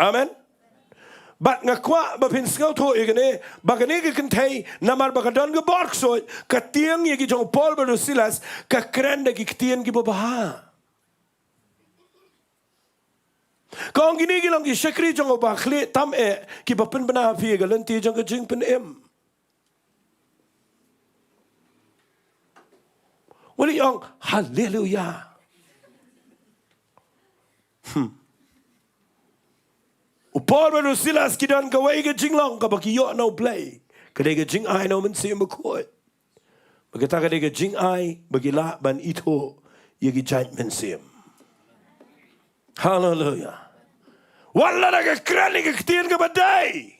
Amen. Bad nga kwah ba phin sngewthuh ïa kane, ba kane ka kynthei, namar ba ka don ka bor ksuid, ka tieng ïa ki jong u Paul bad u Silas, ka kren da ki ktien kiba bha. Ka ong, kine ki long ki shakri jong uba khlieh tam eh, kiba pynbna ha phi ïa ka lynti jong ka jingpynim. Wat ong haleluya. Hmm. U Paul bad u Silas ki don kawei ka jinglong kaba ki ïoh na U Blei. Ka dei ka jingai na U Mynsiem Bakhuid. Ba kata ka dei ka jingai ba ki lah ban ithuh ïa ki jait mynsiem. Haleluya. Wat lada ka kren ïa ka ktien kaba dei,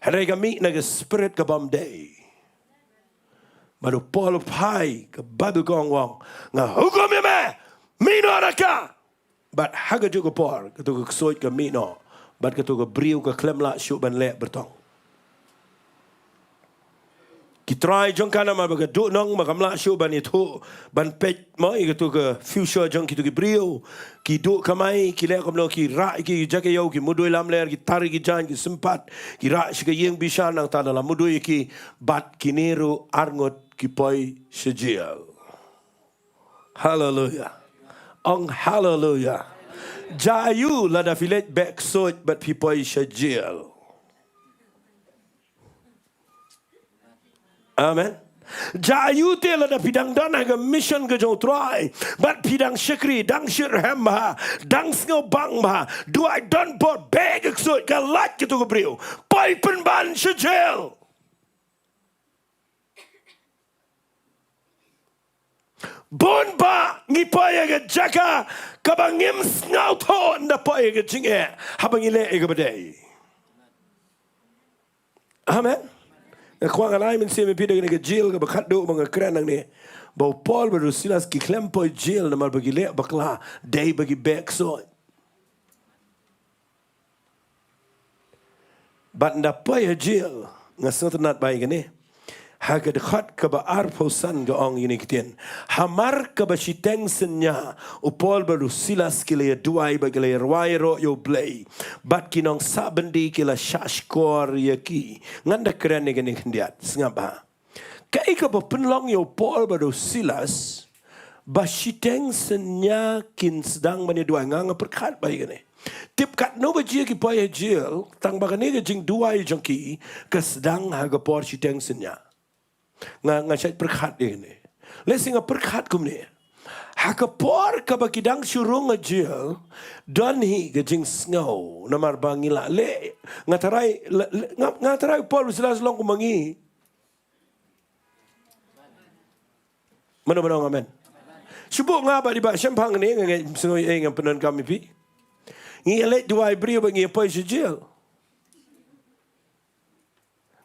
hynrei ka mih na ka spirit ka bym dei. Bad u Paul u phai, ka Baibl ka ong, u ong, nga hukum ïa me, mih noh na ka. Bad ha kajuh ka por, kato ka ksuid ka mih noh. Bad kato ka briew ka khlem lah shuh ban leh byrtong. Ki trai jong ka, namar ba ka duhnong, ba kam lah shuh ban ithuh, ban peit mo ïa kato ka future jong kito ki briew. Ki duh kamai, ki leh kumno, ki rah ïa ki jaka ïew, ki mudui lamler, ki tar ïa ki jaiñ, ki sympat, ki rah sha ka ïing bishar, nangta da la mudui ïa ki, bad kine ruh arngut ki poi sha jail. Haleluya. Ong haleluya. Jia aiu lada phi leit beh ksuid bad phi poi sha jail? Amen. Jia aiu te lada phi dang don ha ka mission ka jong U Trai, bad phi dang shakri, dang shitrhem bha, dang sngewbang bha, duwai, don bor, beh ka ksuid, ka lait kato ka briew, poi pynban sha jail. Bun bah ngi poi ha ka jaka kaba ngim sngewthuh ynda poi ha ka jingeh, haba ngi leh ïa kaba dei. Amen. Nga kwah ngan ai mynsiem ïa phi da kane ka jail kaba khatduh ba nga kren nangne, ba u Paul bad u Silas ki khlem poi jail namar ba ki leh bakla, dei ba ki beh ksuid. Bad ynda poi ha jail, nga sngewtynnad bha ïa kane. Ha ka dkhot kaba arphew san ka ong ïa kine ki ktien. Hamar kaba shiteng synñia, u Paul bad u Silas ki la ïa duwai bad ki la ïa rwai ïaroh ïa U Blei. Bad ki nongsah byndi ki la shahshkor ïa ki. Ngan da kren ïa kane khyndiat, sngap bha. Kaei kaba pynlong ïa u Paul bad u Silas ba shiteng synñia kin sdang ban ïa duwai. Nga nga pyrkhat ba ïa kane. Tip katno ba jia ki poi ha jail, tang ba kane ka jingduwai jong ki ka sdang ha ka por shiteng synñia. Nga, nga shait pyrkhat ïa kane. Lehse nga pyrkhat kumne. Ha ka por kaba ki dang shu rung ha jail, don hi ka jingsngew namar ba ngi la leh. Nga tharai, la, la, nga, nga tharai Paul u Silas long kum ma ngi. Mano mano, amen. Shu buh nga bad i Bah Shemphang ne, nga ngeit, sngew ei ngan pyndonkam ïa phi. Ngi ïa leit duwai briew bad ngi ïa poi sha jail.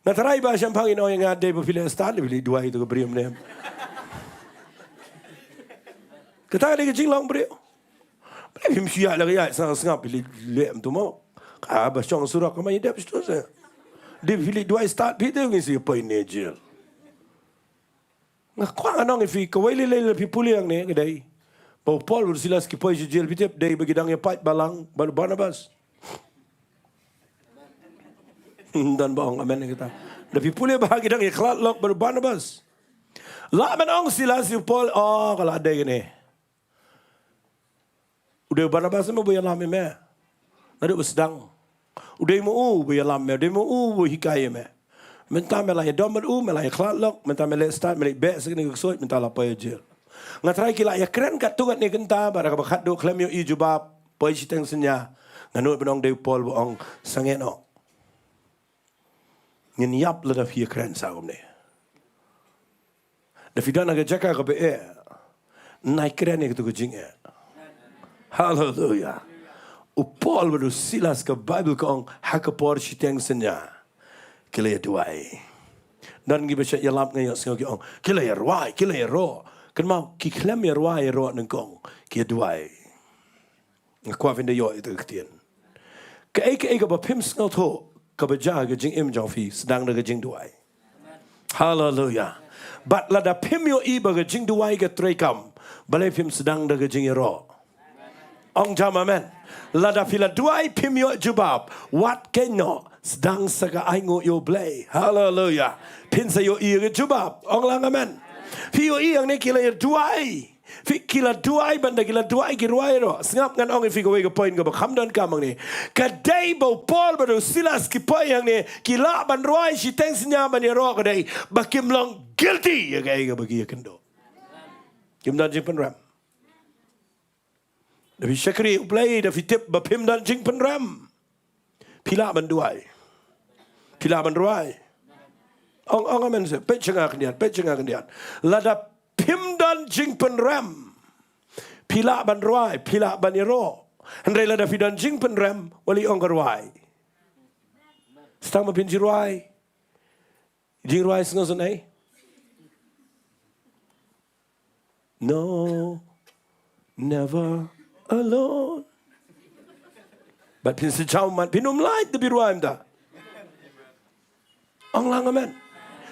Nga tharai Bah Shemphang in ong ïa nga, dei ba phi leh stad, phi leit duwai ïa uto u briew ne em. Kata ka dei ka jinglong briew. Balei phim shu ïaid la ka ïaid sngap sngap, phi leit leh em tu mo. Ka ba shong surok ka ma ïa dep shu tu se. Dei phi leit duwai stad phi, te ngi sa ïa poi ne jail. Nga kwah ngan ong ïa phi, kawei lei lei lada phi pule hangne ka dei ba u Paul bad u Silas ki poi sha jail, phi tip, dei ba ki dang ïa pait balang bad u Barnabas. Don ba ong amen ïa kata. Lada phi pule ba ki dang ïa khlad lok bad u Barnabas. Lah ban ong Silas ïa u Paul, oh, ka la dei kane. U dei u Barnabas mo ba ïalam ïa me? Naduh ba sdang. U dei mo u ba ïalam ïa me, u dei mo u ba hikai ïa me. Mynta me la ïadom bad u, me la ïakhlad lok, mynta me leh stad, me leit beh sha kane ka ksuid, mynta la poi ha jail. Nga tharai ki la ïakren katto katne kynta, bad ha kaba khatduh khlem ïohi jubab, poi shiteng synñia. Nga nud ban ong dei u Paul ba ong sangeh noh. Ngin ïap lada phi ïakren sa kumne. Da phi don ha ka jaka kaba eh, nai kren ïa katu ka jingeh. Haleluya. U Paul bad u Silas, ka Baibl ka ong ha ka por shiteng synñia ki la ïa duwai. Don kiba shait ïalap, nga ïohsngew ki ong ki la ïa rwai, ki la ïaroh. Kynmaw, ki khlem ïa rwai ïaroh nyngkong, ki ïa duwai. Nga kwah phin da ïoh ïa kata ka ktien. Kaei kaei kaba phim sngewthuh kaba jia ha ka jingim jong phi, sdang da ka jingduwai. Haleluya. Bad lada phim ïohi ba ka jingduwai ka treikam, balei phim sdang da ka jingïaroh? Ong jam amen. Lada phi la duwai phim ïoh jubab, wat kynnoh, sdang sa ka ainguh ïa U Blei. Haleluya. Phin sa ïohi ïa ka jubab. Ong lang amen. Phi ïohi hangne ki la ïa duwai. Phi, ki la duwai, ban da ki la duwai ki rwai ruh. Sngap, ngan ong ïa phi kawei ka point kaba kham donkam hangne. Ka dei ba u Paul bad u Silas ki poi hangne, ki lah ban rwai shiteng synñia ban ïaroh, ka dei ba kim long guilty ïa kaei kaba ki ïakynduh. Kim don jingpynrem. Da phi shakri U Blei, da phi tip ba phim don jingpynrem, phi lah ban duwai. Phi lah ban rwai. Ong, ong amen se. Peit sha nga khyndiat, peit sha nga khyndiat. Lada phim don jingpynrem, phi lah ban rwai, phi lah ban ïaroh. Hynrei lada phi don jingpynrem, wat leit ong ka rwai. Sa tang ba phin shu rwai. Jingrwai sngewsynei. No, never alone. Bad phin sa jaw mat, phin ym lait da phi rwai mynta. Ong lang amen.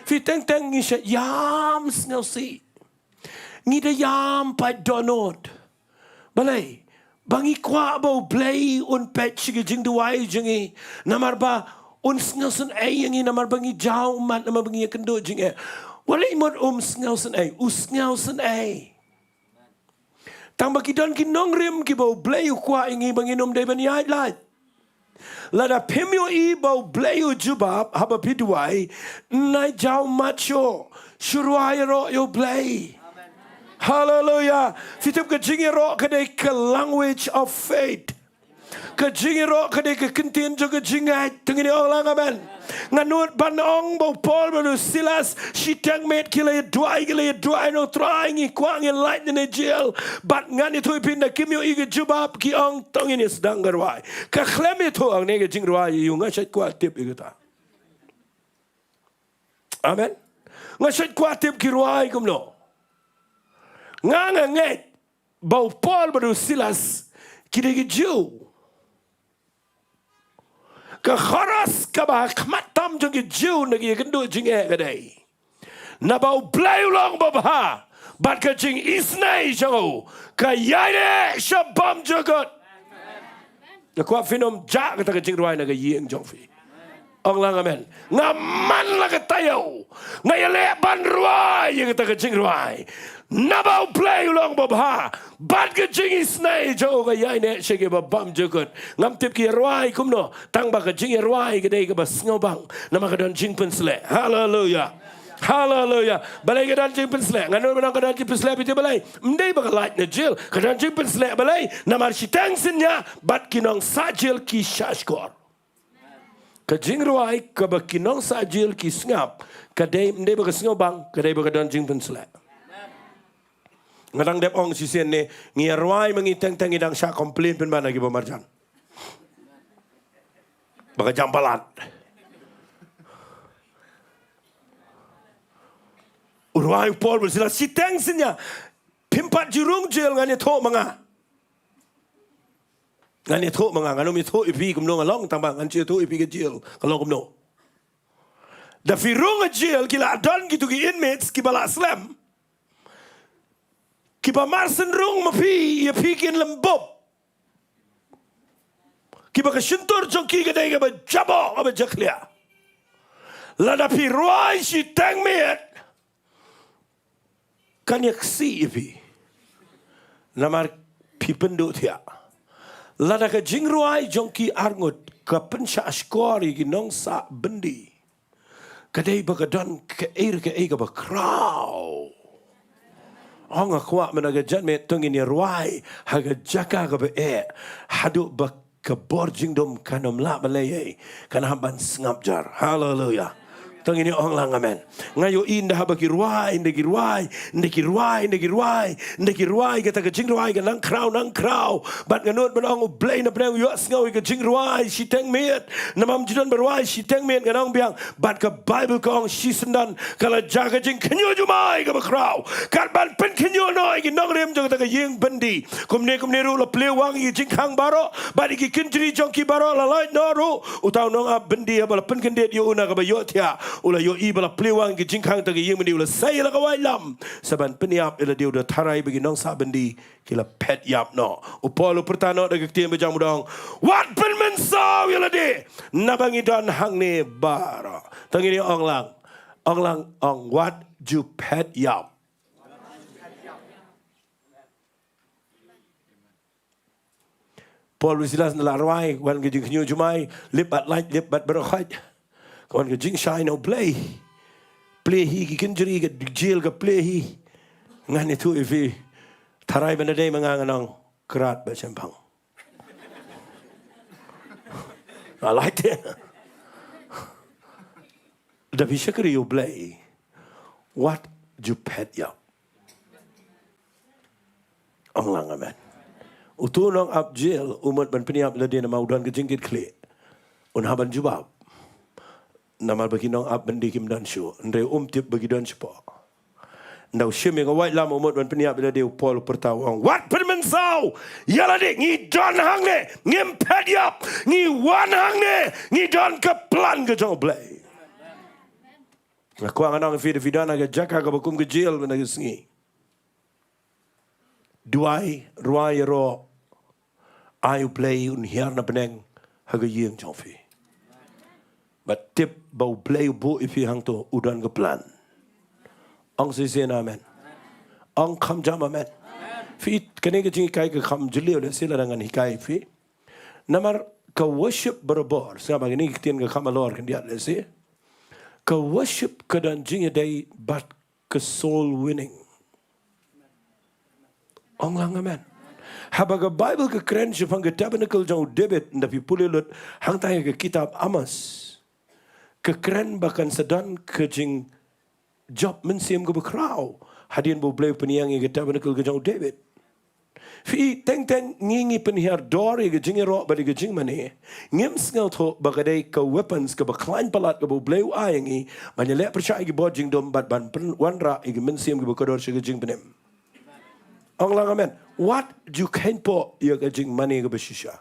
Phi, teng teng ngi shait ïam sngewsih. Ngi da ïam pait dohnud. Balei? Ba ngi kwah ba U Blei un peit sha ki jingduwai jong ngi. Namar ba un sngewsynei ïa ngi, namar ba ngi jaw mat, namar ba ngi ïakynduh jingeh. Wat leh mut um sngewsynei, u sngewsynei. Tang ba ki don ki nongrim kiba U Blei u kwah ïa ngi ba ngin ym dei ban ïaid lait. Lada phim ïohi ba U Blei u jubab haba phi duwai, nai jaw mat shuh, shu rwai ïaroh ïa U Blei. Haleluya. Phi tip, ka jingïaroh ka dei ka language of faith. Ka jingïaroh ka dei ka kyntien jong ka jingngeit. To ngin ong lang amen. Nga nud ban ong ba u Paul bad u Silas shiteng miet ki la ïa duwai, ki la ïa duwai, ong Trai, ngi kwah, ngi lait na ne jail. Bad ngan ïathuh ïa phi, ynda kim ïohi ka jubab, ki ong to ngin ïa sdang ka rwai. Ka khlem ïathuh hangne ka jingrwai ïa u, nga shait kwah tip ïa kata. Amen. Nga shait kwah tip ki rwai kumno. Nga, nga ngeit ba u Paul bad u Silas ki dei ki Jiw. Ka kharos kaba ha khmat tam jong ki Jiw na ki ïakynduh jingeh ka dei, naba U Blei u long babha, bad ka jingisynei jong u ka ïaineh sha bymjukut. Nga kwah phin ym jah kata ka jingrwai na ka ïing jong phi. Ong lang amen. Nga man la ka taïew nga ïaleh ban rwai ïa kata ka jingrwai. Naba U Blei u long babha. Bad ka jingisynei jong u ka ïaineh sha kiba bymjukut. Ngam tip ki ïarwai kumno, tang ba ka jingïarwai ka dei kaba sngewbang. Namar ka don jingpynsleh. Haleluya. Haleluya. Balei ka don jingpynsleh? Ngan ong ba ka don jingpynsleh, phi tip balei? Ym dei ba ka lait na jel. Ka don jingpynsleh balei? Namar shiteng synñia bad ki nongsah jel ki shahshkor. Ka jingrwai kaba ki nongsah jel ki sngap, ka dei, ym dei ba ka sngewbang, ka dei ba ka don jingpynsleh. Nga dang dep ong shisien ne, ngi ïarwai ma ngi teng teng ngi dang shah complain pynban ha kiba marjan. Ba ka jam palat. U rwai u Paul u la ong, shiteng synñia phim pat ju rung jel, ngan ïathuh ma nga. Ngan ïathuh ma nga, ngan ym ïathuh ïa phi kumno nga long, tang ba ngan shu ïathuh ïa phi ka jel ka long kumno. Da phi rung ha jel, ki la don kito ki inmates kiba la slem, kiba marsynrung ma phi, ïa phi kin lem bup. Kiba ka shyntur jong ki ka dei kaba jaboh, kaba jakhlia. Lada phi rwai shiteng miet, kan ïaksih ïa phi. Namar phi pynduh thiah. Lada ka jingrwai jong ki arngut ka pynshahshkor ïa ki nongsah byndi, ka dei ba ka don kaei re kaei kaba khraw. Ong, nga kwah mynta ka janmiet to ngin ïarwai ha ka jaka kaba eh, haduh ba ka bor jingdum kan ym lah ban leh ei, kan hap ban sngap jar. Haleluya. To ngin ïa ong lang amen. Nga ïohi ynda haba ki rwai, ynda ki rwai, ynda ki rwai, ynda ki rwai, ynda ki rwai, kata ka jingrwai ka nang khraw, nang khraw. Bad nga nud ban ong, U Blei na pdeng u ïohsngew ïa ka jingrwai shiteng miet. Namar ym ju don ba rwai shiteng miet, nga ong biang. Bad ka Baibl ka ong shisyndon ka la jia ka jingkhynñiuh jumai kaba khraw, kat ban pynkhynñiuh noh ïa ki nongrim jong kata ka ïing byndi. Kumne kumne ruh la plie wang ïa ki jingkhang baroh, bad ïa ki kynjri jong ki baroh la lait noh ruh. Uta u nongap byndi haba la pynkyndit ïa u na kaba ïohthiah, u la ïohi ba la plie wang ïa ki jingkhang kata ka ïing byndi, u la sei ïa la ka waitlam sa ban pynïap ïa lade, u da tharai ba ki nongsah byndi ki la phet ïap noh. U Paul u pyrta noh da ka ktien ba jam u da ong, wat pynmynsaw ïa lade, naba ngi don hangne baroh. To ngin ïa ong lang, ong lang, ong, wat ju phet ïap. Paul bad Silas ynda la rwai, wan ka jingkhynñiuh jumai, lip bad lait, lip bad baroh khoit. Ka wan ka jingshai na U Blei. Plie hi ki kynjri, ka jel ka plie hi. Ngan ïathuh ïa phi. Tharai ban da dei ma nga ngan ong, krat bad shemphang. Nga lait te. Da phi shakri U Blei, wat ju phet ïap. Ong lang amen. Uto u nongap jel u mut ban pynïap lade namar u don ka jingkitkhlieh. Un hap ban jubab. Namar ba ki nongap byndi kim don shuh, hynrei um tip ba ki don shapoh. Ynda u shim ïa ka waitlam u mut ban pynïap ïa lade, u Paul u pyrta u ong, wat pynmynsaw ïa lade, ngi don hangne, ngim phet ïap, ngi wan hangne, ngi don ka plan ka jong U Blei. Nga kwah ngan ong ïa phi, da phi don ha ka jaka kaba kum ka jel mynta ka sngi, duwai, rwai ïaroh, ai U Blei un hiar na bneng ha ka ïing jong phi. Bad tip ba U Blei u buh ïa phi hangto, u don ka plan. Ong shisien amen. Ong kham jam amen. Phi, kane ka jinghikai ka kham jylliew lehse lada ngan hikai ïa phi. Namar ka worship barabor, sngap ba kane ka ktien ka kham halor khyndiat lehse. Ka worship ka don jingïadei bad ka soul winning. Ong lang amen. Haba ka Baibl ka kren shaphang ka tabernacle jong u David, ynda phi pule lut hangta ha ka kitab Amos, ka kren ba kan sa don ka jingjop mynsiem kaba khraw hadien ba U Blei u pynïeng ïa ka tabernacle ka jong u David. Phi, teng teng ngi, ngi pynhiar dor ïa ka jingïaroh bad ïa ka jingmane, ngim sngewthuh ba ka dei ka weapons kaba khlaiñ palat kaba U Blei u ai ïa ngi ban ïaleh pyrshah ïa ki bor jingdum bad ban pynwanrah ïa ki mynsiem kiba kordor sha ka jingpynim. Ong lang amen. Wat ju kheiñpoh ïa ka jingmane kaba shisha.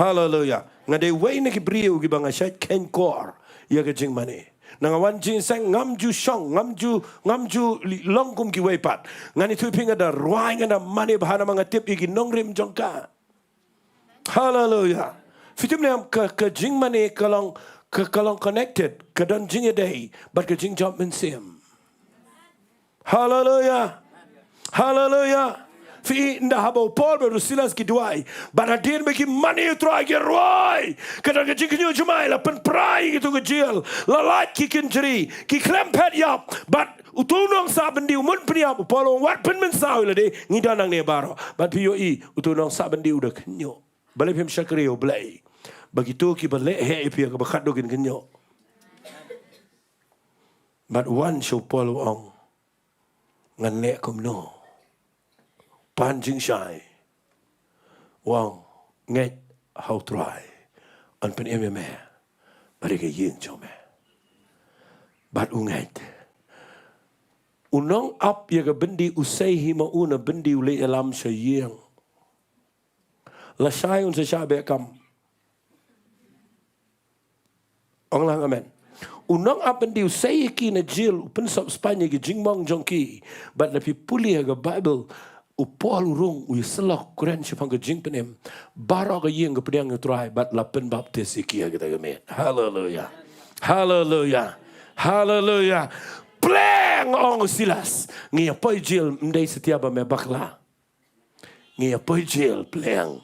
Haleluya. Nga dei wei na ki briew kiba nga shait kheiñkor ïa ka jingmane. Na nga wan jingïaseng ngam ju shong, ngam ju, ngam ju li-, long kum kiwei pat. Ngan ïathuh ïa phi, nga da rwai, nga da mane bha namar nga tip ïa ki nongrim jong ka. Haleluya. Phi tip ne em, ka, ka jingmane ka long, ka, ka long connected, ka don jingïadei bad ka jingjop mynsiem. Haleluya. Haleluya. Phi i ynda haba u Paul bad u Silas ki duwai, bad hadien ba ki mane ïa u Trai ki rwai, ka don ka jingkhynñiuh jemai, la pynpra ïa kito ki jel, la lait ki kynjri, ki khlem phet ïap, bad uto u nongsah byndi u mut pynïap, u Paul u ong wat pynmynsaw ïa lade, ngi don hangne baroh. Bad phi ïohi uto u nongsah byndi u da khynñiuh. Balei phim shakri ïa u Blei ba kito kiba leh heh ïa phi ha kaba khatduh kin khynñiuh? Bad wan sha u Paul u ong, ngan leh kumno? Pan jingshai. U ong, ngeit ha u Trai, yn pynim ïa me bad ïa ka ïing jong me. Bad u ngeit. U nongap ïa ka byndi u sei hi ma u na byndi u leit ïalam sha ïing. Lashai un sa shah beh kam. Ong lang amen. U nongap byndi u sei ïa ki na jel, u pynsop spaiñ ïa ki jingmong jong ki. Bad lada phi pule ha ka Baibl, u Paul u rung, u ïasyllok, kren shaphang ka jingpynim. Baroh ka ïing ka pdiang ïa u Trai, bad la pynbaptis ïa ki ha kita ka miet. Haleluya. Haleluya. Haleluya. Pleng, ong u Silas, ngi ïa poi jel, ym dei satia ba me bakla. Ngi ïa poi jel pleng.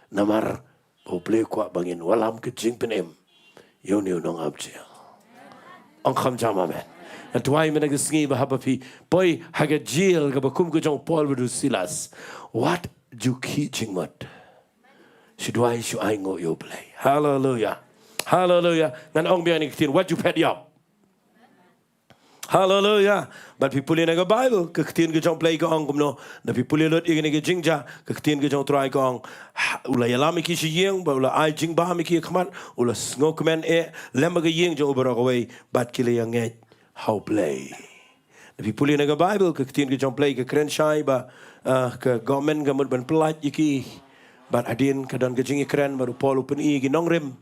Namar ba u Blei u kwah ba ngin wallam ka jingpynim ïa une u nongap jel. Ong kham jam amen. Nga duwai mynta ka sngi ba haba phi poi ha ka jel kaba kum ka jong u Paul bad u Silas, wat ju khih jingmut. Shu duwai, shu ainguh ïa u Blei. Haleluya. Haleluya. Ngan ong biang ïa kane ka ktien, wat ju phet ïap. Haleluya. Bad phi pule na ka Baibl, ka ktien ka jong u Blei ka ong kumno? Lada phi pule lut ïa kane ka jingjia, ka ktien ka jong u Trai ka ong, ha, u la ïalam ïa ki sha ïing, bad u la ai jingbam ïa ki ha khmat, u la sngewkmen eh lem bad ka ïing jong u baroh kawei, bad ki la ïa ngeit ha u Blei. Lada phi pule na ka Baibl, ka ktien ka jong u Blei ka kren shai ba, ah, ka government ka mut ban pyllait ïa ki. Bad hadien ka don ka jingïakren, bad u Paul u pyni ïa ki nongrim.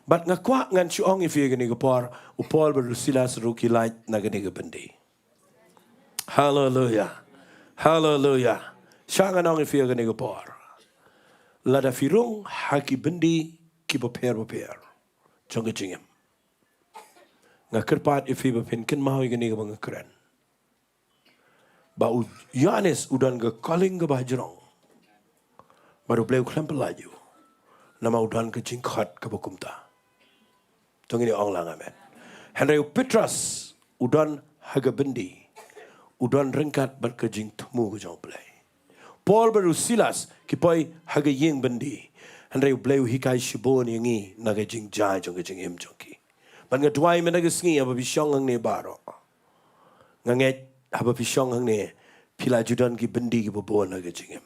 Bad nga kwah ngan shu ong ïa phi ha kane ka por, u Paul bad u Silas ruh ki lait na kane ka byndi. Haleluya. Haleluya. Shah ngan ong ïa phi ha kane ka por, lada phi rung ha ki byndi kiba pher bapher jong ka jingim, nga kyrpad ïa phi ba phin kynmaw ïa kane kaba nga kren. Ba u Ïoannis u don ka calling kaba hajrong. Bad u Blei u khlem pyllait ïa u. Namar u don ka jingkhot kaba kumta. To ngin ong lang amen. Hynrei u Petros u don ha ka byndi. U don ryngkat bad ka jingthmu ka jong u Blei. Paul bad u Silas ki poi ha ka ïing byndi. Hynrei u Blei u hikai shibun ïa ngi na ka jingjia jong ka jingim jong ki. Bad nga duwai mynta ka sngi haba phi shong hangne baroh. Nga ngeit haba phi shong hangne, phi la ju don ki byndi kiba bun ha ka jingim.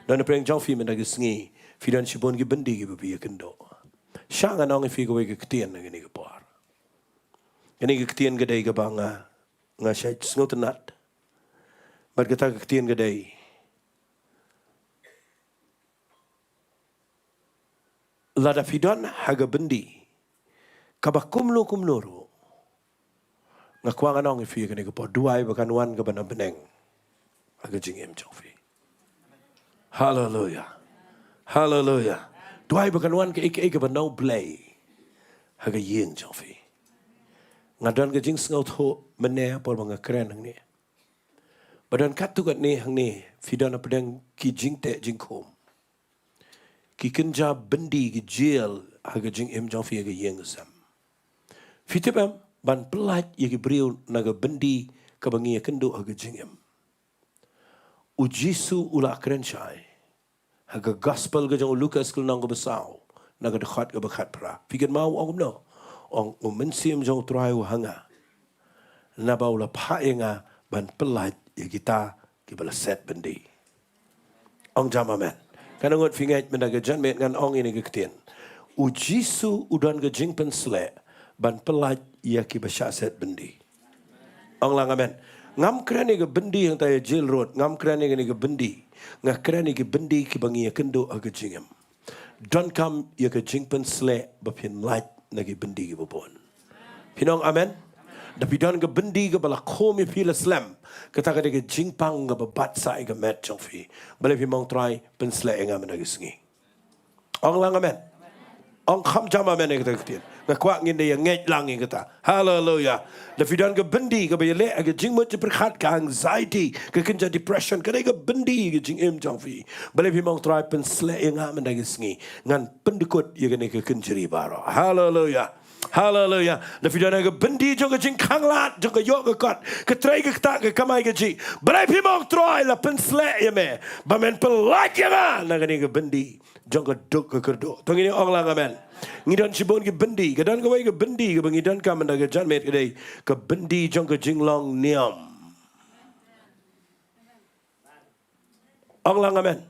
Don napdeng jong phi mynta ka sngi, phi don shibun ki byndi kiba phi ïakynduh. Shah ngan ong ïa phi kawei ka ktien ha kane ka por. Kane ka ktien ka dei kaba nga, nga shait sngewtynnat. Bad kata ka ktien ka dei, lada phi don ha ka byndi kaba kumno kumno ruh, nga kwah ngan ong ïa phi ha kane ka por, duwai ba kan wan kaba na bneng ha ka jingim jong phi. Haleluya. Haleluya. Duwai ba kan wan kaei kaei kaba na u Blei ha ka ïing jong phi. Nga don ka jingsngewthuh mynne por ba nga kren hangne, ba don katto katne hangne phi don napdeng ki jingteh jingkhum, ki kynja byndi, ki jel ha ka jingim jong phi ha ka ïing ka sem. Phi tip em, ban pyllait ïa ki briew na ka byndi kaba ngi ïakynduh ha ka jingim, u Jisu u la kren shai ha ka gospel ka jong u Lukas ka lynnong kaba saw, na ka dkhot kaba khatphra. Phi kynmaw u ong kumno? U ong, u Mynsiem jong u Trai u ha nga, naba u la phah ïa nga ban pyllait ïa kita kiba la set byndi. Ong jam amen. Katno ngut phi ngeit mynta ka janmiet ngan ong ïa kane ka ktien? U Jisu u don ka jingpynshlur ban pyllait ïa kiba shah set byndi. Ong lang amen. Ngam kren ïa ka byndi hangta ïa jail road, ngam kren ïa kane ka byndi. Nga kren ïa ki byndi kiba ngi ïakynduh ha ka jingim. Donkam ïa ka jingpynshlur ba phin lait na ki byndi kiba bun. Phin ong amen? Da phi don ka byndi kaba la khum ïa phi la slem, kata ka dei ka jingpang kaba bat sah ïa ka met jong phi. Balei phim ong, Trai, pynshlur ïa nga mynta ka sngi? Ong lang amen. Ong kham jam amen ïa kata ka ktien. Nga kwah ngin da ïa ngeit lang ïa kata. Haleluya. Lada phi don ka byndi kaba ïaleh ha ka jingmut jingpyrkhat, ka anxiety, ka kynja depression, ka dei ka byndi ka jingim jong phi. Balei phim ong, Trai, pynsleh ïa nga mynta ka sngi, ngan pyndkut ïa kane ka kynjri baroh. Haleluya. Haleluya. Lada phi don ha ka byndi jong ka jingkhanglad, jong ka ïoh ka kot, ka trei ka ktah, ka kamai kajih, balei phim ong, Trai, la pynsleh ïa me ba men pyllait ïa nga na kane ka byndi jong ka duk ka kyrduh. To ngin ong lang amen. Ngi don shibun ki byndi, ka don kawei ka byndi kaba ngi donkam mynta ka janmiet, ka dei ka byndi jong ka jinglong niam. Ong lang amen.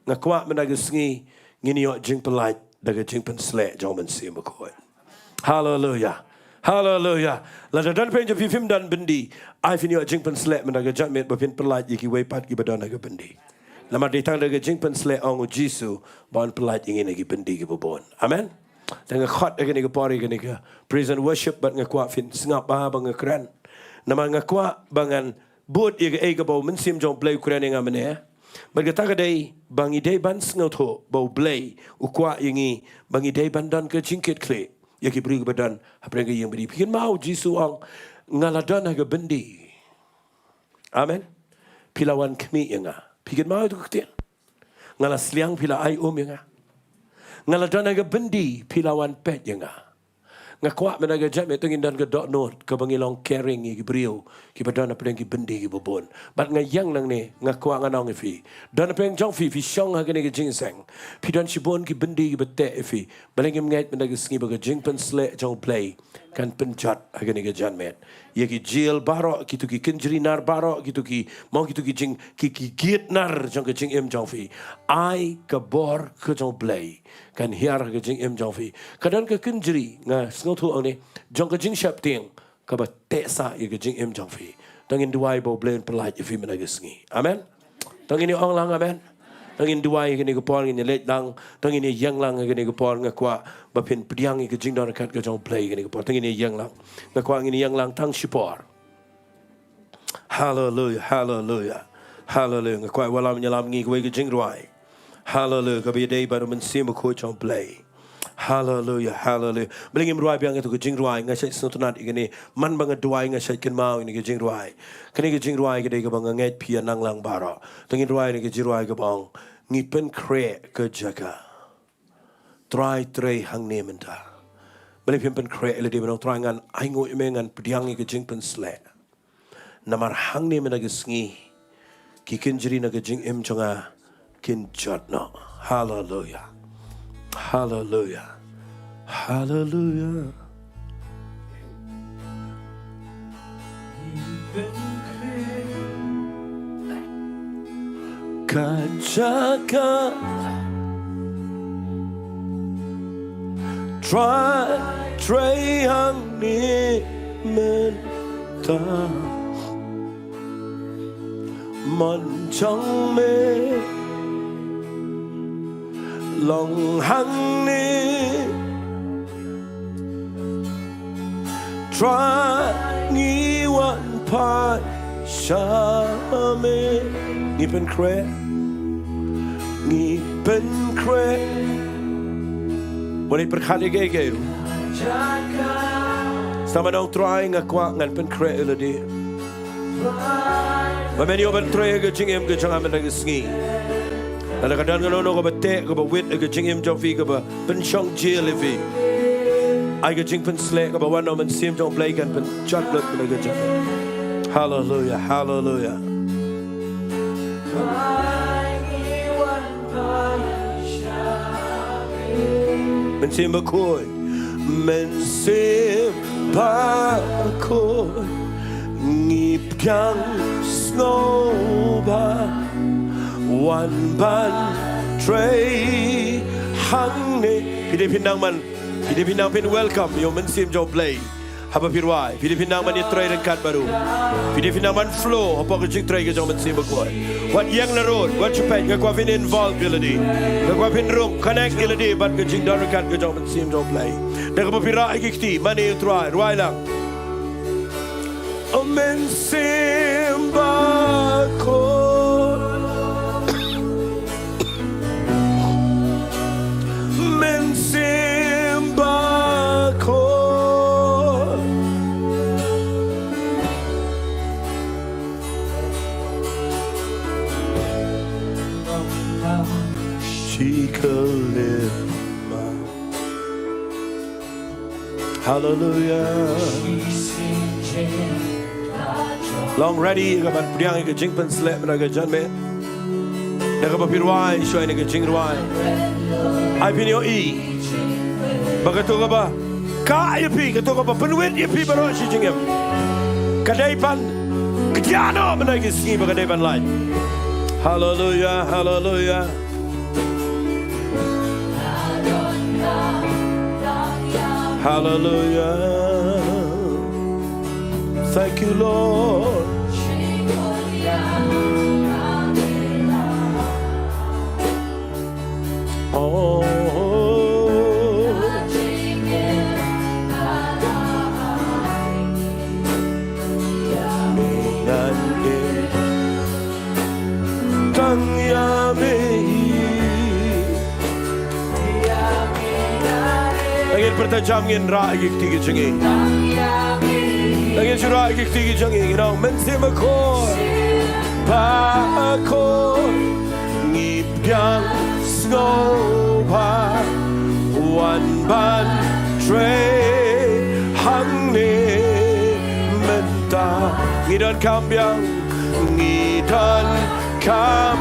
Nga kwah mynta ka sngi ngin ïoh jingpyllait da ka jingpynsleh jong u Mynsiem Bakhuid. Haleluya. Haleluya. Lada don phi jong phi phim don byndi, ai phin ïoh jingpynsleh mynta ka janmiet ba phin pyllait ïa kiwei pat kiba don ha ka byndi. Namar dei tang da ka jingpynsleh, ong u Jisu, ba un pyllait ïa ngi na ki byndi kiba bun. Amen. Te nga khot ha kane ka por ïa kane ka praise and worship, bad nga kwah phin sngap bha ba nga kren. Namar nga kwah ba ngan bud ïa kaei kaba u Mynsiem jong u Blei u kren ïa nga mynne. Bad kata ka dei ba ngi dei ban sngewthuh ba u Blei u kwah ïa ngi ba ngi dei ban don ka jingkitkhlieh ïa ki briew kiba don hapdeng ka ïing byndi. Phi kynmaw u Jisu u ong, nga la don ha ka byndi. Amen. Phi la wan khmih ïa nga. Phi kynmaw ïa ka ktien? Nga la sliang, phi la ai um ïa nga. Nga la don ha ka byndi, phi la wan peit ïa nga. Nga kwah mynta ka janmiet to ngin don ka dohnud kaba ngi long caring ïa ki briew kiba don hapdeng ki byndi kiba bun. Bad nga ïeng nangne, nga kwah ngan ong ïa phi, don hapdeng jong phi, phi shong ha kane ka jingïaseng, phi don shibun ki byndi kiba teh ïa phi. Balei ngim ngeit mynta ka sngi ba ka jingpynsleh jong u Blei kan pynjot ha kane ka janmiet ïa ki jail baroh, kito ki kynjri nar baroh, kito ki, mo, kito ki jing, ki, ki gate nar jong ka jingim jong phi. Ai ka bor ka jong u Blei kan hiar ha ka jingim jong phi. Ka don ka kynjri, nga sngewthuh hangne, jong ka jingsheptieng kaba teh sah ïa ka jingim jong phi. To ngin duwai ba u Blei un pyllait ïa phi mynta ka sngi. Amen. To ngin ïa ong lang amen. To ngin duwai ha kane ka por, ngin ïa leit lang. To ngin ïa ïeng lang ha kane ka por, nga kwah ba phin pdiang ïa ka jingdon ryngkat ka jong u Blei ha kane ka por. To ngin ïa ïeng lang. Nga kwah ngin ïa ïeng lang tang shipor. Haleluya, haleluya, haleluya. Nga kwah wallam ïalam ngi kawei ka jingrwai. Haleluya, kaba ïadei bad u Mynsiem Bakhuid jong u Blei. Haleluya, haleluya. Balei ngim rwai biang ïa kato ka jingrwai, nga shait sngewtynnat ïa kane. Man ba nga duwai nga shait kynmaw ïa kane ka jingrwai. Kane ka jingrwai ka dei kaba nga ngeit phi ïa nang lang baroh. To ngin rwai ïa kane ka jingrwai kaba ong, ngi pynkhreh ka jaka. Trai, trei hangne mynta. Balei phim pynkhreh ïa lade ban ong, Trai, ngan ainguh ïa me, ngan pdiang ïa ka jingpynsleh. Namar hangne mynta ka sngi ki kynjri na ka jingim jong nga kin jot noh. Haleluya. Haleluya. Haleluya. Ka jaka Trai, trei hangne mynta. Mon jong me long hangne. Trai, ngi wan phai sha me. Ngi pynkhreh. Ngi pynkhreh. Mo, pyrkhat ïa kaei kaei ruh. Sa ma nong, Trai, nga kwah ngan pynkhreh ïa lade. Ba men ïoh ban trei ha ka jingim ka jong nga mynta ka sngi. Lada ka don kano kano kaba teh, kaba wit ha ka jingim jong phi, kaba pynshong jail ïa phi, ai ka jingpynsleh kaba wan na u Mynsiem jong u Blei kan pynjot lut mynta ka jingim. Haleluya, haleluya. Mynsiem Bakhuid, Mynsiem Bakhuid, ngi pdiang sngewbha, wan ban trei hangne. Phi dei phin nang ban, phi dei phin nang phin welcome ïa u Mynsiem jong u Blei. Haba phi rwai, phi dei phin nang ban ïatrei ryngkat bad u. Phi dei phin nang ban flow hapoh ka jingtrei ka jong u Mynsiem Bakhuid. Wat ïeng narud, wat shu peit, nga kwah phin involve ïa lade. Nga kwah phin rung, connect ïa lade bad ka jingdon ryngkat ka jong u Mynsiem jong u Blei. Da kaba phi rah ïa ki kti, mane u Trai, rwai lang. O Mynsiem Bakhuid. Mynsiem Bakhuid. Hallelujah. Long ready, ka ban pdiang ïa ka jingpynshlur mynta ka janmiet. Da kaba phi rwai shuwa ïa ka jingrwai. Ai phin ïohi ba kato kaba kah ïa phi, kato kaba pynwit ïa phi baroh shi jingim, ka dei ban kdiah noh mynta ka sngi, ba ka dei ban lait. Hallelujah, hallelujah. Hallelujah. Thank you, Lord. Oh. Tang ïa me hi. Ngin pyrta jam, ngin rah ïa ki kti ki jong ngi. Ngin shu rah ïa ki kti ki jong ngi, ngin ong, Mynsiem Bakhuid, Bakhuid, ngi pdiang sngewbha, wan ban trei hangne mynta. Ngi donkam biang, ngi donkam.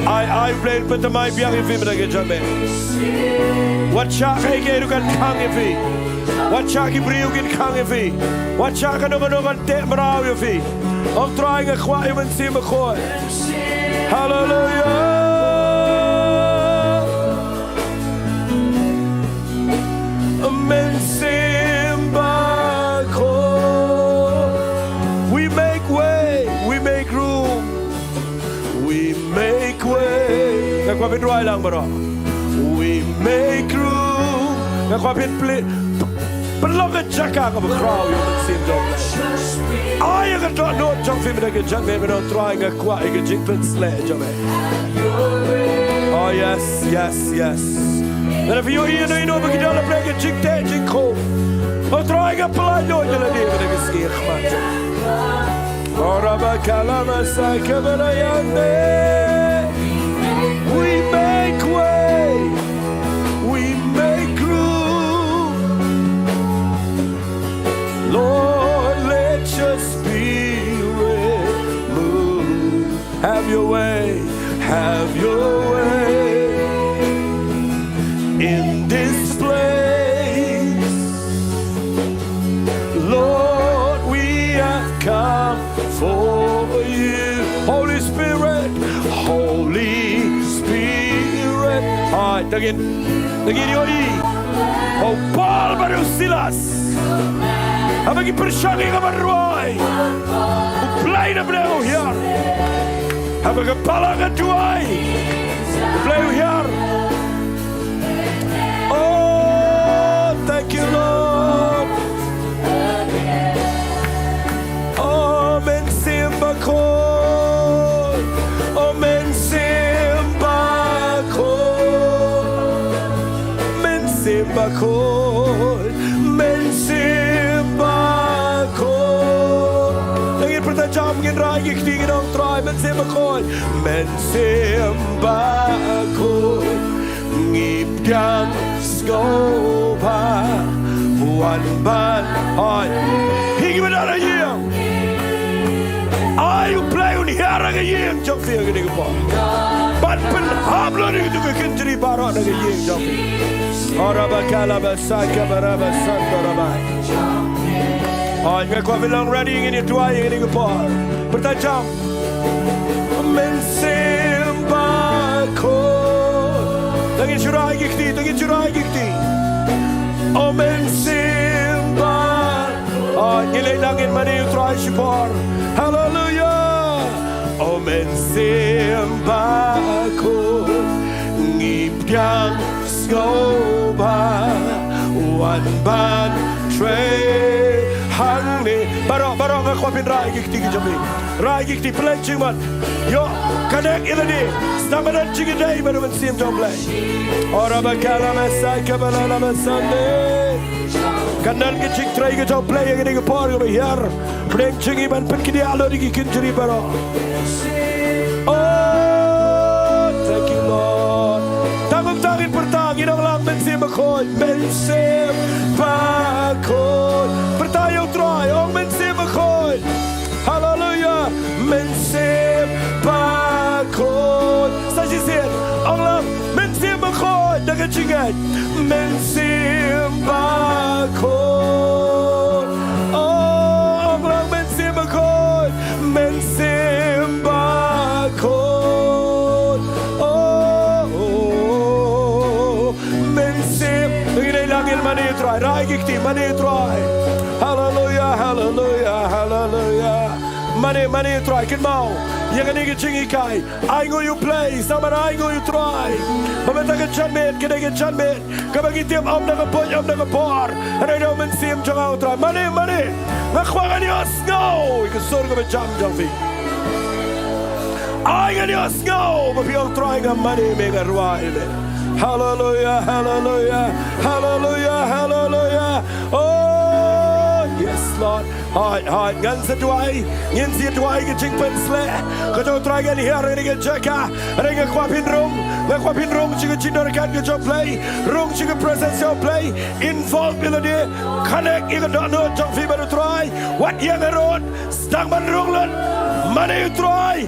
Ai, ai, Blei, pynthame biang ïa phi mynta ka janmiet. Wat shah kaei kaei ruh kan khang ïa phi. Wat shah ki briew kin khang ïa phi. Wat shah kano kano kan teh mraw ïa phi. Ong Trai, nga kwah ïa u Mynsiem Bakhuid. Hallelujah. Mynsiem Bakhuid. We make way, we make room. We make way. Nga kwah phin rwai lang baroh. We make room. Nga kwah phin plie, pynlong ka jaka kaba khraw ïa u Mynsiem jong U Blei. Ai ïa ka dohnud jong phi mynta ka janmiet, mynta, Trai, nga kwah ïa ka jingpynshlur jong me. Oh yes, yes, yes. Lada phi ïohi ïano ïano ba ki don la pyrshah ka jingteh jingkhum, oh Trai, nga pynlait noh ïa lade mynta ka sngi ha khmat jong me. Ora ba kalama sa kabara yande. We make way. We make room. Lord, let your spirit move. Have your way, have your way in this place. Lord, we have come for you. Holy Spirit, Holy Spirit. Hai, tangin, tangin ïohi. Oh, Paul bad u Silas. Haba ki pyrshang ïa ka ban rwai, U Blei u la hiar. Haba ka balang ka duwai, U Blei u hiar. Oh, thank you, Lord. Oh, Mynsiem Bakhuid. Oh, Mynsiem Bakhuid. Mynsiem Bakhuid. Mynsiem Bakhuid. Ngin pyrta jam, ngin rah ïa ki kti, ngin ong, Trai, Mynsiem Bakhuid. Mynsiem Bakhuid, ngi pdiang sngewbha, wan ban, hai. Hi ngi ba don ha ïing. Ai U Blei un hiar ha ka ïing jong phi ha kane ka por. Ban pynhap lut ïa kito ki kynjri baroh na ka ïing jong phi. Ora ba kala ba sa ka ba ra ba san da ra ba. Hai, nga kwah phi long ready, ngin ïa duwai ha kane ka por. Pyrta jam. Mynsiem Bakhuid. To ngin shu rah ïa ki kti, to ngin shu rah ïa ki kti. O Mynsiem Bakhuid. O, ngi leit lang, ngin mane ïa U Trai shipor. Haleluia. O Mynsiem Bakhuid, ngi pdiang sngewbha, wan ban trei hangne. Baroh, baroh nga kwah phin rah ïa ki kti ki jong phi. Rah ïa ki kti, pynleit jingmut. Ïoh connect ïa lade. Sdang ban don jingïadei bad U Mynsiem jong U Blei. Ora ba kala ma sai ka ba la la ma sande. Kan don ka jingtrei ka jong U Blei ha kane ka por kaba hiar. Pdeng jong ngi ban pynkynriah lut ïa ki kynjri baroh. Oh, thank you, Lord. Tang kumta ngin Mynsiem Bakhuid. Pyrta ïa u Trai, ong Mynsiem Bakhuid. Haleluya. Mynsiem Bakhuid. Sa shisien, ong lang, Mynsiem Bakhuid, da ka jingngeit. Mynsiem Bakhuid. Oh, ong lang, Mynsiem Bakhuid. Mynsiem Bakhuid. Oh, oh, oh. Mynsiem. Ngi dei lang ïa mane u Trai. Rai ki kti, mane u Trai. Haleluya, haleluya, haleluya. Mane, mane u Trai. Kynmaw ïa kane ka jinghikai. Ainguh ïa u Blei, sa man ainguh ïa u Trai. Ba mynta ka janmiet ka dei ka janmiet kaba ngi tip ym da ka buit ym da ka bor. Hynrei da u Mynsiem jong nga u Trai. Mane, mane. Nga kwah ngan ïohsngew ïa ka sur kaba jam jong phi. Ai ngan ïohsngew ba phi ong Trai nga mane ïa me, nga rwai ïa me. Haleluya, haleluya, haleluya, haleluya. Oh, yes, Lord. Hooid, hooid, ngan sa duwai, ngin sa duwai ka jingpynshlur. Ka jong u Trai ngan hiar ha kane ka jaka. Hynrei nga kwah phin rung, nga kwah phin rung sha ka jingdonkam ka jong u Blei. Rung sha ka presence jong u Blei. Involve ïa lade. Connect ïa ka dohnud jong phi bad u Trai. Wat ïeng harud. Sdang ban rung lut. Mane u Trai.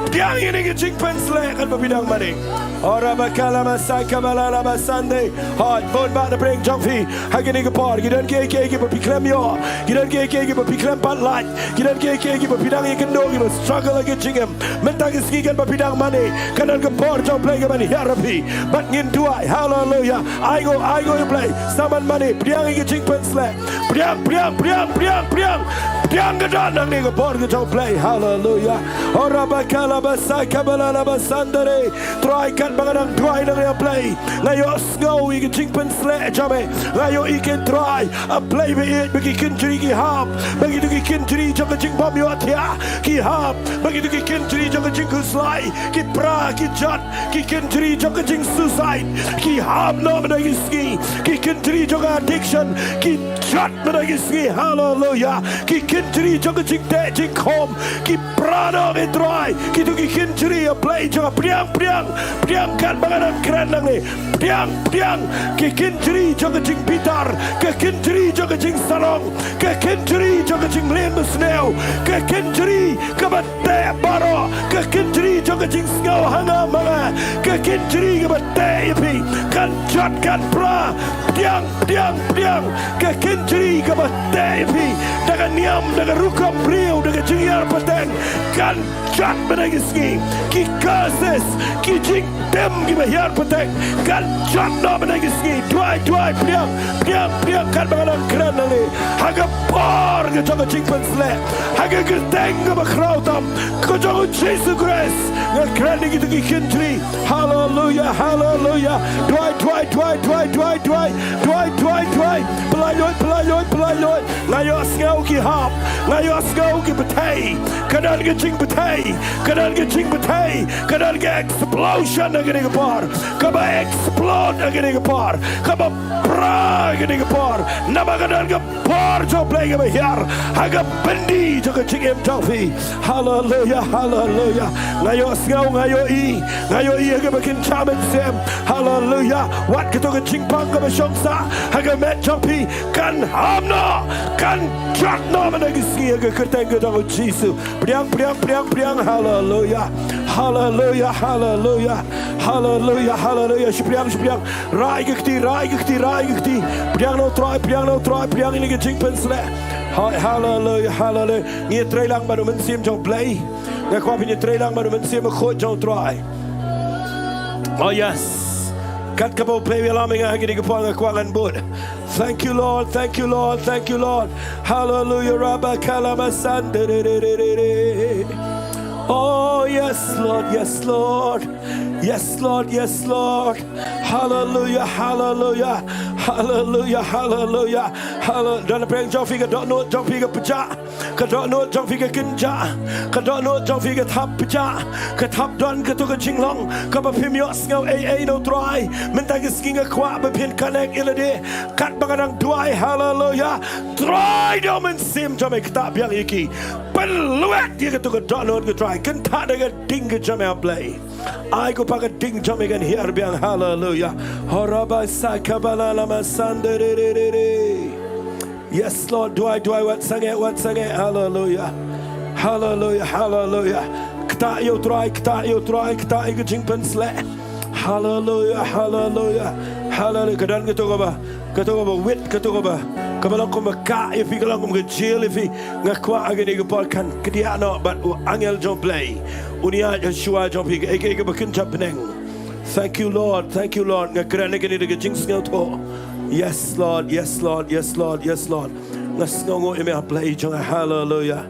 Pdiang ïa kane ka jingpynshlur katba phi dang mane. Ora bakala masai kabala la basande. Hooid, bun bah na pdeng jong phi. Ha kine ki por, ki don kiei kiei kiba phi khlem ïoh, ki don kiei kiei kiba phi khlem pat lait, ki don kiei kiei kiba phi dang ïakynduh, kiba struggle ha ka jingim. Mynta ka sngi katba phi dang mane, ka don ka bor jong u Blei kaban hiar ha phi. Bad ngin duwai, haleluya. Ainguh, ainguh ïa u Blei, sa man mane, pdiang ïa ka jingpynshlur. Pdiang, pdiang, pdiang, pdiang, pdiang. Pdiang ka don hangne ka bor ka jong u Blei, haleluya. Ora bakala basai kabala la basandare. Trai katba nga dang duwai nangne ïa u Blei, nga ïohsngew ïa ka jingpynshlur jong me. Nga ïohi ko Trai, a Blei ba ïeit, ba ki kynjri ki hap, ba kito ki kynjri jong ka jingbymïohthiah ki hap, ba kito ki kynjri jong ka jingkhuslai ki pra ki jot, ki kynjri jong ka jingsuicide ki hap noh mynta ki sngi, ki kynjri jong ka addiction ki jot mynta ki sngi, haleluya. Ki kynjri jong ka jingteh jingkhum ki pra noh ko Trai. Kito ki kynjri, a Blei jong nga, pdiang, pdiang, pdiang katba nga dang kren nangne. Pdiang, pdiang. Ki kynjri jong ka jingbitar, ka kynjri jong ka jingsarong, ka kynjri jong ka jingleh basniew, ka kynjri kaba teh baroh, ka kynjri jong ka jingsngew ha nga ma nga, ka kynjri kaba teh ïa phi, kan jot kan pra. Pdiang, pdiang, pdiang. Ka kynjri kaba teh ïa phi da ka niam, da ka rukom briew, da ka jinghiar pateng, kan jot mynta ki sngi. Ki curses, ki jingtim kiba hiar pateng, kan jot noh mynta ki sngi. Duwai, duwai, pdiang, pdiang, pdiang katba nga dang kren nangne. Ha ka bor ka jong ka jingpynshlur, ha ka kyrteng kaba khraw tam ka jong u Jisu Khrist, nga kren ïa kito ki kynjri. Haleluya, haleluya. Duwai, duwai, duwai, duwai, duwai, duwai. Duwai, duwai, duwai. Pynlait luid, pynlait luid, pynlait luid. Nga ïohsngew ki hap, nga ïohsngew ki bthei. Ka don ka jingbthei, ka don ka jingbthei, ka don ka explosion ha kane ka por. Kaba explode ha kane ka por. Kaba pra ha kane ka por. Namar ka don ka bor jong u Blei kaba hiar ha ka byndi jong ka jingim jong phi. Haleluya, haleluya. Nga ïohsngew, nga ïohi, nga ïohi ha kaba kynja mynsiem. Haleluya. Wat kato ka jingpang kaba shong sah ha ka met jong phi, kan hap noh, kan jot noh mynta ki sngi ha ka kyrteng ka jong u Jisu. Pdiang, pdiang, pdiang, pdiang. Haleluya. Haleluya, haleluya. Haleluya, haleluya. Shipdiang, shipdiang. Rai ka kti, rai ka kti, rai ka kti. Pdiang na u Trai, pdiang na u Trai, pdiang ïa kane ka jingpynshlur. Hai, haleluya, haleluya. Ngi ïatreilang bad u Mynsiem jong u Blei. Nga kwah phin ïatreilang bad u Mynsiem Bakhuid jong u Trai. Oh yes. Kat kaba u Blei u ïalam ïa nga ha kine ki por, nga kwah ngan bud. Thank you, Lord. Thank you, Lord. Thank you, Lord. Hallelujah. Rabba kalama sandere. Oh yes, Lord. Yes, Lord. Yes, Lord. Yes, Lord. Hallelujah. Hallelujah. Hallelujah. Hallelujah. Hallelujah. Don napdeng jong phi ka dohnud jong phi ka pjah. Ka dohnud jong phi ka kynjah. Ka dohnud jong phi ka thap pjah. Ka thap don kato ka jinglong kaba phim ïohsngew ei ei na u Trai. Mynta ka sngi nga kwah ba phin connect ïa lade. Katba nga dang duwai, haleluya, Trai da u Mynsiem jong me ktah biang ïa ki. Pynlwet ïa kato ka dohnud ka Trai. Kynthah da ka ding ka jong me, A Blei. Ai ko pa ka ding jong me kan hiar biang, haleluya. Horaba sa kabala lama sande re re re re. Yes, Lord, duwai, duwai, wat sangeh, wat sangeh, haleluya. Haleluya, haleluya. Ktah ïa u Trai, ktah ïa u Trai, ktah ïa ka jingpynsleh. Haleluya, haleluya, haleluya. Ka don kato kaba, kato kaba wit, kato kaba, kaba long kum ka kah ïa phi, ka long kum ka jel ïa phi. Nga kwah ha kane ka por kan kdiah noh bad u angel jong Blei un ïaid ha shuwa jong phi, kaei kaei kaba kynjah bneng. Thank you, Lord. Thank you, Lord. Nga kren ïa kane da ka jingsngewthuh. Yes, Lord. Yes, Lord. Yes, Lord. Yes, Lord. Nga sngewnguh ïa me, A Blei jong nga. Haleluya.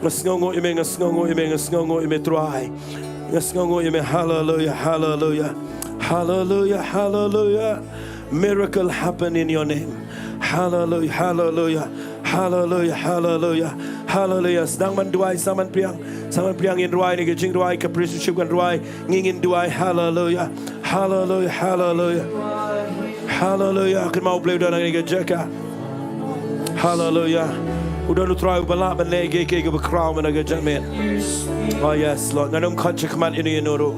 Nga sngewnguh ïa me, nga sngewnguh ïa me, nga sngewnguh ïa me, Trai. Nga sngewnguh ïa me, haleluya, haleluya. Haleluya, haleluya. Miracle happen in your name. Haleluya, haleluya. Haleluya, haleluya. Haleluya. Sdang ban duwai, sdang ban pdiang. Sdang ban pdiang, ngin rwai, ne ka jingduwai ka priesthood kan rwai. Ngin, ngin duwai, haleluya. Haleluya, haleluya. Haleluya. Kynmaw U Blei u don ha kane ka jaka. Haleluya. U don u Trai uba lah ban leh kiei kiei kiba khraw mynta ka janmiet. Oh yes, Lord. Ngan ym khot shakhmat ïano ïano ruh.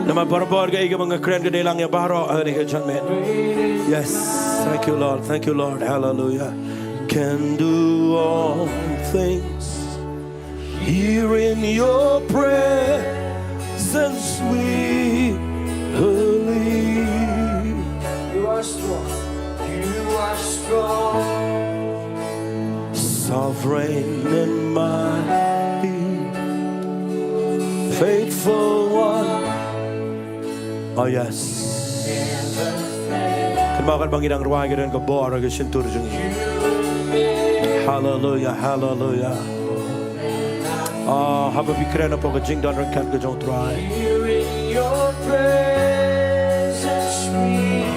Namar barabor kaei kaba nga kren ka dei lang ïa baroh ha kane ka janmiet. Yes. Thank you, Lord. Thank you, Lord. Haleluya. Can do all things. Here in your presence we believe. You are strong. You are strong. Sovereign and mighty, faithful one. Oh yes. Kynmaw katba ngi dang rwai ka don ka bor ha ka shyntur jong ngi. Haleluya, haleluya. Ah, haba phi kren hapoh ka jingdon ryngkat ka jong U Trai. Here in your presence we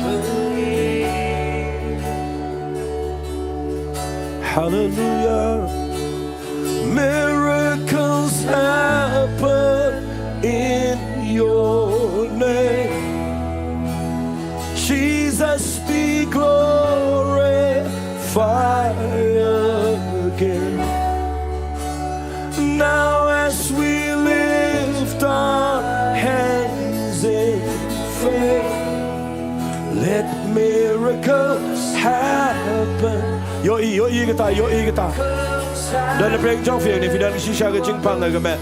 believe. Hallelujah. Miracles happen in your name. Jesus be glorified again. Now as we lift our hands in faith, let miracles happen. Ïohi, ïohi kata, ïohi kata. Don napdeng jong phi hangne, phi don shisha ka jingpang ha ka met.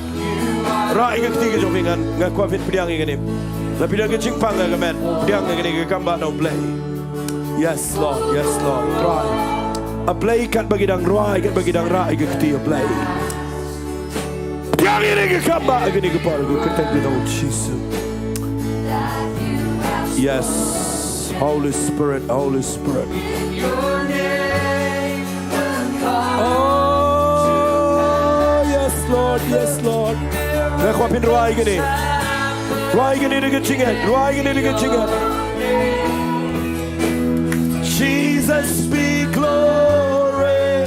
Rah ïa ka kti ka jong phi, ngan, nga kwah phin pdiang ïa kane. Lada phi don ka jingpang ha ka met, pdiang ïa kane ka kam ba na U Blei. Yes, Lord. Yes, Lord. Rah. A Blei, katba ngi dang rwai, katba ngi dang rah ïa ka kti, A Blei. Pdiang ïa kane ka kam ba ha kane ka por, ha ka kyrteng ka jong U Jisu. Yes. Holy Spirit, Holy Spirit. Oh, yes, Lord, yes, Lord. Nga kwah phin rwai ïa kane. Rwai ïa kane da ka jingngeit, rwai ïa kane da ka jingngeit. Jesus be glorified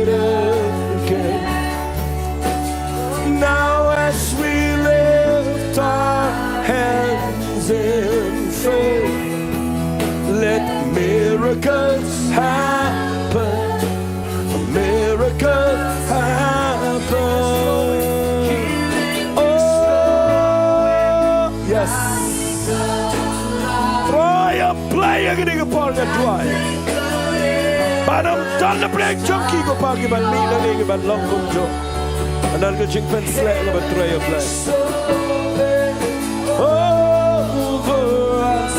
again. Now as we lift our hands in faith, let miracles happen. Miracles happen. Oh, yes. Rwai, A Blei, ha kane ka por nga duwai. Ba ym don napdeng jong ki ko Pa kiban mih nangne kiban long kumjuh. Hynrei ka jingpynsleh kaba trei, A Blei. Over us,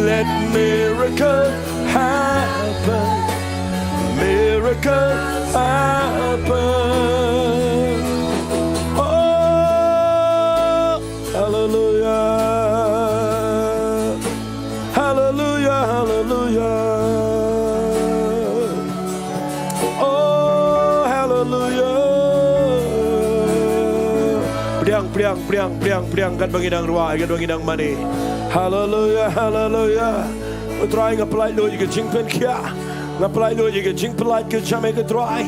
let miracles happen. Miracles happen. Oh, hallelujah. Hallelujah, hallelujah. Oh, hallelujah. Pdiang, pdiang, pdiang, pdiang, pdiang, katba ngi dang rwai, katba ngi dang mane. Hallelujah, hallelujah. Trai, nga pyllait lut ïa ka jingpynkhiah. Nga pyllait lut ïa ka jingpyllait ka jam, eh ko Trai.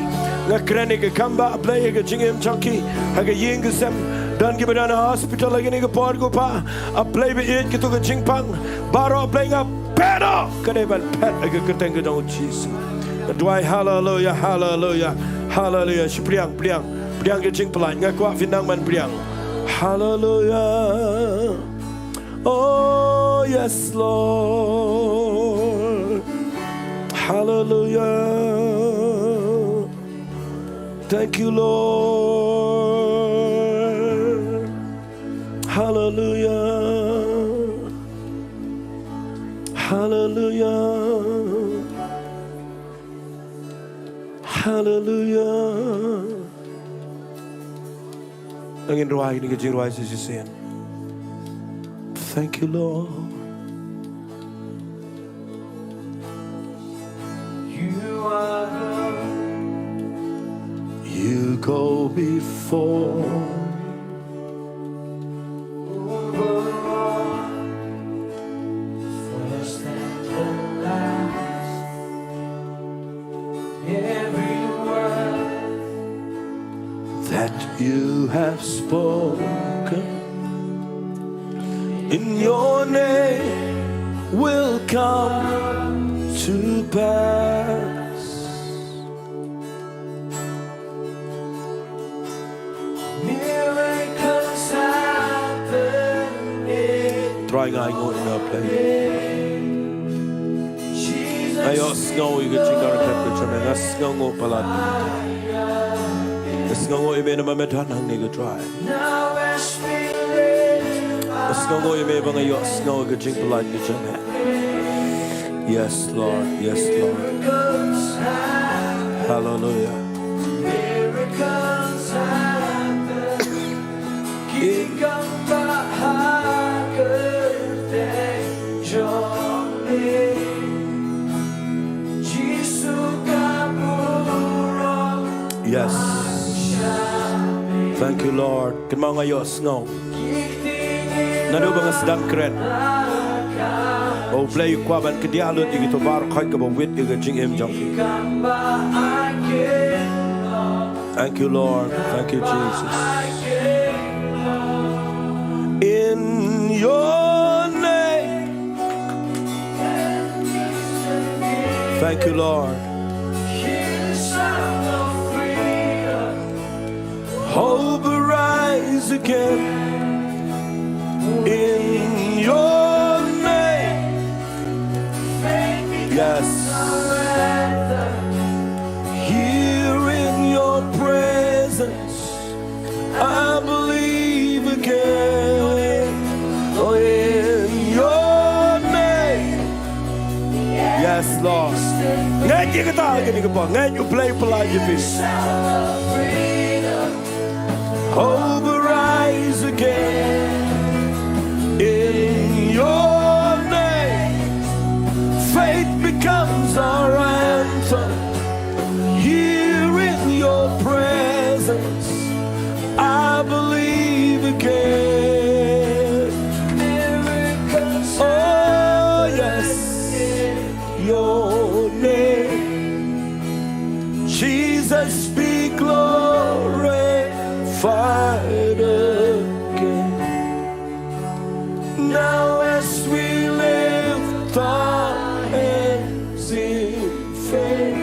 Nga kren ïa ka kam, Blei, ïa ka jingim jong ki ha ka ïing ka sem. Don kiba don ha hospital ha kane ka por, ko Pa. A Blei ba ïeit, kito ka jingpang baroh, Blei, nga phet noh ka dei ban phet ha ka kyrteng ka jong U Jisu. Nga duwai, haleluya, haleluya, haleluya. Shu pdiang, pdiang, pdiang ka jingpyllait. Nga kwah phin nang ban pdiang. Haleluya. Oh, yes, Lord. Hallelujah. Thank you, Lord. Hallelujah. Hallelujah. Hallelujah. Ngin rwai kane ka jingrwai sa shisien. Thank you, Lord. You are good. You go before. Over all, first and the last. Every word that you have spoken in your name will come to pass. Miracles happening. Trai, nga ainguh ïa me, Blei. Nga ïohsngew ïa ka jingdon ryngkat ka jong me. Nga sngewnguh palat. Nga sngewnguh ïa me namar me don hangne, ko Trai. Nga sngewnguh ïa me ba nga ïohsngew ïa ka jingpyllait ka jong me. Yes, Lord. Yes, Lord. Hallelujah. Miracles happen. Ki kam ba ha kyrteng jong me. Jisu ka burom. Yes. Thank you, Lord. Kynmaw, nga ïohsngew naduh ba nga sdang kren, U Blei u kwah ban kdiah lut ïa kito baroh khoit kaba wit ïa ka jingim jong ki. Thank you, Lord. Thank you, Jesus. In your name. Thank you, Lord. Hope will rise again in your name. Yes. Here in your presence, I believe again. Oh, in your name. Yes, Lord. Ngeit ïa kata ha kane ka por. Ngeit U Blei u pyllait ïa phi. Hope will rise again in your name. Faith becomes our anthem. Here in your presence, I believe again. Miracles. Oh, yes. Your name, Jesus, be glorified again. Now as we lift our hands in faith,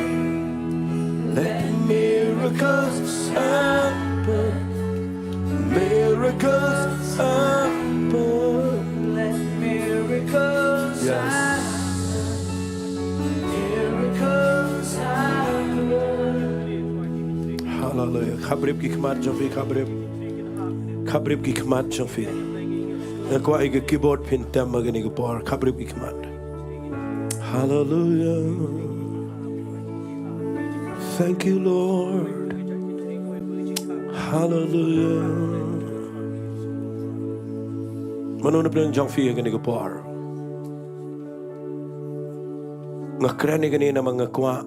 let miracles happen. Miracles happen. Let miracles happen. Yes. Miracles happen. Hallelujah. Khapbrip ki khmat jong phi, khapbrip. Khapbrip ki khmat jong phi. Nga kwah ïa ka keyboard phin tem ha kane ka por. Khapbrip ki khmat. Hallelujah. Thank you, Lord. Hallelujah. Mano na pdeng jong phi ha kane ka por? Nga kren ïa kane namar nga kwah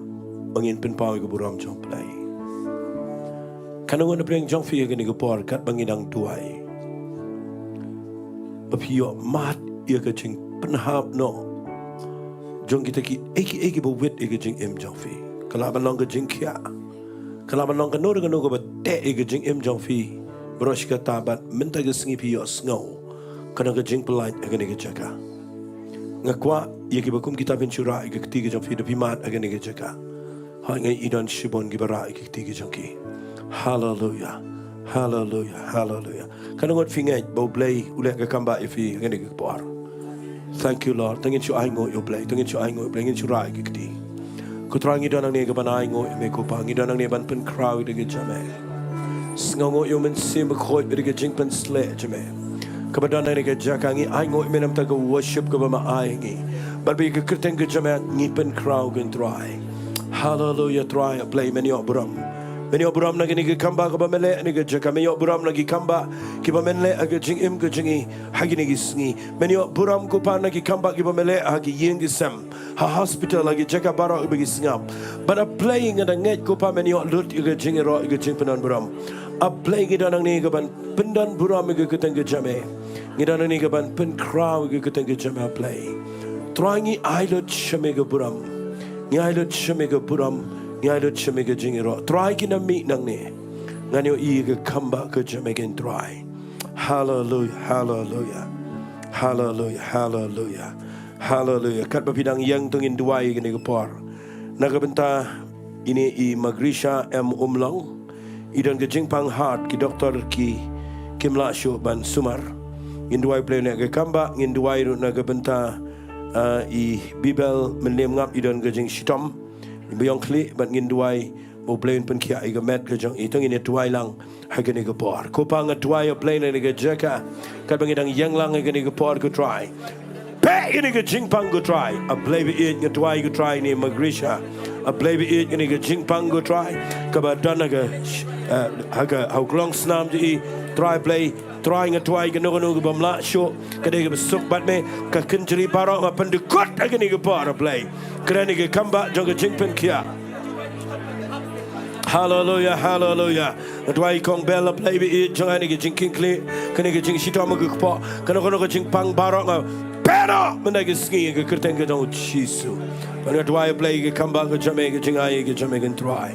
ba ngin pynpaw ïa ka burom jong U Blei. Kano na pdeng jong phi ha kane ka por katba ngi dang duwai, ba phi ïoh mad ïa ka jingpynhap noh jong kita kiei kiei kiba wit ïa ka jingim jong phi. Ka lah ban long ka jingkhiah, ka lah ban long kano re kano kaba teh ïa ka jingim jong phi. Baroh shi katta bad mynta ka sngi phi ïohsngew ka don ka jingpyllait ha kane ka jaka. Nga kwah ïa kiba kum kita phin shu rah ïa ka kti ka jong phi da phi mad ha kane ka jaka. Hooid, nga i don shibun kiba rah ïa ka kti ka jong ki. Haleluia. Haleluia. Haleluia. Katno ngut phi ngeit ba U Blei u leh ka comeback ïa phi ha kane ka por? Thank you, Lord. To ngin shu ainguh ïa U Blei, to ngin shu ainguh ïa U Blei, ngin shu rah ïa ka kti. Ko Trai, ngi don hangne kaban ainguh ïa me ko Pa, ngi don hangne ban pynkhraw ïa ka jingim. Sngewnguh ïa U Mynsiem Bakhuid ïa ka jingpynsleh jong me. Kaba don ha kane ka jaka, ngi ainguh ïa me namar ka worship kaba me ai ngi. Bad ba ïa ka kyrteng ka jong me ngi pynkhraw, ko Trai. Haleluia, Trai, A Blei, men ïoh burom. Men ïoh burom na kane ka comeback kaba me leh ha kane ka jaka, men ïoh burom na ki comeback kiba men leh ha ka jingim ka jong ngi ha kine ki sngi. Men ïoh burom ko Pa na ki comeback kiba me leh ha ki ïing ki sem, ha hospital, ha ki jaka baroh kiba ki sngap. Bad A Blei, nga da ngeit ko Pa men ïoh lut ïa ka jingïaroh, ïa ka jingpyndonburom. A Blei, ngi don hangne kaban pyndonburom ïa ka kyrteng ka jong me. Ngi don hangne kaban pynkhraw ïa ka kyrteng ka jong me, A Blei. Trai, ngi ai lut sha me ka burom. Ngi ai lut sha me ka burom. Ngi ai lut sha me ka jingïaroh. Trai, ki na mih nangne. Ngan ïohi ïa ka comeback ka jong me, ko Trai. Haleluia, haleluia. Haleluia, haleluia. Haleluia. Katba phi dang ïeng, to ngin duwai ha kane ka por. Na ka bynta ine i Magrisha M Umlong, i don ka jingpang heart, ki doktor ki, kim lah shuh ban sumar. Ngin duwai Blei un leh ka comeback, ngin duwai ruh na ka bynta, ah, i Bibel Mylliem Ngap, i don ka jingshitom, i ba ïong khlieh, bad ngin duwai ba U Blei un pynkhiah ïa ka met ka jong i. To ngin ïa duwai lang ha kane ka por. Ko Pa, nga duwai, A Blei, na kane ka jaka, katba ngi dang ïeng lang ha kane ka por, ko Trai. Peit ïa kane ka jingpang, ko Trai. A Blei ba ïeit, nga duwai, ko Trai, ïa i Magrisha. A Blei ba ïeit, ïa kane ka jingpang, ko Trai, kaba don ha ka, eh, ha ka, ha u klongsnam jong i, Trai Blei. Trai, nga duwai, kano kano kaba ym lah shuh, ka dei kaba suk bad me, ka kynjri baroh nga pyndykut ha kane ka por, A Blei. Kren ïa ka comeback jong ka jingpynkhiah. Haleluia, haleluia. Nga duwai, Kong Bell, A Blei ba ïeit, jong kane ka jingkieng khlieh, kane ka jingshitom ha ka kpoh, kano kano ka jingpang baroh nga pyndonkam mynta ka sngi ha ka kyrteng ka jong U Jisu. Bad nga duwai, A Blei, ka comeback ka jong me, ka jingai ka jong me, ko Trai.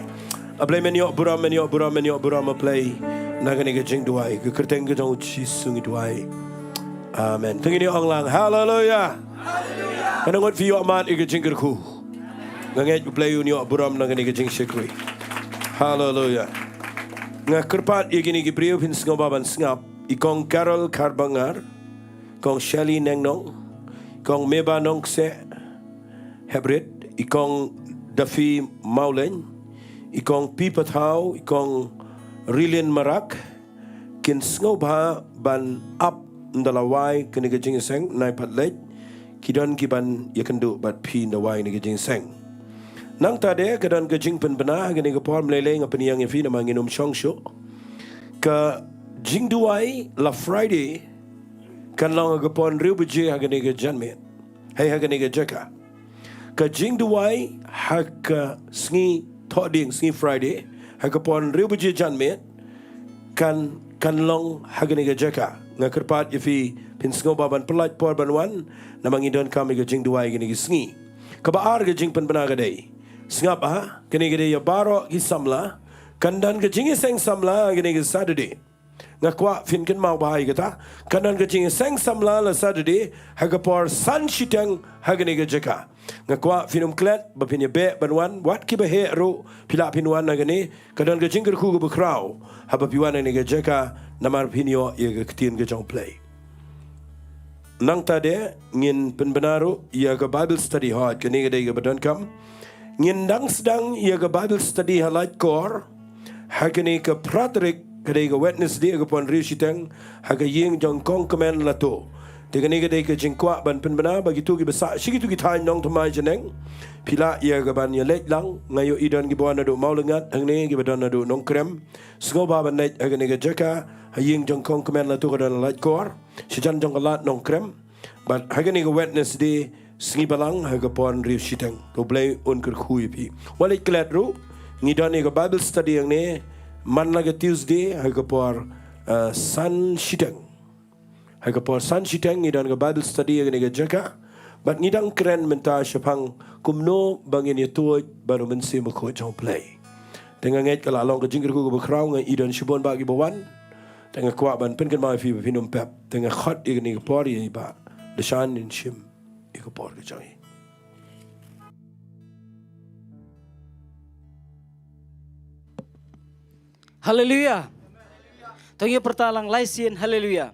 A Blei, men ïoh burom, men ïoh burom, men ïoh burom, A Blei, na kane ka jingduwai, ha ka kyrteng ka jong U Jisu ngi duwai. Amen. To ngin ïa ong lang, haleluia. Katno ngut phi ïoh mad ïa ka jingkyrkhu? Nga ngeit U Blei un ïoh burom na kane ka jingshakri. Haleluia. Nga kyrpad ïa kine ki briew phin sngewbha ban sngap. I Kong Carol Kharbangar, Kong Shelly Nengnong, Kong Meba Nongkseh Hebrit, i Kong Dafi Mawleng, i Kong Pi Pathaw, i Kong Rilin Marak, kin sngewbha ban ap ynda la wai kane ka jingïaseng, nai pat leit, ki don ki ban ïakynduh bad phi ynda wai kane ka jingïaseng. Nangta de ka don ka jingpynbna ha kane ka por, ym lei lei nga pynïeng ïa phi namar ngin ym shong shuh. Ka jingduwai la Friday kan long ha ka por hynriew baje ha kane ka janmiet. Hei, ha kane ka jaka. Ka jingduwai ha ka sngi Thohdieng, sngi Friday, ha ka por hynriew baje janmiet, kan, kan long ha kane ka jaka. Nga kyrpad ïa phi phin sngewbha ban pyllait por ban wan, namar ngi donkam ïa ka jingduwai kane ka sngi. Kaba ar ka jingpynbna ka dei, sngap ha, kane ka dei ïa baroh ki samla, kan don ka jingïaseng samla ha kane ka Saturday. Nga kwah phin kynmaw bha ïa kata. Kan don ka jingïaseng samla la Saturday ha ka por san shiteng ha kane ka jaka. Nga kwah phin ym klet ba phin ïa beh ban wan, wat kiba heh ruh phi lah phin wan ha kane. Ka don ka jingkyrkhu kaba khraw haba phi wan ha kane ka jaka, namar phin ïoh ïa ka ktien ka jong U Blei. Nangta de ngin pynbna ruh ïa ka Bible study, hooid, kane ka dei kaba donkam. Ngin dang sdang ïa ka Bible study ha Laitkor ha kane ka phra tarik, ka dei ka Wednesday, ha ka por hynriew shiteng, ha ka ïing jong Kong Kmen Lato. Te kane ka dei ka jingkwah ban pynbna ba kito kiba sah sha kito ki thaiñ nongthymmai janeng, phi lah ïa ka ban ïaleit lang. Nga ïohi don kiba wan naduh Mawlyngknat hangne, kiba don naduh Nongkrem. Sngewbha ban leit ha kane ka jaka, ha ïing jong Kong Kmen Lato, ka don ha Laitkor, shajan jong ka lad Nongkrem. Bad ha kane ka Wednesday, sngi Balang, ha ka por hynriew shiteng. To U Blei un kyrkhu ïa phi. Wat leit klet ruh, ngi don ïa ka Bible study hangne man la ka Tuesday, ha ka por, eh, san shiteng. Ha ka por san shiteng ngi don ka Bible study ha kane ka jaka. Bad ngi dang kren mynta shaphang kumno ba ngin ïa tuid bad u Mynsiem Bakhuid jong U Blei. Te nga ngeit ka la long ka jingkyrkhu kaba khraw, nga i don shibun bah kiba wan. Te nga kwah ban pynkynmaw ïa phi ba phin ym pep. Te nga khot ïa kane ka por ïa i Bah Dashan yn shim ïa ka por ka jong i. Haleluya. To ngin pyrta lang lai sien, haleluya.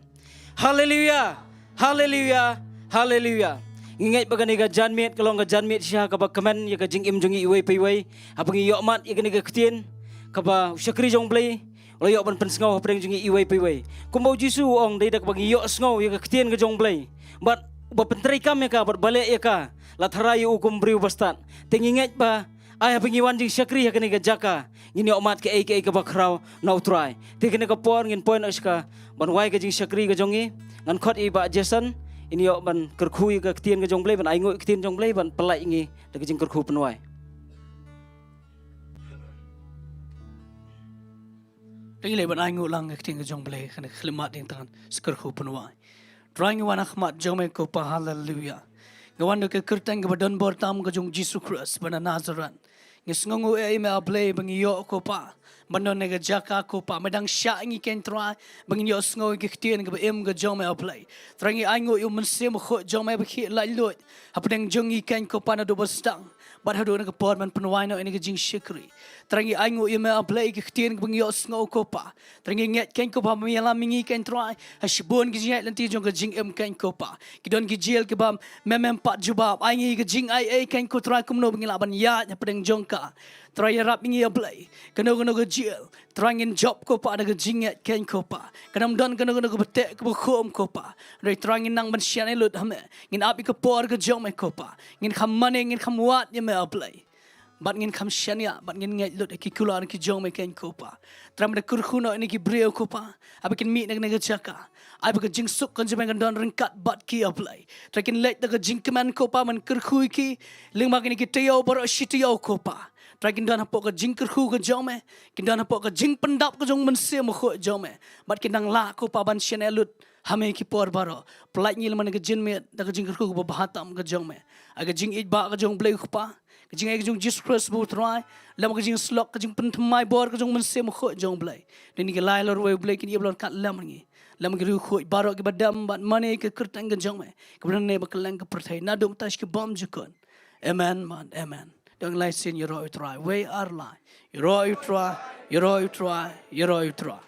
Haleluya. Haleluya. Haleluya. Ngi ngeit ba kane ka janmiet ka long ka janmiet shisha kaba kmen ïa ka jingim jong ngi iwei pa iwei. Haba ngi ïohmat ïa kane ka ktien kaba u shakri jong U Blei u la ïoh ban pynsngew hapdeng jong ngi iwei pa iwei. Kumba u Jisu u ong, dei da kaba ngi ïohsngew ïa ka ktien ka jong U Blei bad uba pyntreikam ïa ka bad ba leh ïa ka la tharai ïa u kum briew ba stad. Te ngi ngeit ba ai haba ngi wan jingshakri ha kane ka jaka ngin ïohmat kaei kaei kaba khraw na U Trai. Te kane ka por ngin poi noh shaka ban wai ka jingshakri ka jong ngi. Ngan khot ïa i Bah Jason, in ïoh ban kyrkhu ïa ka ktien ka jong U Blei, ban ainguh ïa ka ktien jong U Blei, ban pyllait ïa ngi da ka jingkyrkhu pynwai. Te ngi leit ban ainguh lang ïa ka ktien ka jong U Blei, kane ka khyllipmat ïa ka jingkyrkhu pynwai. Trai, ngi wan ha khmat jong me ko Pa, haleluya. Ngi wan da ka kyrteng kaba don bor tam ka jong Jisu Khrist ba na Nasaret. Ngi sngewnguh ïa me, A Blei, ba ngi ïoh ko Pa ban don ha kane ka jaka ko Pa, me dang shah ïa ngi keiñ Trai ba ngin ïohsngew ïa ka ktien kaba im ka jong me, A Blei. Trai, ngi ainguh ïa u Mynsiem Bakhuid jong me ba khie laitluid hapdeng jong ngi keiñ ko Pa, naduh ba sdang bad haduh kane ka por ban pynwai noh ïa kane ka jingshakri. Trai, ngi ainguh ïa me, A Blei, ïa ka ktien kaba ngi ïohsngew ko Pa. Trai, ngi ngeit keiñ ko Pa ba me ïalam ïa ngi keiñ Trai ha shibun ki jingïaid lynti jong ka jingim keiñ ko Pa. Ki don ki jingïaid kiba me mem pat jubab. Ai ngi ka jingaiei keiñ ko Trai, kumno ba ngin lah ban ïaid hapdeng jong ka. Trai, ïarap ïa ngi, A Blei, kano kano ka jingïaid Trai, ngin jop ko Pa da ka jingngeit keiñ ko Pa. Kan ym don kano kano kaba teh kaba khum ko Pa. Hynrei Trai, ngin nang ban shaniah lut ha me. Ngin ap ïa ka por ka jong me ko Pa. Ngin kham mane, ngin kham wad ïa me, A Blei. Bad ngin kham shaniah bad ngin ngeit lut ïa ki kular ki jong me keiñ ko Pa. Trai, me da kyrkhu noh ïa kine ki briew ko Pa, haba kin mih na kane ka jaka, ai ba ka jingsuk ka jong me kan don ryngkat bad ki, A Blei. Trai, kin leit da ka jingkmen ko Pa, men kyrkhu ïa ki lyngba kine ki taïew baroh shi taïew ko Pa. Trai, kin don hapoh ka jingkyrkhu ka jong me, kin don hapoh ka jingpyndap ka jong u Mynsiem Bakhuid jong me. Bad kin nang lah ko Pa ban shaniah lut ha me ki por baroh. Pyllait ïa ngi lem ha kane ka janmiet da ka jingkyrkhu kaba bha tam ka jong me. Ai ka jingïeit ba ka jong U Blei ko Pa, ka jingaiei ka jong Jisu Khrist ba u Trai, lem ka jingsyllok, ka jingpynthymmai bor ka jong u Mynsiem Bakhuid jong U Blei, da kine ki lai lor wei, A Blei, kin ïa ba lor kat lem ha ngi. Lem ki riewkhuid baroh kiba dem bad mane ïa ka kyrteng ka jong me, kaba don ha kane ba kylleng ka pyrthei, naduh mynta sha ki bymjukut. Amen, man, amen. To ngin lai sien ïaroh ïa u Trai. Wei ar lai. Ïaroh ïa u Trai, ïaroh ïa u Trai, ïaroh ïa u Trai.